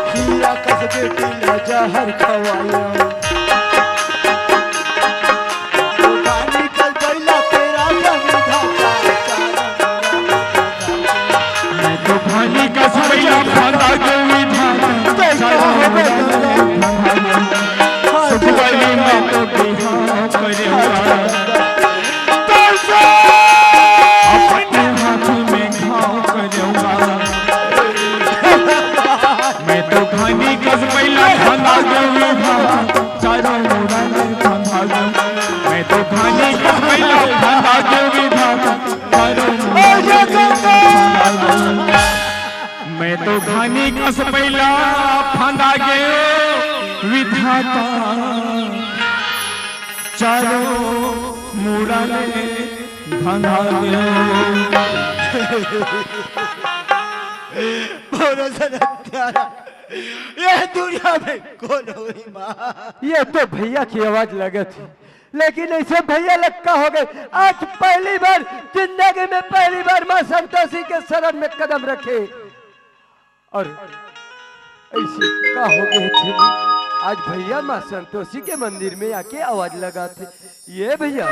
हीरा कस बेटी ल जहर खवाए। पानी कल बैला तेरा जमीन धाता। मैं तो पानी कस बैला फांदा के विधाता। सुखवाली मैं तो बिहाव करे हुआ। अपने हाथ में घाव करे हुआ। मैं तो पानी कस बैला फांदा के विधाता। चारों मुड़ा में फांदा के। मैं तो पानी कस बैला फांदा के विधाता। चारों मुड़ा में फांदा के। मैं तो घानी कस बैला फांदा गे विधाता, चारों मुड़ा ले फंदा गे। भरोसा न प्यारा, ये दुनिया में कौन होई माँ? ये तो भैया की आवाज लगत हे। लेकिन ऐसे भैया लक्का हो गए। आज पहली बार जिंदगी में, पहली बार माँ संतोषी के शरण में कदम रखे। और ऐसे का हो गए थे? आज भैया माँ संतोषी के मंदिर में आके आवाज लगाथे, "ये भैया।"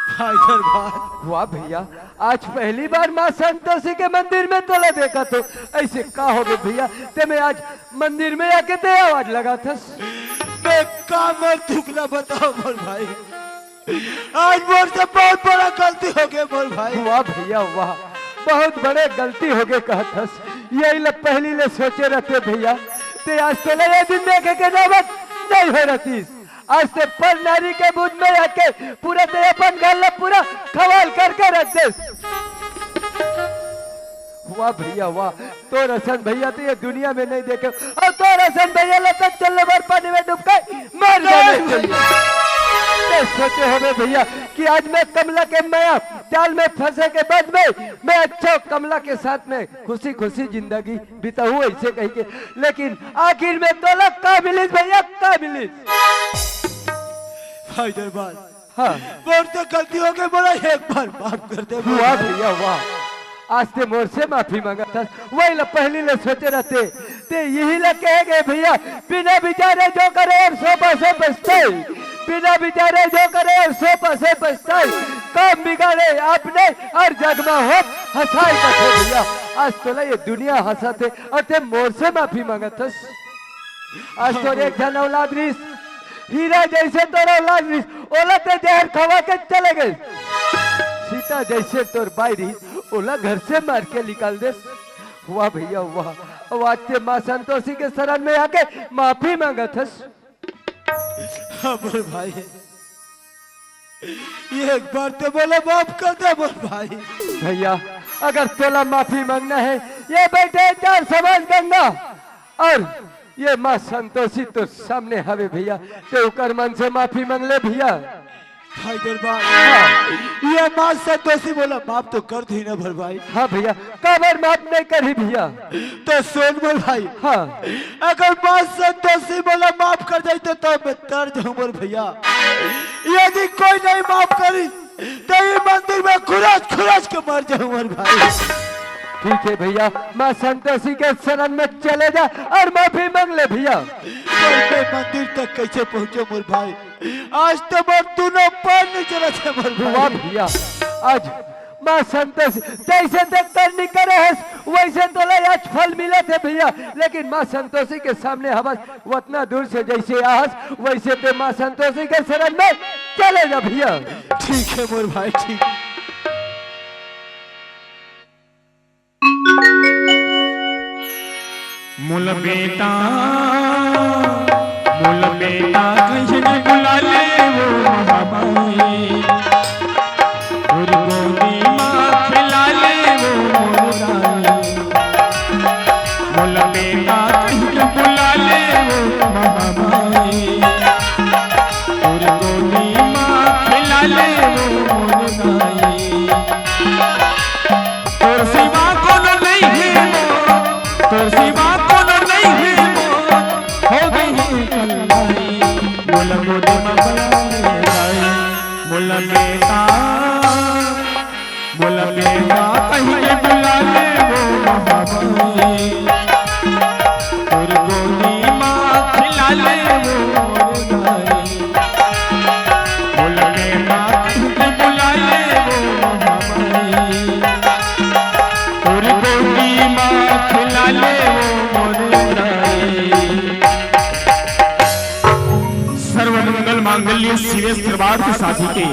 भाई दरबार। वाह भैया, आज पहली बार माँ संतोषी के मंदिर में तोला देखा तो ऐसे का हो गए भैया? ते मैं आज मंदिर में आके ते आवाज लगाथस। मैं का मर दुख ना बताओ मोर भाई, आज मोर से बहुत बड़ा गलती हो गए मोर भाई। वाह भैया वाह, बहुत बड़े गलती हो गए कहथस। यही ल पहली ले सोचे रहते भैया, ते आज तोला ये दिन देखे के नौबत नहीं हो रहतीस। आज ते पर नारी के बुध में आके पूरा ते अपन घर ल पूरा खवाल करके रख देस। वाह भैया वाह, तोर असन भैया तो ये दुनिया में नहीं देखे। और तोर असन भैया ल तो चुल्लू भर पानी में डूब के मर जाने चाहिए। ते सोचे होबे भैया कि आज मैं कमला के माया जाल में फंसे के बाद में मैं अच्छा कमला के साथ में खुशी खुशी जिंदगी बिताऊं ऐसे कह के, लेकिन आखिर में तोला का मिलिस भैया, का मिलिस? भाई दरबार, हाँ। मोर से गलती हो गई, मोला एक बार माफ कर दे, मोर वाह भाई। भैया, वाह। आज ते मोर से माफी मांगत हस, वही ल पहली ले सोचे रहते। ते यही ल कहे गए भैया, बिना विचारे जो करे और सौ पैसे बचते। बिना विचारे जो करे और सौ पैसे बचते। काम बिगाड़े आपने और जग में होत हंसाई कथे भैया। आज तोला ये दुनिया हंसत हे और ते मोर से माफी मांगत हस। आज तोर एक झन औलाद रिस, हीरा जैसे तोर औलाद रिस, ओला ते जहर खवा के चले गए। सीता जैसे तोर बाई रिस, ओला घर से मार के निकाल देस। वाह भैया वाह, अब आज ते माँ संतोषी के शरण में आके माफी मांगत हस। हाँ मोर भाई, ये एक बार तो मोला माफ कर दे मोर भाई। भैया, अगर तोला माफी मांगना है, ये बैठे चार समाज गंगा और ये माँ संतोषी तो सामने हवे भैया, ते उकर मन से माफी मांग ले भैया। भाई दरबार, हाँ। ये माँ संतोषी मोला माफ तो कर दी ना मोर भाई। हाँ भैया, काबर माफ नहीं करी भैया? तो सुन मोर भाई, हाँ। अगर माँ संतोषी मोला माफ कर जाई तो, तो मैं तर जाऊं मोर भैया। यदि कोई नहीं माफ करी तो ये मंदिर में खुरच खुरच के मर जाऊं मोर भाई। ठीक है भैया, माँ संतोषी के शरण में चले जा और माफी मांग ले भैया। पर मैं मंदिर तक कैसे पहुँचो मोर भाई? आज तो मोर दोनों पैर नहीं चलत हे मोर वाह भाई। भैया, आज माँ संतोषी जैसे ते करनी करे हस, वैसे तोला आज फल मिलत हे भैया। लेकिन माँ संतोषी के सामने हवस, उतना दूर से जैसे आहस, वैसे ते माँ संतोषी के शरण में चले जा भैया। ठीक है मोर भाई, ठीक। मोला बेटा, मोला बेटा कहिके बुला ले वो महामाई, तोर गोदी माँ खिला ले वो मोर दाई। मोला बेटा कहिके बुला ले वो महामाई, तोर गोदी माँ खिला ले वो मोर दाई। तोर सिवा कोनो नहीं हे मोर, तोर सिवा कोनो नहीं हे मोर, हो गई हे कलाई। मोला गोदी मा बया ले दाई, मोला बेटा, मोला बेटा कहिके बुला ले वो महामाई। तोर गोदी मा खिला ले वो मोर दाई। बोल के माँ कहिके बुला ले वो महामाई। तोर गोदी माँ खिला ले वो मोर दाई। सर्वमंगल मांगल्य शिवे सर्वार्थ साधिके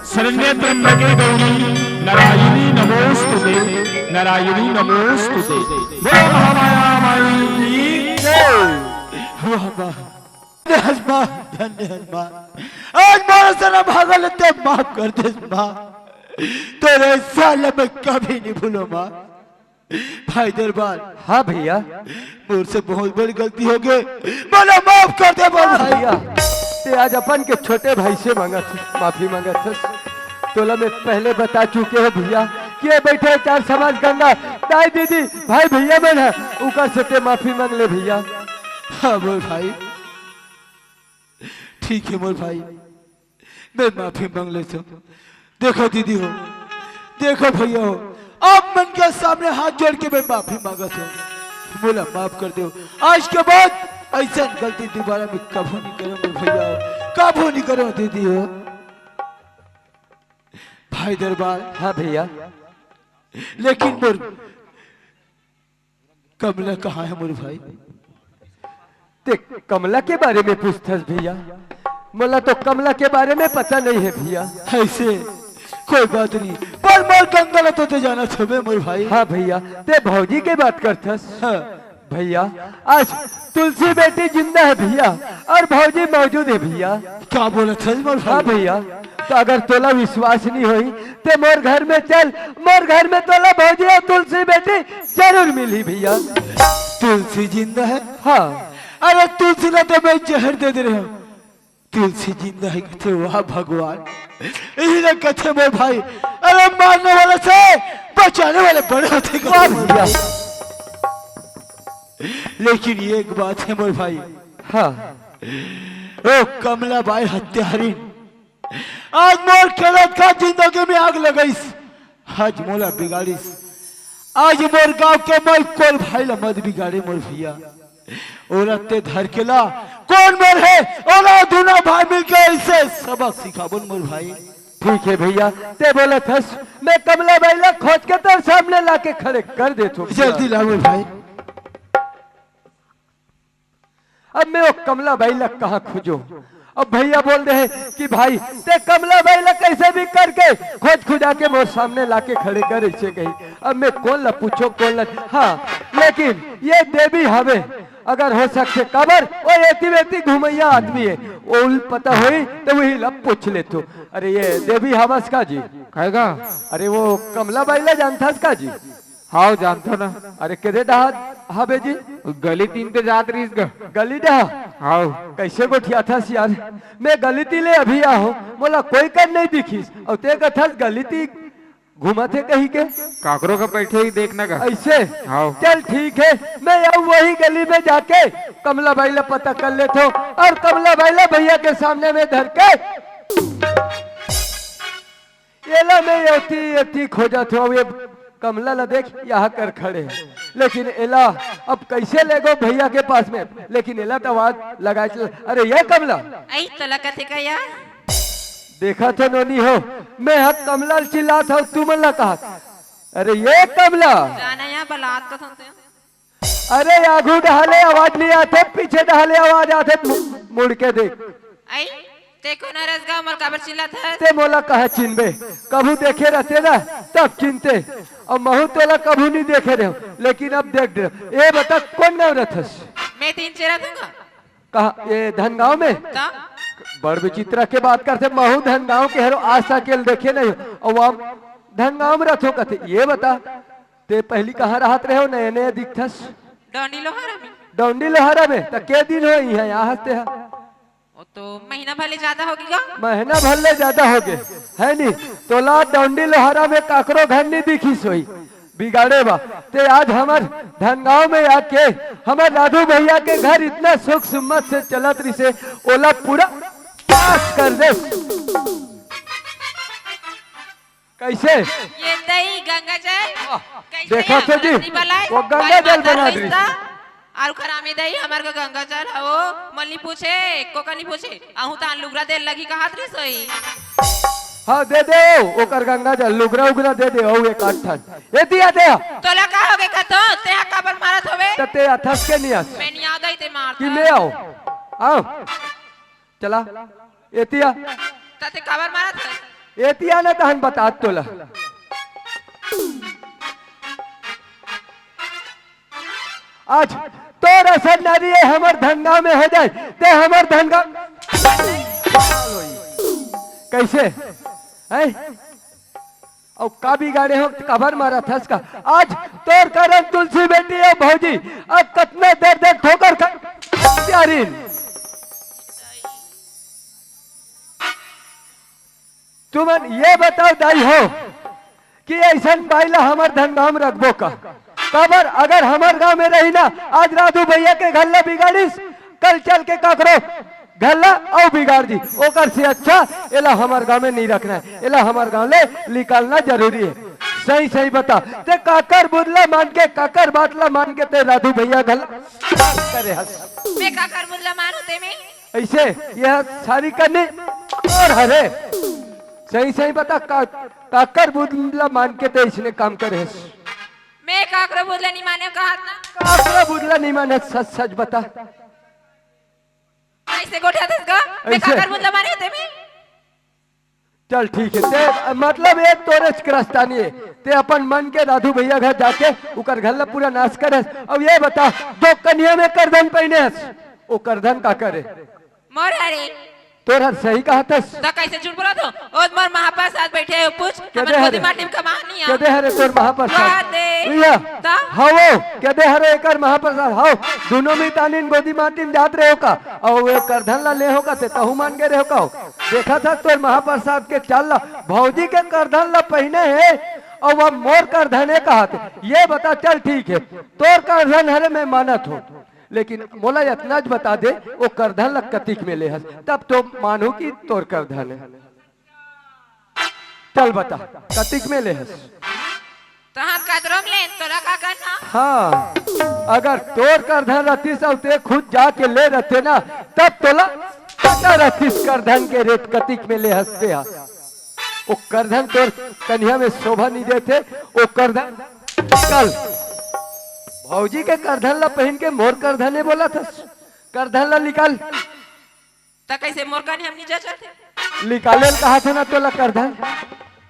शरण्ये त्र्यंबके गौरी नारायणी नमोस्तुते, नारायणी नमोस्तुते। बोलो महामाया माई की जय। वाह, वाह। धन्य हस माँ, धन्य हस माँ। आज मोर सारा भागल ते माफ कर दे माँ। तोरे साल मैं कभी नहीं भूलो माँ। भाई दरबार। हाँ भैया। मोर से बहुत बड़ी गलती हो गई, मोला माफ कर दे मोर हाँ भाई। भैया, ते आज अपन के छोटे भाई से मांगत हस, माफी मांगत हस। तोला मैं पहले बता चुके हो भैया कि ये बैठे चार समाज गंगा, दाई दीदी, भाई भैया मन है, उकर से ते माफी मांग ले भैया। हाँ मोर भाई, ठीक है मोर भाई, मैं माफी मांग लेथों। देखो दीदी हो, देखो भैया हो, आप मन के सामने हाथ जोड़ के मैं माफी मांगत हूँ, मोला माफ कर दो। आज के बाद ऐसा गलती दोबारा मैं कभू नहीं करूँ भैया हो, कभू नहीं करूँ दीदी हो। भाई दरबार। हाँ भैया। लेकिन मोर कमला कहाँ है मोर भाई? ते कमला के बारे में पूछथस भैया, मोला तो कमला के बारे में पता नहीं है भैया। ऐसे कोई बात नहीं, पर मोर गंगा ला तो ते जानत हबे मोर भाई। हाँ भैया, ते भौजी के बात करथस। हाँ। भैया, आज तुलसी बेटी जिंदा है भैया, और भौजी मौजूद है भैया। का बोलत हस मोर भाई? हाँ भैया, तो अगर तोला विश्वास नहीं होई, ते मोर घर में चल, मोर घर में तोला भौजी और तुलसी बेटी जरूर मिली भैया। तुलसी जिंदा है? हाँ। अरे तुलसी ला तो मैं जहर दे दे रहे हूँ, तुलसी जिंदा है कथे, वाह भगवान। यही ना कथे मोर भाई, अरे मारने वाला से बचाने वाले बड़े होते हैं। वाह भैया। लेकिन ये एक बात है मोर भाई। हाँ। ओ कमला बाई हत्यारिन, आज मोर खेलत का जिंदगी में आग लगाइस, आज मोला बिगाड़िस। आज मोर गांव के मैं कोल भाई ला मत बिगाड़े मोर भैया। ओला ते धर के ला, कौन मोर है? ओला दूना भाई मिलके इसे सबक सिखाबन मोर भाई। ठीक है भैया, ते बोलत हस, मैं कमला बाई ला खोज के तोर सामने लाके खड़े कर देथों भैया। जल्दी ला मोर भाई। अब मैं वो कमला बाई ला कहाँ खोजों? अब भैया बोल दे कि भाई ते कमला बाई ला कैसे भी करके खोज खुजा के मोर सामने लाके खड़े कर, ऐसे कही। अब मैं कोन ला पूछों, कोन ला? हाँ, लेकिन ये देवी हवे, अगर हो सकथे, काबर वो एती वेती घुमैया आदमी है, वो पता होई तो वही ला पूछ लेथों। अरे ये देवी हवस का जी? काहे गा? अरे वो कमला बाई ला जानथस का जी? हाव, जानथो ना। अरे, केदे डहा हबे जी? गली तीन ते जात रहिस गा। गली डहा? हाव। कइसे गोठियाथस यार? मैं गली तीन ले अभी आहूं, मोला कोई कर नहीं दिखिस, अउ ते कथस गली तीन घूमत हे कही के। काकरो का बैठे ही देखना का। अइसे? हाव। चल ठीक हे, मैं आऊ वही गली में जाके कमला बाई ला पता कर लेथों अउ कमला बाई ला भइया के सामने में धर के एला मैं एती एती खोजत हंव, ये कमला ला देख, यहाँ कर खड़े हे। लेकिन एला अब कइसे लेगो भइया के पास में? लेकिन एला तो आवाज लगाए चल, अरे ये कमला। अई, तोला कथे का या? देखा तो नोनी हो, मैं हा कमला ल चिल्लात हंव, तुमन ला कहा, अरे ये कमला। जाना या बलात का सुनते हो। अरे, आगू डहा ले आवाज नइ आथे, पीछे डहा ले आवाज आथे, मु-, मुड़ के देख। अई, ते कोन हरस गा, मोला काबर चिल्लात हस? ते मोला कहाँ चिन्हबे? कभू देखे रहते ना, तब चिन्हते। अउ महूं तोला कभू नइ देखे रहेंव, लेकिन अब देख डरेंव। ए बता, कोन गाँव रथस? मैं तीन चेरा दूंगा। कहाँ? ए धनगांव में? त? बड़ विचित्र के बात करथे, महूं धनगांव के हरों, आज तक एला देखे नइ हों। अउ अब धनगांव में रथों कथे। ए बता, ते पहिली कहाँ रहत रहेव, नया नया दिखथस? डौंडी लोहारा में। डौंडी लोहारा में? त के दिन होही इहाँ आहस तेहा? वो तो महीना भर ले जादा होगे गा। महीना भर ले जादा होगे, हे नी? तोला डौंडी लोहारा में काकरो घर नइ दिखिस होही, बिगाड़े बा। ते आज हमर धनगांव में आके हमर राधू भइया के घर इतना सुख सुम्मत से चलत रहिसे, ओला पूरा नास कर देस। कइसे? ये दई गंगा जल। वाह, कइसे देखा हे? तो जी, हमर नदी बलाय, वो गंगा जल बना दीस। अउ खरामी दई, हमर का गंगा जल हवो, मोला नइ पूछे, एको का नइ पूछे। आहूं त लुगरा दे लगही कहत रहिस होही। हाँ, दे दे, ओकर गंगा जल, लुगरा उगरा दे दे, अउ एक आध ठन। एती आ दे। तोला का होगे कथों? तेहा काबर मारत हवे? त ते अथस के नइ अस? मैं नइ आंव दई, ते मारत हस। कि मैं आंव? आंव। चला, एती आ। त ते काबर मारत हस? एती आ ना, तहन बतात तोला। आज तोर असन नारी हे हमर धनगांव में हो जाय, ते हमर धनगांव कइसे? हैं? अउ का बिगाड़े हों, काबर मारत हस का? आज तोर कारण तुलसी बेटी अउ भौजी अब कतना दर दर ठोकर खा प्यारिन। तुमन ये बताव दाई हो कि अइसन बाई ला हमर धनगांव में रखबो का? काबर अगर हमर गांव में रही ना, आज राधू भइया के घर ला बिगाड़िस, कल चल के काकरो घर ला अउ बिगाड़ दी, ओकर से अच्छा एला हमर गांव में नइ रखना हे, एला हमर गांव ले निकालना जरूरी हे। सही सही बता, ते काकर बुध ला मान के, काकर बात ला मान के ते राधू भइया घर ला करे हस। मैं काकर बुध ला मानूं ते में? अइसे, ये सारी करनी तोर हरे। सही सही बता, का, काकर बुध ला मान के ते अइसने काम करे हस? मैं काकरो बुध ला नइ मानेंव कहत ना। काकरो बुध ला नइ माने, सच सच बता। कइसे गोठियाथस गा? मैं अइसे। काकर बुध ला मानेंव ते में? चल ठीक हे, ते मतलब एक तोरे क्रस्तानी हे, ते अपन मन के राधू भइया घर जाके उकर घर ला पूरा नास करे हस। अब ये बता, दो कनिहा में करधन पहिने हस, ओ करधन काकर हे? मोर हरे। तोर हर सही कहत हस। त कइसे झूठ बोलत हो? ओ मोर महाप्रसाद बइठे हे, पूछ, केदे हमर हरे? गोदी माटी में कमा नइ आ। केदे हरे तोर महाप्रसाद? वाह दे। भइया, त? हवो, केदे हरे एकर महाप्रसाद? हव, दूनों मितानिन गोदी माटी में जात रहे हो का? अउ ये करधन ला ले हो का? ते तहूं मान गे रहे हो का? देखत हस तोर महाप्रसाद के चाल ला, भौजी के करधन ला पहिने हे, अउ अब मोर करधन हे कहत हे। ये बता, चल ठीक हे, तोर करधन हरे मैं मानत हों, लेकिन मोला अतनाच बता दे, ओ करधन ला कतिक में ले हस, तब तो मानहूं कि तोर करधन हे। चल बता, कतिक में ले हस? तहां कदरो में ले, तोला का करना? हाँ, अगर तोर करधन रहतिस अउ ते खुद जाके ले रहते ना, तब तोला पता रहतिस करधन के रेट कतिक में ले हस ते हा। ओ करधन तोर कनिहा में शोभा नइ देथे, ओ करधन निकाल। भौजी के करधन ला पहिन के मोर करधन हे बोलत हस, करधन ला निकाल। त कइसे मोर कनिहा में नइ जचथे? निकाले ल कहत हों ना तोला करधन।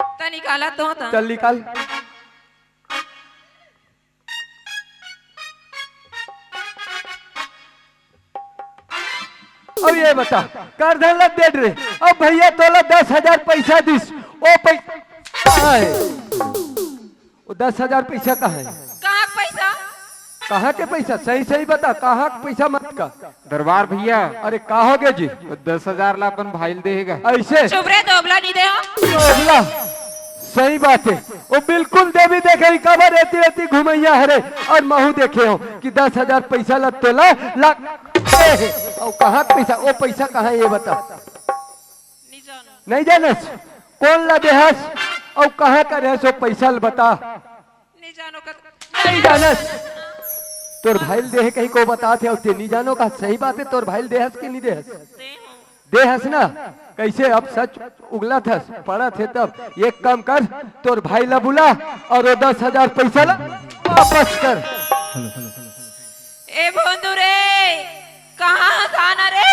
त निकालत हों त। चल निकाल। अब ये बता, करधन ला दे डरे। अब भइया तोला दस हजार पइसा दिस, ओ पइसा हे। ओ दस हजार पैसा कहाँ है? कहाँ के पैसा? कहाँ के पैसा? सही सही बता, कहाँ के पैसा मत का? दरबार भैया, अरे का हो गया जी? वो दस हजार ला अपन भाई ल देहे गा। ऐसे? चुप रे, दोबला नहीं दे हो। दोबला? सही बात है, वो बिल्कुल देवी देखे ही, काबर एती एती घुमैया हरे। और महू देखे हो कि दस हजार पैसा ला तोला ला, ए, और कहाँ के पैसा? वो पैसा कहाँ है ये बता? नहीं जानस? कौन ला देहस? और कहाँ का रहस वो पैसा ल बता। नहीं जानो का। नहीं जानस? तोर भाई ल देहे कहीं को बतात हे, और ते नहीं जानो का? सही बात है, तोर भाई ल देहस कि नहीं देहस? दे हूँ। देहस ना? कैसे अब सच उगलत हस, पड़त हे तब। एक काम कर, तोर भाई ला बुला और वो दस हजार पैसा ला वापस कर। ए भोंदू रे, कहाँ हस आना रे?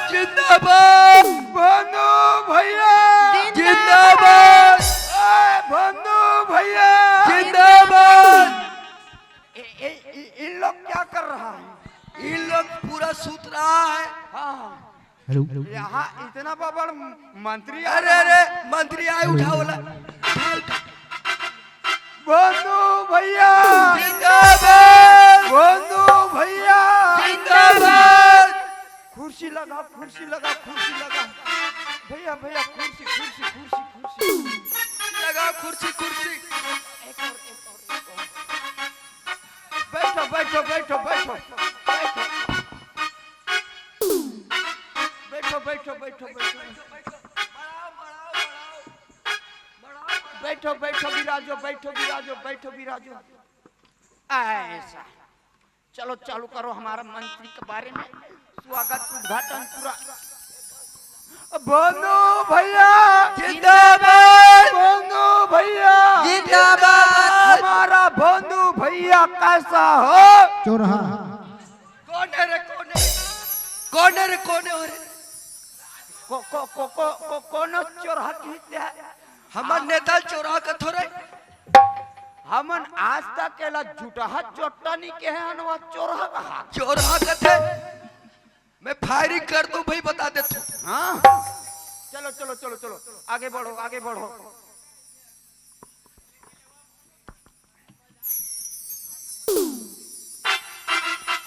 जिंदाबाद। भानु भैया जिंदाबाद। जिंदाबाद। ए, भानु भैया जिंदाबाद। ए, ए, इ-, इन लोग क्या कर रहा है? इन लोग पूरा सूत रहा है। हाँ। हेलो। यहाँ इतना बबड़ मंत्री आ अरे, रहा है। अरे, मंत्री आए, उठाओ ला। उठा, उठा। भानु भैया जिंदाबाद। भानु भैया जिंदाबाद। कुर्सी लगा, कुर्सी लगा, कुर्सी लगा। भैया, भैया, कुर्सी, कुर्सी, कुर्सी, कुर्सी। लगा कुर्सी, कुर्सी। एक और, एक और, एक और। बैठो, बैठो, बैठो, बैठो। बैठो, बैठो, बैठो, बैठो। बैठो, बैठो, विराजो, बैठो, विराजो, बैठो, विराजो। ऐसा। चलो, चालू करो हमारा मंत्री के बारे में। स्वागत, उद्घाटन पूरा। भानु भैया जिंदाबाद। भानु भैया जिंदाबाद। हमारा भानु भैया कैसा हो? चोरहा। कौन है रे, कौन है? कौन है रे, कौन है रे? को, को, को, को, को, कौन चोरहा कहते हैं? हमर नेता चोरहा कथो रे। हमन आज तक एला जुटहा चोट्टा नहीं कहे हन, वह चोरहा कहा। चोरहा कथे। मैं फायरिंग कर दूं भाई, बता दे तू। हाँ। चलो, चलो, चलो, चलो, आगे बढ़ो, आगे बढ़ो।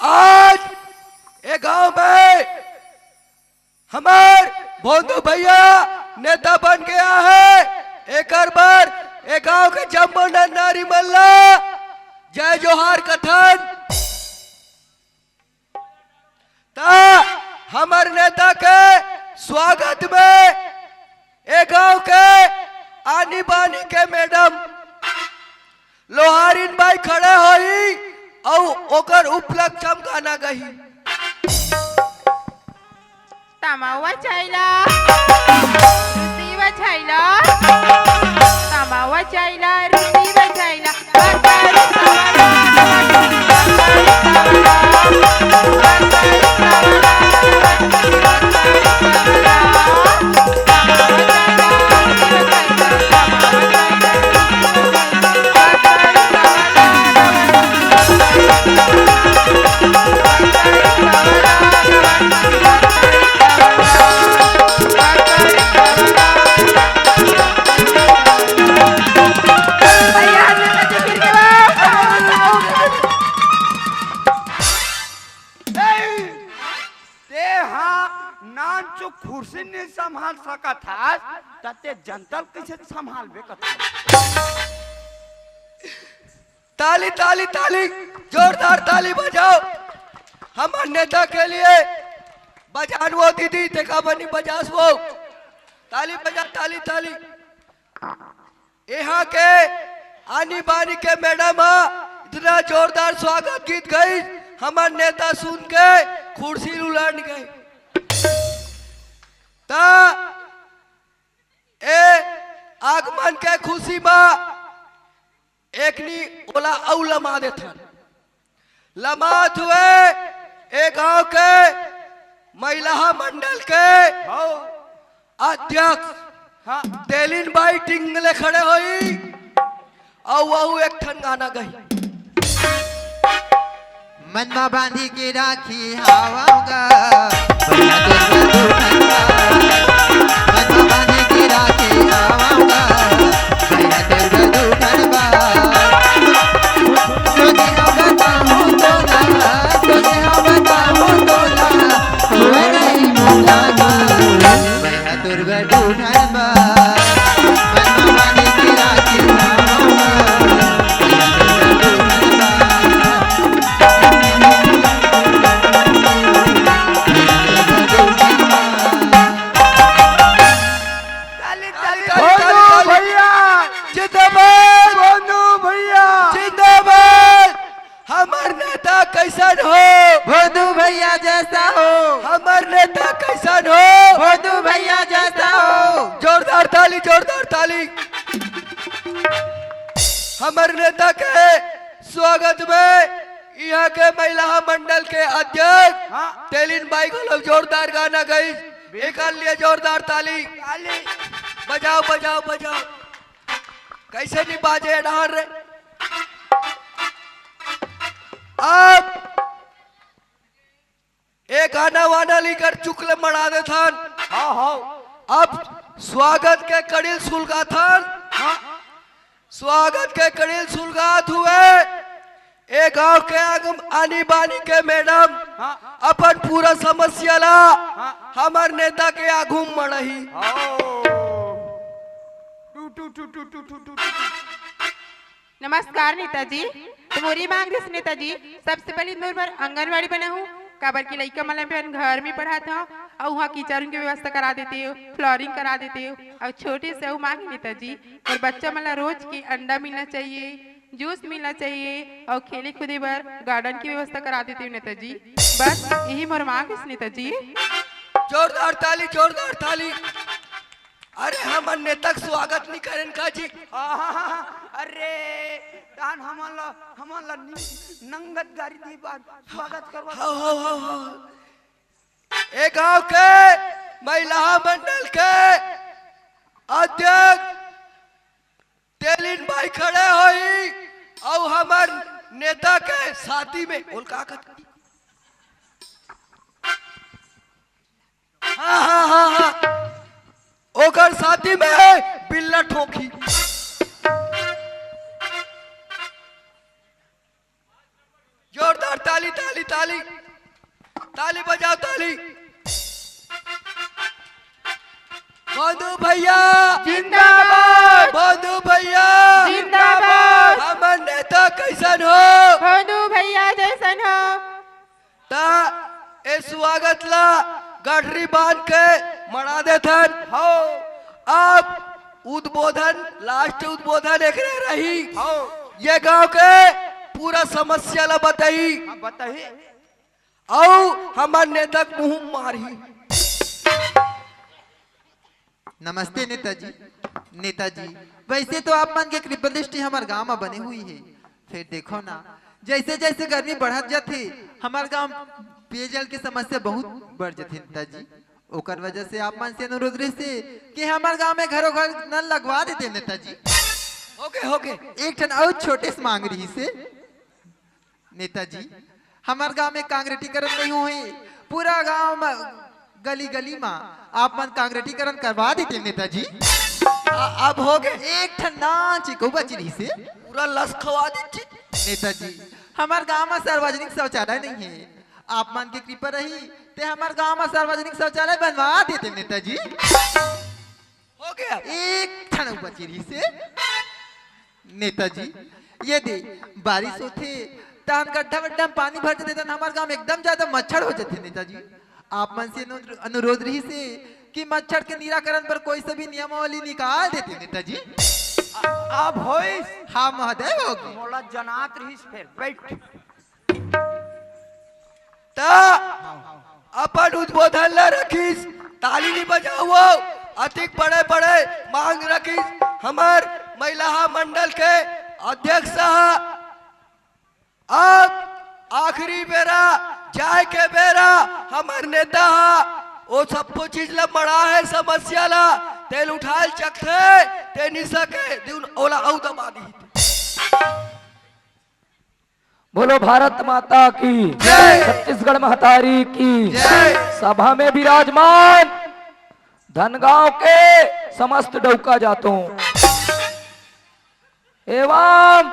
आज ये गांव में हमार भोंदू भैया नेता बन गया है। एकर बर ए गांव के जम्मो नर नारी मन ला जय जोहार कथन। त हमर नेता के स्वागत में ए गांव के आनी बानी के मैडम लोहारिन बाई खड़े होही अउ ओकर उपलक्ष्य म गाना गही। तमावा चाइला, रुसी बचाइला, तमावा चाइला, रुसी बचाइला। तेहा नानचुक कुर्सी नइ संभाल सकत हस, त ते जनता ल कइसे संभालबे कथस? ताली, ताली, ताली, जोरदार ताली बजाओ हमर नेता के लिए। बजान वो दीदी, देखा बनी बजास वो। ताली बजा, ताली, ताली। यहाँ के आनी बानी के मैडम हा इतना जोरदार स्वागत गीत गई, हमर नेता सुन के कुर्सी उलट गई। त ए आगमन के खुशी मा एकनी ओला अउ लमा देथन। लमात हुए ए गांव के महिला मंडल के अध्यक्ष हाँ। तेलिन बाई टिंगले खड़े होई। अउ वहू एक ठन गाना गई। मन मा बांधी के राखी हावंगा, भैया तेरे दू ठन बार। मन मा बांधी के राखी हावंगा, भैया तेरे दू ठन बार। सोचे हम बताऊं तोला, सोचे हम बताऊं तोला, होए नहीं मुलाकात। भैया तेरे दू ठन बार। ताली, ताली, ताली, भोनू ताली। भैया जिंदाबाद। भोनू भैया जिंदाबाद। हमर नेता कैसन हो? भोनू भैया जैसा हो। हमर नेता कैसन हो? भोनू भैया जैसा हो। जोरदार ताली, जोरदार ताली। हमर नेता के स्वागत में यहाँ के महिला मंडल के अध्यक्ष हाँ। तेलिन बाई घलो जोरदार गाना गई। एकर लिए जोरदार ताली। ताली। बजाओ, बजाओ, बजाओ। कैसे नहीं बाजे डहर रे। अब ए गाना वाना लिकर चुकले मना देथन। हाँ, हाँ। अब स्वागत के कड़ील सुलगाथन। हाँ। स्वागत के कड़ील सुलगात हुए ए गांव के आगम आनी बानी के मैडम हाँ। अपन पूरा समस्या ला हाँ। हमर नेता के आगू मड़ही। हाँ। Two, two, two. नमस्कार नेताजी, तो मोर ये मांग रहिस नेताजी, सबसे पहले मोर बर आंगनबाड़ी बनाहू, काबर कि लइका मन ला अपन घर में पढ़ात हव, अउ उहाँ कीचड़ के व्यवस्था करा देतेव, flooring करा देतेव, अउ छोटे से अउ मांग हे नेताजी, मोर बच्चा मन ला रोज के अंडा मिलना चाहिए, जूस मिलना चाहिए, अउ खेले कूदे बर garden की व्यवस्था करा देतेव नेताजी। बस यही मोर मांग रहिस नेताजी। जोरदार ताली, जोरदार ताली। अरे, हमर नेता के स्वागत नहीं करेन का जी? आहा, अरे, दान हमन ला, हमन ला नि-, नंगत गारी दी बात स्वागत करवा। हाँ, हाँ, हाँ, हाँ। ए गांव के महिला मंडल के अध्यक्ष तेलिन बाई खड़े होई अउ हमर नेता के साथी में बोल का कत हाँ, हाँ, हाँ, हाँ। ओकर साथी में बिल्ला ठोंकी। जोरदार ताली, ताली, ताली। ताली बजाओ, ताली। भोंदू भैया। जिंदाबाद। भोंदू भैया। जिंदाबाद। हमर नेता कैसन हो? भोंदू भैया जैसन हो। त ए स्वागत ला गठरी बांध के मना देथन। हो। अब उद्बोधन, last उद्बोधन एकरे रही। हो। ये गांव के पूरा समस्या ला बताही। हाँ, बताही। अउ हमर नेता के मुंह मारही। नमस्ते नेताजी। नेताजी, वैसे तो आप मन के कृपा दृष्टि हमर गांव म बने हुई हे, फेर देखो ना, जैसे जैसे गर्मी बढ़त जाथे, हमर गांव पेयजल के समस्या बहुत बढ़ जाथे नेताजी। ओकर वजह से आप मन से अनुरोध रहिसे कि हमर गांव में घरों घर नल लगवा देते नेताजी। होगे, होगे। एक ठन अउ छोटे से मांग रहिसे। नेताजी, हमर गांव में कांक्रीटीकरण नहीं होए, पूरा गांव में गली गली में आप मन कांक्रीटीकरण करवा देते नेताजी। आ, अब होगे। एक ठन नाच को बच रहिसे। पूरा लस खवा देते। नेताजी, हमर गांव में सार्वजनिक शौचालय नहीं है, आप मन के कृपा रही ते हमर गांव में सार्वजनिक शौचालय बनवा देते नेताजी। होगे। एक ठन बच रहिसे। नेताजी, ये दे, बारिश होथे, तहन गड्ढा वड्ढा में पानी भर जाथे, तहन हमर गांव में एकदम ज्यादा मच्छर हो जाथे नेताजी। आप मन से अनु-, अनुरोध रहिसे कि मच्छर के निराकरण पर कोई से भी नियमावली निकाल देते नेताजी। आ, अब होइस? हाँ महोदय, होगे। मोला जनात रहिस फेर, बैठ। त अपन उद्बोधन ला रखिस, ताली नहीं बजाओ, अतिक बड़े बड़े मांग रखिस हमर महिला मंडल के अध्यक्ष साहब, अब आखिरी बेरा, जाए के बेरा, हमर नेता ह, वो सब्बो चीज ला मड़ा हे, समस्या ला, तेल उठाए सकथे, ते नि सके, दिन ओला अउ दबा दी। बोलो भारत माता की जय। छत्तीसगढ़ महतारी की जय। सभा में विराजमान धनगांव के समस्त डौका जातों एवं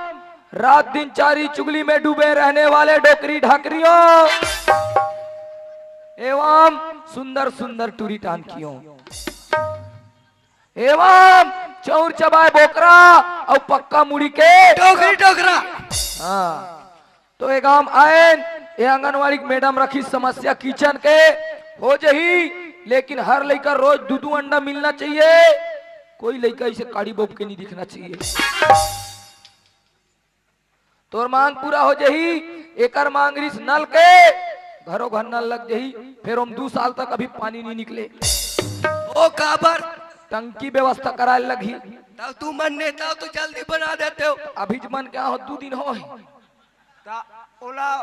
रात दिन चारी चुगली में डूबे रहने वाले डोकरी ढाकरियों एवं सुंदर सुंदर टूरी टानकियों एवं चौर चबाए बोकरा अउ पक्का मुड़ी के डोकरी डोकरा। हाँ, तो ये गांव आयन, ये आंगनवाड़ी के मैडम रखी समस्या किचन के हो जही, लेकिन हर लइका रोज दू दू अंडा मिलना चाहिए, कोई लइका इसे काड़ी बोप के नहीं दिखना चाहिए। तोर मांग पूरा हो जही, एकर मांग रिस नल के, घरो घर नल लग जही, फिर हम दू साल तक अभी पानी नहीं निकले। ओ काबर? टंकी व्यवस्था कराए लगही। तब तू मन नेता हो तो जल्दी बना देते हो। अभी मन क्या हो, दू दिन हो है। ता ओला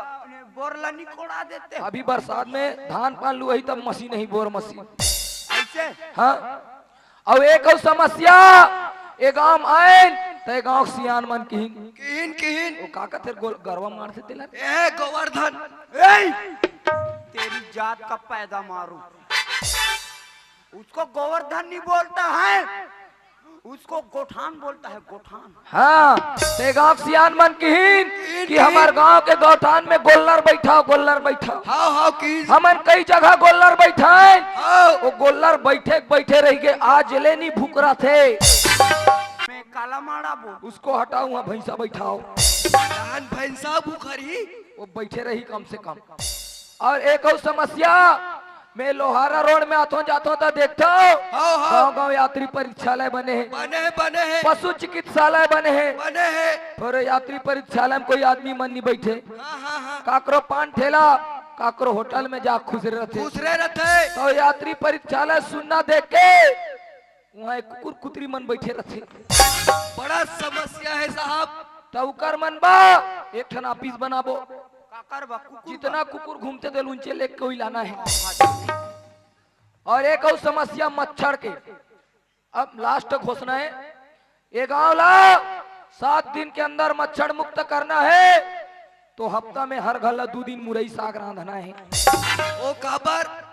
बोर ला निकोड़ा देते। अभी बरसात में धान पान लुआही तब मशीन ही बोर मशीन। ऐसे? हाँ। अउ एक अउ समस्या, ए गांव आयन, त ए गांव के सियान मन किहिन। किहिन, किहिन। वो का कथे गोल-, गरवा मार से तेला? ए, गोवर्धन। ए, तेरी जात का पैदा मारू। उसको गोवर्धन नहीं बोलता है, उसको गोठान बोलता है, गोठान। हाँ, ते गांव के सियान मन किहिन कि हमर गांव के गोठान में गोल्लर बैठाओ, गोल्लर बैठाओ। हाँ, हाँ, किहिन। हमन कई जगह गोल्लर बैठाएन। हाँ। वो गोल्लर बैठे, बैठे रह गए, आज ले नहीं भुकरा थे। मैं काला माड़ा बोल। उसको हटाओ, वहाँ भैंसा बैठाओ। कान भैंसा भुखरी। वो बैठे रही कम से कम। और एक अउ समस्या, मैं लोहारा रोड में आथों जाथों त देखथों, हाँ, हाँ। गांव गांव यात्री परीक्षालय बने हे, बने हे, बने हे। पशु चिकित्सालय बने हे, बने हे। थोरे यात्री परीक्षालय में कोई आदमी मन नहीं बैठे, हाँ, हाँ, हाँ। काकरो पान ठेला, काकरो होटल में जा खुसरे रथे। खुसरे रथे। तो यात्री परीक्षालय सुन्ना देख के वहाँ एक कुकुर कुतरी मन बैठे रथे। बड़ा समस्या है साहब। त उकर मन बा एक ठन ऑफिस बनाबो। काकर बा कुकुर जितना बा? कुकुर घूमते तेल उनचे लेके कोई लाना है। हाँ, हाँ। और एक अउ समस्या मच्छर के। अब लास्ट घोषणा है, ये गांव ला सात दिन के अंदर मच्छर मुक्त करना है, तो हफ्ता में हर घर ला दू दिन मुरई साग रांधना है। ओ काबर?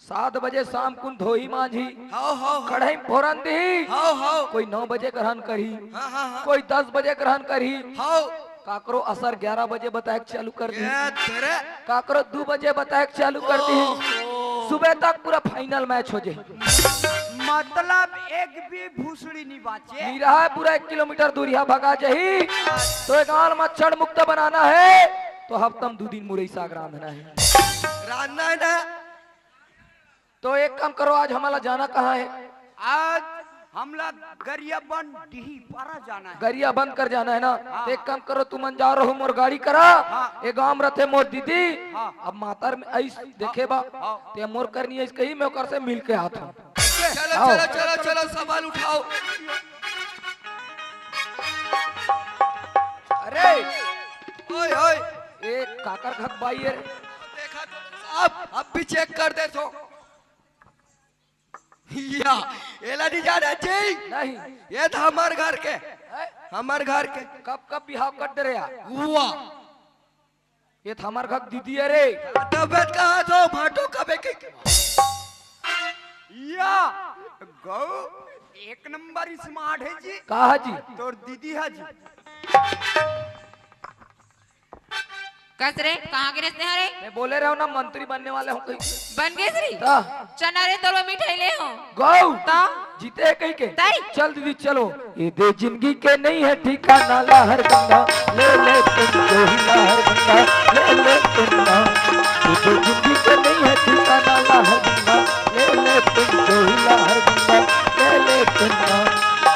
सात बजे शाम कुन धोही मांझी, हाव, हाव, हाव। कढ़ाई में फोरन दिही, हाव, हाव। कोई नौ बजे ग्रहण करही, हाँ, हाँ, हाँ। कोई दस बजे ग्रहण करही, हाव। काकरो असर ग्यारह बजे बताए के चालू कर दिही, ये तेरे। काकरो दू बजे बताए के चालू कर दिही, ओहो। सुबह तक पूरा फाइनल मैच हो जाही। मतलब एक भी भूसड़ी नहीं बाचे। नहीं रहा है, पूरा एक किलोमीटर दूरिया भगा जाही। तो ये गांव मच्छर मुक्त बनाना है, तो हफ्ता में दू दिन मुरई साग रांधना है। रांधना है ना? तो एक काम करो, आज हमला जाना कहाँ है? आज हमला गरियाबंद डीही पारा जाना है। गरियाबंद कर जाना है ना? हाँ। तो एक काम करो, तुमन जाओ रहो मोर गाड़ी करा। हाँ। ए गांव में रथे मोर दीदी। हाँ। अब मातर में आइस देखे बा। हाँ। ते मोर करनी आइस कही, मैं ओकर से मिल के आत हूँ। चलो, आओ। चलो, चलो, चलो, सवाल उठाओ। अरे, ओए, ओए। ए, काकर घक बाई है रे। देखा तो साहब, अब भी चेक कर दे तो। या, एला नहीं जाना जी। नहीं। ये तो हमार घर के। हैं? हमार घर के। कब, कब बिहाव कर दे रे यार? हुआ। ये तो हमार घर दीदी है रे। तबियत कहाँ तो भाटो कबे के? या, गौ, एक नंबर स्मार्ट है जी। कहा जी? तोर दीदी है जी। कस रे, कहाँ गिरे हस रे? मैं बोले रहो ना, मंत्री बनने वाला हूँ कहीं। बन गे रे? ता। चना रे, तोर मिठाई ले हो। गौ। ता। जीते है कहीं के? ताई। चल दीदी, चलो। ये दे जिंदगी के नहीं है ठिकाना, लहर गंगा, ले ले तुम जो ही लहर गंगा, ले ले तुम ना। ये दे जिंदगी के नहीं है ठिकाना, लहर गंगा, ले ले तुम जो ही लहर गंगा, ले ले तुम ना।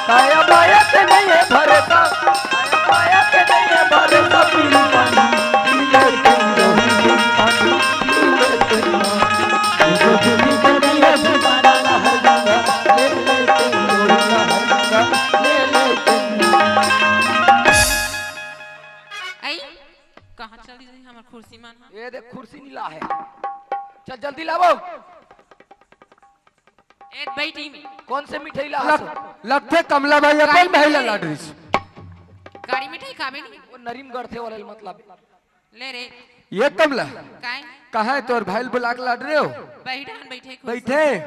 काया माया के नहीं है भरोसा, काया माया के नहीं है भरोसा, पीली पानी, पीली पानी, पीली पानी, पीली पानी। जल्दी लावो। ए, बैठी में। कौन से मिठाई ला लग, हस? लगथे कमला बाई अपन भाई ला लाडरिस। गाड़ी मिठाई खाबे नहीं। वो नरीम गढ़थे वाला मतलब। ले रे। ये कमला। काय? कहाँ है तोर भाई बुला के लाड रहे हो? बैठे हन, बैठे, खुश। बैठे।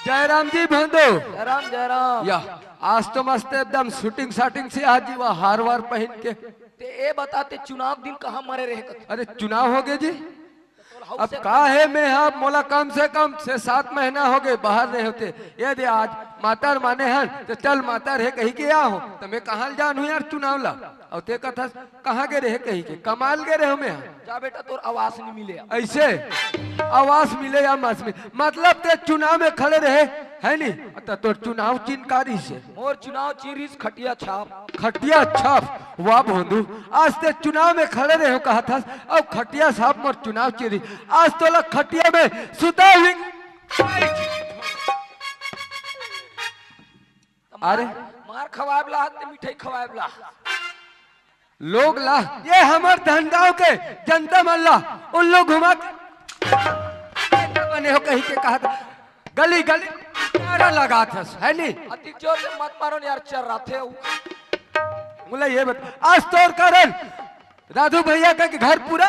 जयराम जी भंदो। जयराम, जयराम। या, आज तो मस्त एकदम shooting shooting से आज जी, वह हार वार पहन के। ते ए बता, ते चुनाव दिन कहाँ मरे रहे कथे? अरे, चुनाव हो गए जी। अब का है, मैं हा, मोला कम से कम छह सात महीना हो गए बाहर रहे होते। ये दे आज मातर माने हन, तो चल मातर हे कही के आ हो, तो मैं कहाँ ल जानहूँ यार चुनाव ला। अउ ते कथस, कहाँ गे रहे कही के, कमाल गे रहे हो मैं हा। जा बेटा, तोर आवास नहीं मिले। ऐसे आवास मिले या मस मिले, मतलब ते चुनाव में खड़े रहे, है नी? त तोर चुनाव चिन्ह का रहिस हे? मोर चुनाव चिन्ह रहिस खटिया छाप। खटिया छाप, वाह भोंदू, आज ते चुनाव में खड़े रहे हो कहा था, अब खटिया छाप मोर चुनाव चिन्ह रहिस, आज तोला खटिया में सुता हुई। अरे। मार खवाए वाला हाथ ते मिठाई खवाए वाला। लोग ला, ये हमर धनगांव के जनता मन ला, उल्लू घुमा के बने हो कही के कहा था, गली गली नारा लगात हस, है नी? अति जोर से मत मारो न यार, चर्राथे हो। बोला ये बता, आज तोर कारण राधू भैया का घर पूरा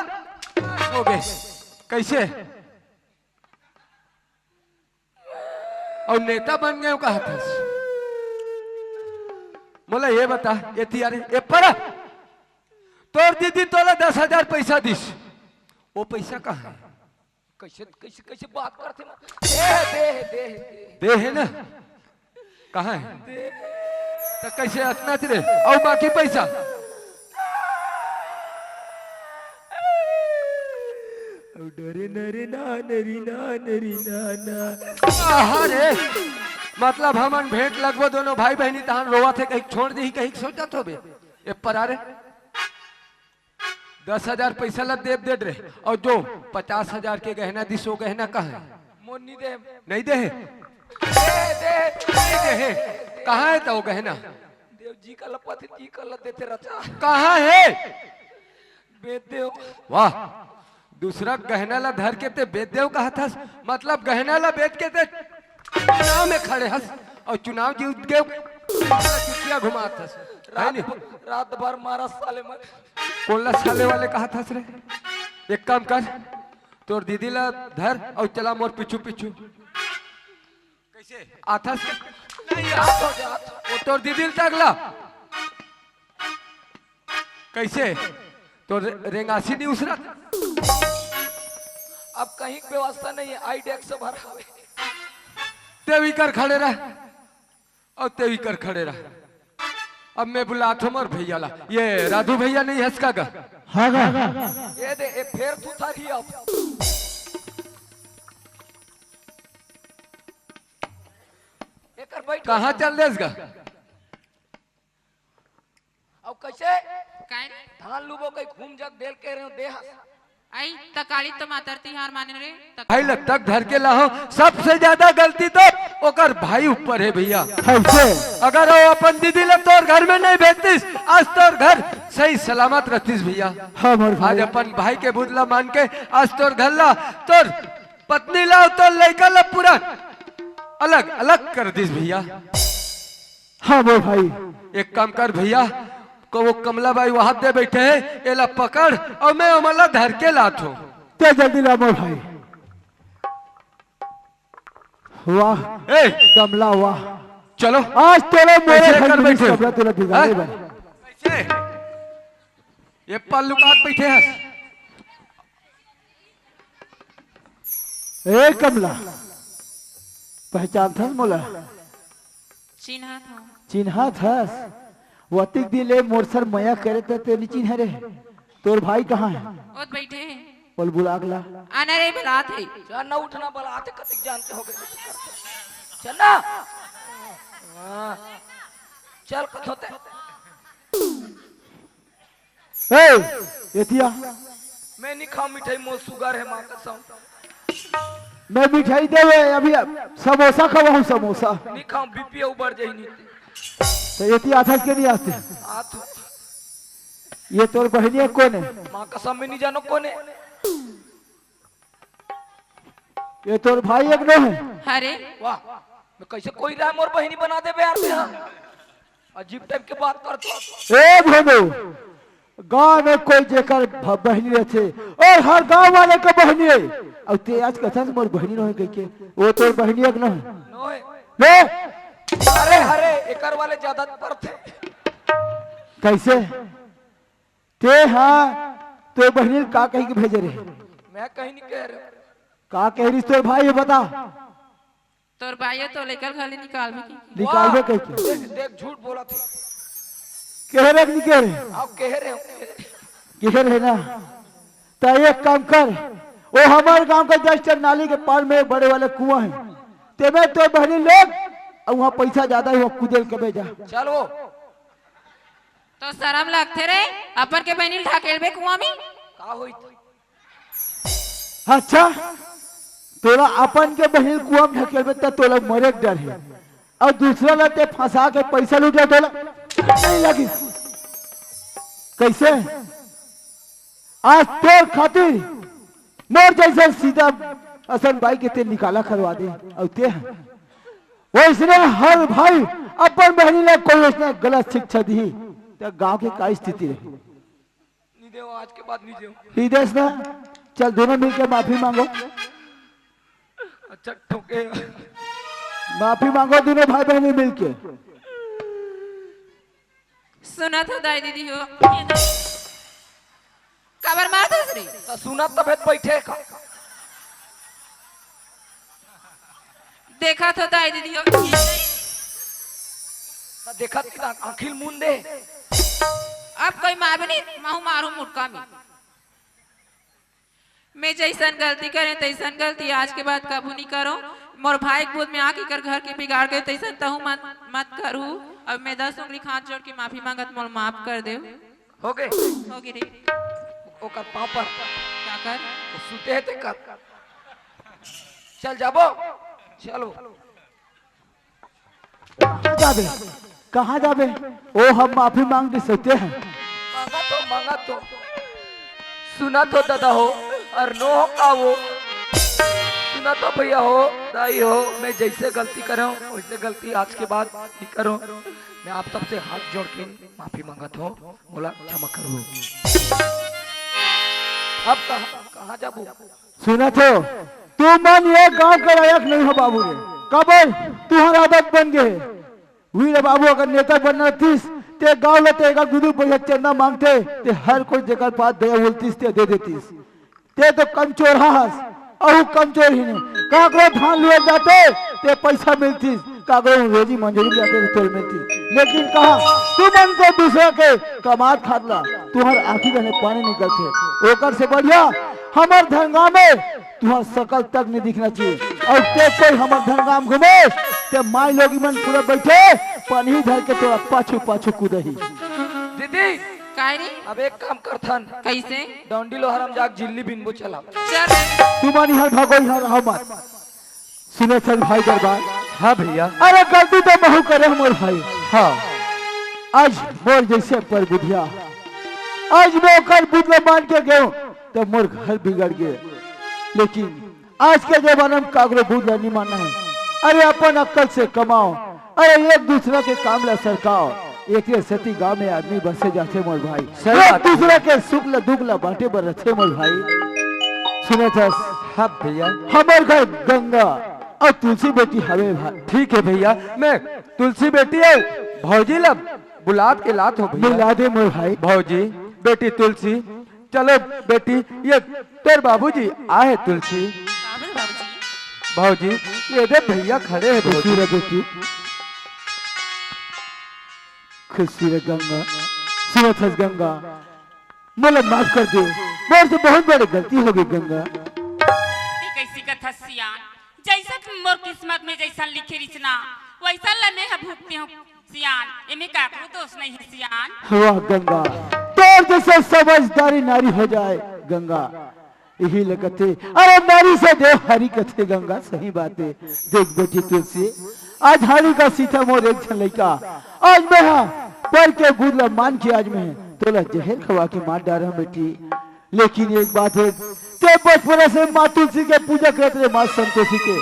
हो गए, कैसे? अउ नेता बन गए हो कहा था। मोला ये बता, ये तियारे, ये परा, तोर दीदी तोला दस हजार पैसा दिस, वो पैसा कहाँ है? कैसे, कैसे, कैसे बात करथे ना? दे, दे, दे, दे। दे है ना? कहाँ है? दे। तो कैसे अतना रे? अउ बाकी पैसा? अउ डरे न रे ना, नरी ना, नरी ना, ना। आहा रे, मतलब हमन भेंट लगबो दोनों भाई बहिनी, तहान रोवत हे, कहीं छोड़ दी, कहीं सोचत होबे। ए परा रे, दस हजार पैसा ला देब देत रहे, अउ जो पचास हजार के गहना दिस, वो गहना कहाँ है? मोर नी दे। नहीं दे है? दे, दे। नहीं दे है? कहाँ है तो वो गहना? देव जी का लपत जी का लत देते रचा। कहाँ है? बेच देव। वाह, दूसरा गहना ला धर के ते बेच देव कहा था, मतलब गहना ला बेच के ते चुनाव में खड़े हस अउ चुनाव जीत गए, चुटिया घुमात हस, है रात नी? भर, रात भर मारा साले मन। कोन ला साले वाले कहा था रे? एक काम कर, तोर दीदी ला धर अउ चला मोर पीछू पीछू। कैसे? आथस के? नहीं, आथ हो जा, आथ। वो तोर दीदी ला टकला। कैसे? तोर रे-, रेंगासी नहीं उसरा? अब कहीं व्यवस्था नहीं है, आई डेस्क से भरा हवे। तेवी कर खड़े रह। अउ तेवी कर खड़े रह। अब मैं बुलात हूँ मोर भैया ला। ये राधू भैया नहीं हंस का गा? हाँ गा। ये दे, ये फेर तू थारी अब। एकर बैठ। कहाँ चल देस गा? अब कैसे? काय रे? धान लुबो कहीं घूम जा, बेल के रहे हो, देहा। आई, तकाली तो मातर तिहार माने रे, तक- भाई लग तक धर के लाहो, सबसे ज्यादा गलती तो ओकर भाई ऊपर है भैया। कैसे? अगर वो अपन दीदी ला तोर घर में नहीं भेजतीस, आज तोर घर सही सलामत रहतीस भैया। हाँ, मोर आज भाई। अपन भाई के बुदला मान के आज तोर घर ला, तोर पत्नी ला, तोर लइका ला पूरा अलग अलग कर दिस भैया। हाँ मोर भाई। एक काम कर भैया, को वो कमला बाई वहां दे बैठे हैं, एला पकड़ अउ मैं ओमन ला धर के लात हूँ। ते जल्दी ला मोर भाई। वाह। ए! कमला वाह। चलो। आज तेरे मेरे कैसे घर कर में बैठे हो? कमला तेरा बिगाड़े हैं? बा। कैसे? ये पल्लू काट बैठे हैं। ए कमला, पहचानथस मोला? चिन्हात हूँ। चिन्हाथस? वतिक दिन ले मोर सर मया करे त तेरी चिन्ह रे। तोर भाई कहाँ है? ओत बैठे हैं। बोल बुला के ला। आना रे, बुलात है। चल ना, उठना, बुलाते कतिक जानते हो गए। चल ना। हाँ। चल कथोते। ए, एतिया। मैं नहीं खाऊं मिठाई, मोर सुगर है, माँ कसम। मैं मिठाई देवे, अभी समोसा खवाऊं, समोसा। नहीं खाऊं, बीपी ऊपर जाई नहीं। तो एतिया आथस के नहीं आते? आत। ये तोर बहिनी हे कोन हे? माँ कसम में नहीं जानो कोन हे। ये तोर भाई एक नो हे? अरे वाह, मैं कैसे कोई रहा मोर बहिनी बना देबे यार। अजीब टाइप के बात करत हो। ए भोनू, गांव में कोई जेकर भ-, बहिनी रहिथे अउ हर गांव वाले के बहिनी हे, अउ ते आज कथस मोर बहिनी नो हे कहिके, वो तोर बहिनी एक नो हे? नो हे। ले। अरे, अरे, एकर वाले ज्यादा परथे। कैसे? ते हा तोर बहिनी ल का कहिके भेजे रहे? मैं कहीं नहीं कह रहे। का कहे रहिस तोर भाई हे, बता। तोर भाई हे तो लेकर घर ले निकालबे की। निकालबे वाह! कहिके। देख, देख, झूठ बोलथे। कहे रहे कि नहीं कहे रहे? हाँ, कहे रहे। कहे रहे ना। त एक काम कर, वो हमर गांव के just नाली के पार में बड़े वाला कुआं हे, तेमे तोर बहिनी ल लेग, अउ वहाँ पैसा ज्यादा हे, वहाँ कूदे ल कबे जा। चल वो। तो शरम लगथे रे, अपन के बहिनी ल ढकेलबे कुआं में। का होई? अच्छा, तोला अपन के बहिनी ल कुआं में ढकेलबे त तोला मरे के डर हे, अउ दूसरा ला ते फंसा के पैसा लूटे तोला नहीं लगिस। कैसे? आज तोर खातिर मोर जैसे सीधा असन बाई के ते निकाला करवा दे, अउ ते ह वैसने हर भाई अपन बहिनी ला कोई वैसने गलत शिक्षा दिही, त गांव के का स्थिति रही? नहीं देव, आज के बाद नहीं देव। नहीं देस ना? चल, दोनों मिलके माफी मांगो। अच्छा, ठोके। माफी मांगो दोनों भाई बहिनी मिलके। सुनत हो दाई दीदी हो। काबर मारत हस रे? त सुनत तबे त बैठे का। देखत हो दाई दीदी हो। त देखत की त आँखी ल मूंद दे। अब कोई मारबे नहीं, महू मारू मुटका में। मैं जैसन गलती करें, तैसन गलती आज के बाद कभू नहीं करो। मोर भाई के गोद में आके कर घर के बिगाड़ के तैसन तहू मत, मत करू। अब मैं दस उंगली हाथ जोड़ के माफी मांगत, मोर माफ कर दे। हो गे? हो गे रे। ओकर पाँव पर। का कर? वो सुते हे ते कर। चल जाबो। चलो। कहाँ जाबे? कहाँ जाबे? ओ, हम माफी मांग दे सकते हैं। मांगा तो, मांगा तो। सुना तो दादा हो, अउ नो हो का वो। सुना तो भैया हो, दाई हो, मैं जैसे गलती करे हूँ, वैसे गलती आज के बाद नहीं करूँ। मैं आप सबसे हाथ जोड़ के माफी मांगत हूँ, मोला क्षमा करो। अब कहाँ, कहाँ जाबो? सुनत हो, तुमन ये गांव के लायक नहीं हो बाबू रे। काबर? तुहर आदत बन गे हे। उही रे बाबू, अगर नेता बनना रहितिस, ते गांव ले ते एक दू दू पैसा चंदा मांगते, ते हर कोई जेकर पास दया बोलतिस, ते दे देतिस। ते तो कमचोरहा हस, अहू कमचोर ही नहीं। काकरो धान लुए जाते, ते पैसा मिलतिस, काकरो रोजी मंजूरी जाते, ते तोल मिलतिस। लेकिन कहा, तुमन तो दूसरा के कमात खात ला, तुहर आँखी गने पानी निकलथे। ओकर से बढ़िया, हमर धनगांव में तुहर सकल तक नहीं दिखना चाहिए। अउ ते कोई हमर धनगांव घूमे, ते माई लोगी मन पूरा बैठे, पानी धर के तोरा पाछू पाछू कूदही। दीदी, काय रे? अब एक काम करथन। कैसे? डंडी लोहरम जाके जिल्ली बिनबो चला। चल। तुमन इहर भागो, इहर रहो मत। सुने चल भाई दरबार। हाँ भैया। अरे गलती तो महू करे हंव मोर भाई। हाँ। आज मोर जैसे परबुधिया, आज मैं ओकर बुदला मान के गेंव, त मोर घर बिगड़ गे। लेकिन आज के जमाना में काकरो बुदला नहीं मानना है। अरे अपन अक्कल से कमाओ, अरे एक दूसरा के काम ला सरकाओ। एकरे सेती गांव में आदमी बसे जाथे मोर भाई। सही एक बात है। दूसरा के सुख ला दुख ला बांटे बर रथे मोर भाई। सुनत हस? हाँ भैया। हमर घर गंगा अउ तुलसी बेटी हवे भाई। ठीक है भैया, मैं तुलसी बेटी अउ भौजी ला बुलात के लात हंव भैया। मिला दे मोर भाई। भौजी, बेटी तुलसी, चलो बेटी, ये तोर बाबूजी आहे तुलसी। का बोल बाबूजी? भौजी, ये दे भैया खड़े हे खुशी भौजी। रह बेटी। खुशी रह गंगा। सुनत हस गंगा, मोला माफ कर दे, मोर से बहुत बड़े गलती हो गे गंगा। ते कैसी कथा सियान, जैसा मोर किस्मत में जैसा लिखे रिहिस ना, वैसा ला मैं ह भुगते हंव सियान, एमे काकरो दोष नहीं है सियान। वाह गंगा, तोर जैसे समझदारी नारी हो जाए गंगा, यही लगते। अरे नारी से देव हरि कथे गंगा, सही बात है। देख बेटी तुलसी, आज हरि का सीता मोर एक झन लइका, आज मैं हा पर के बुदला मान के आज मैं तोला जहर खवा के मार डारहूं बेटी। लेकिन एक बात हे, ते बचपना से माँ तुलसी के पूजा करत रहे, माँ संतोषी के,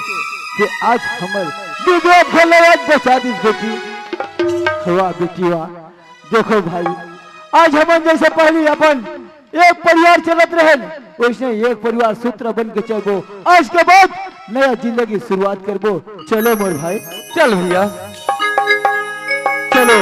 ते आज हमर विधवा भले आज बचा दिस बेटी। वाह बेटी वाह। देखो भाई, आज हमन जैसे पहली अपन एक परिवार चलत रहे, वैसे एक परिवार सूत्र बन के चलबो। आज के बाद नया जिंदगी शुरुआत करबो। चलो मोर भाई। चल भैया, चलो।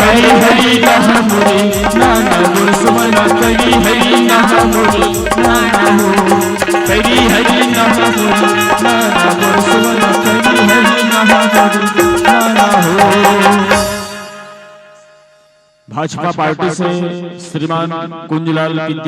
हरी हरी नहा मोरे नाना मोर सुमना, हरी हरी नहा मोरे नाना हो, हरी हरी नहा मोरे नाना मोर सुमना, हरी हरी नहा मोरे नाना हो। भाजपा पार्टी से श्रीमान कुंजलाल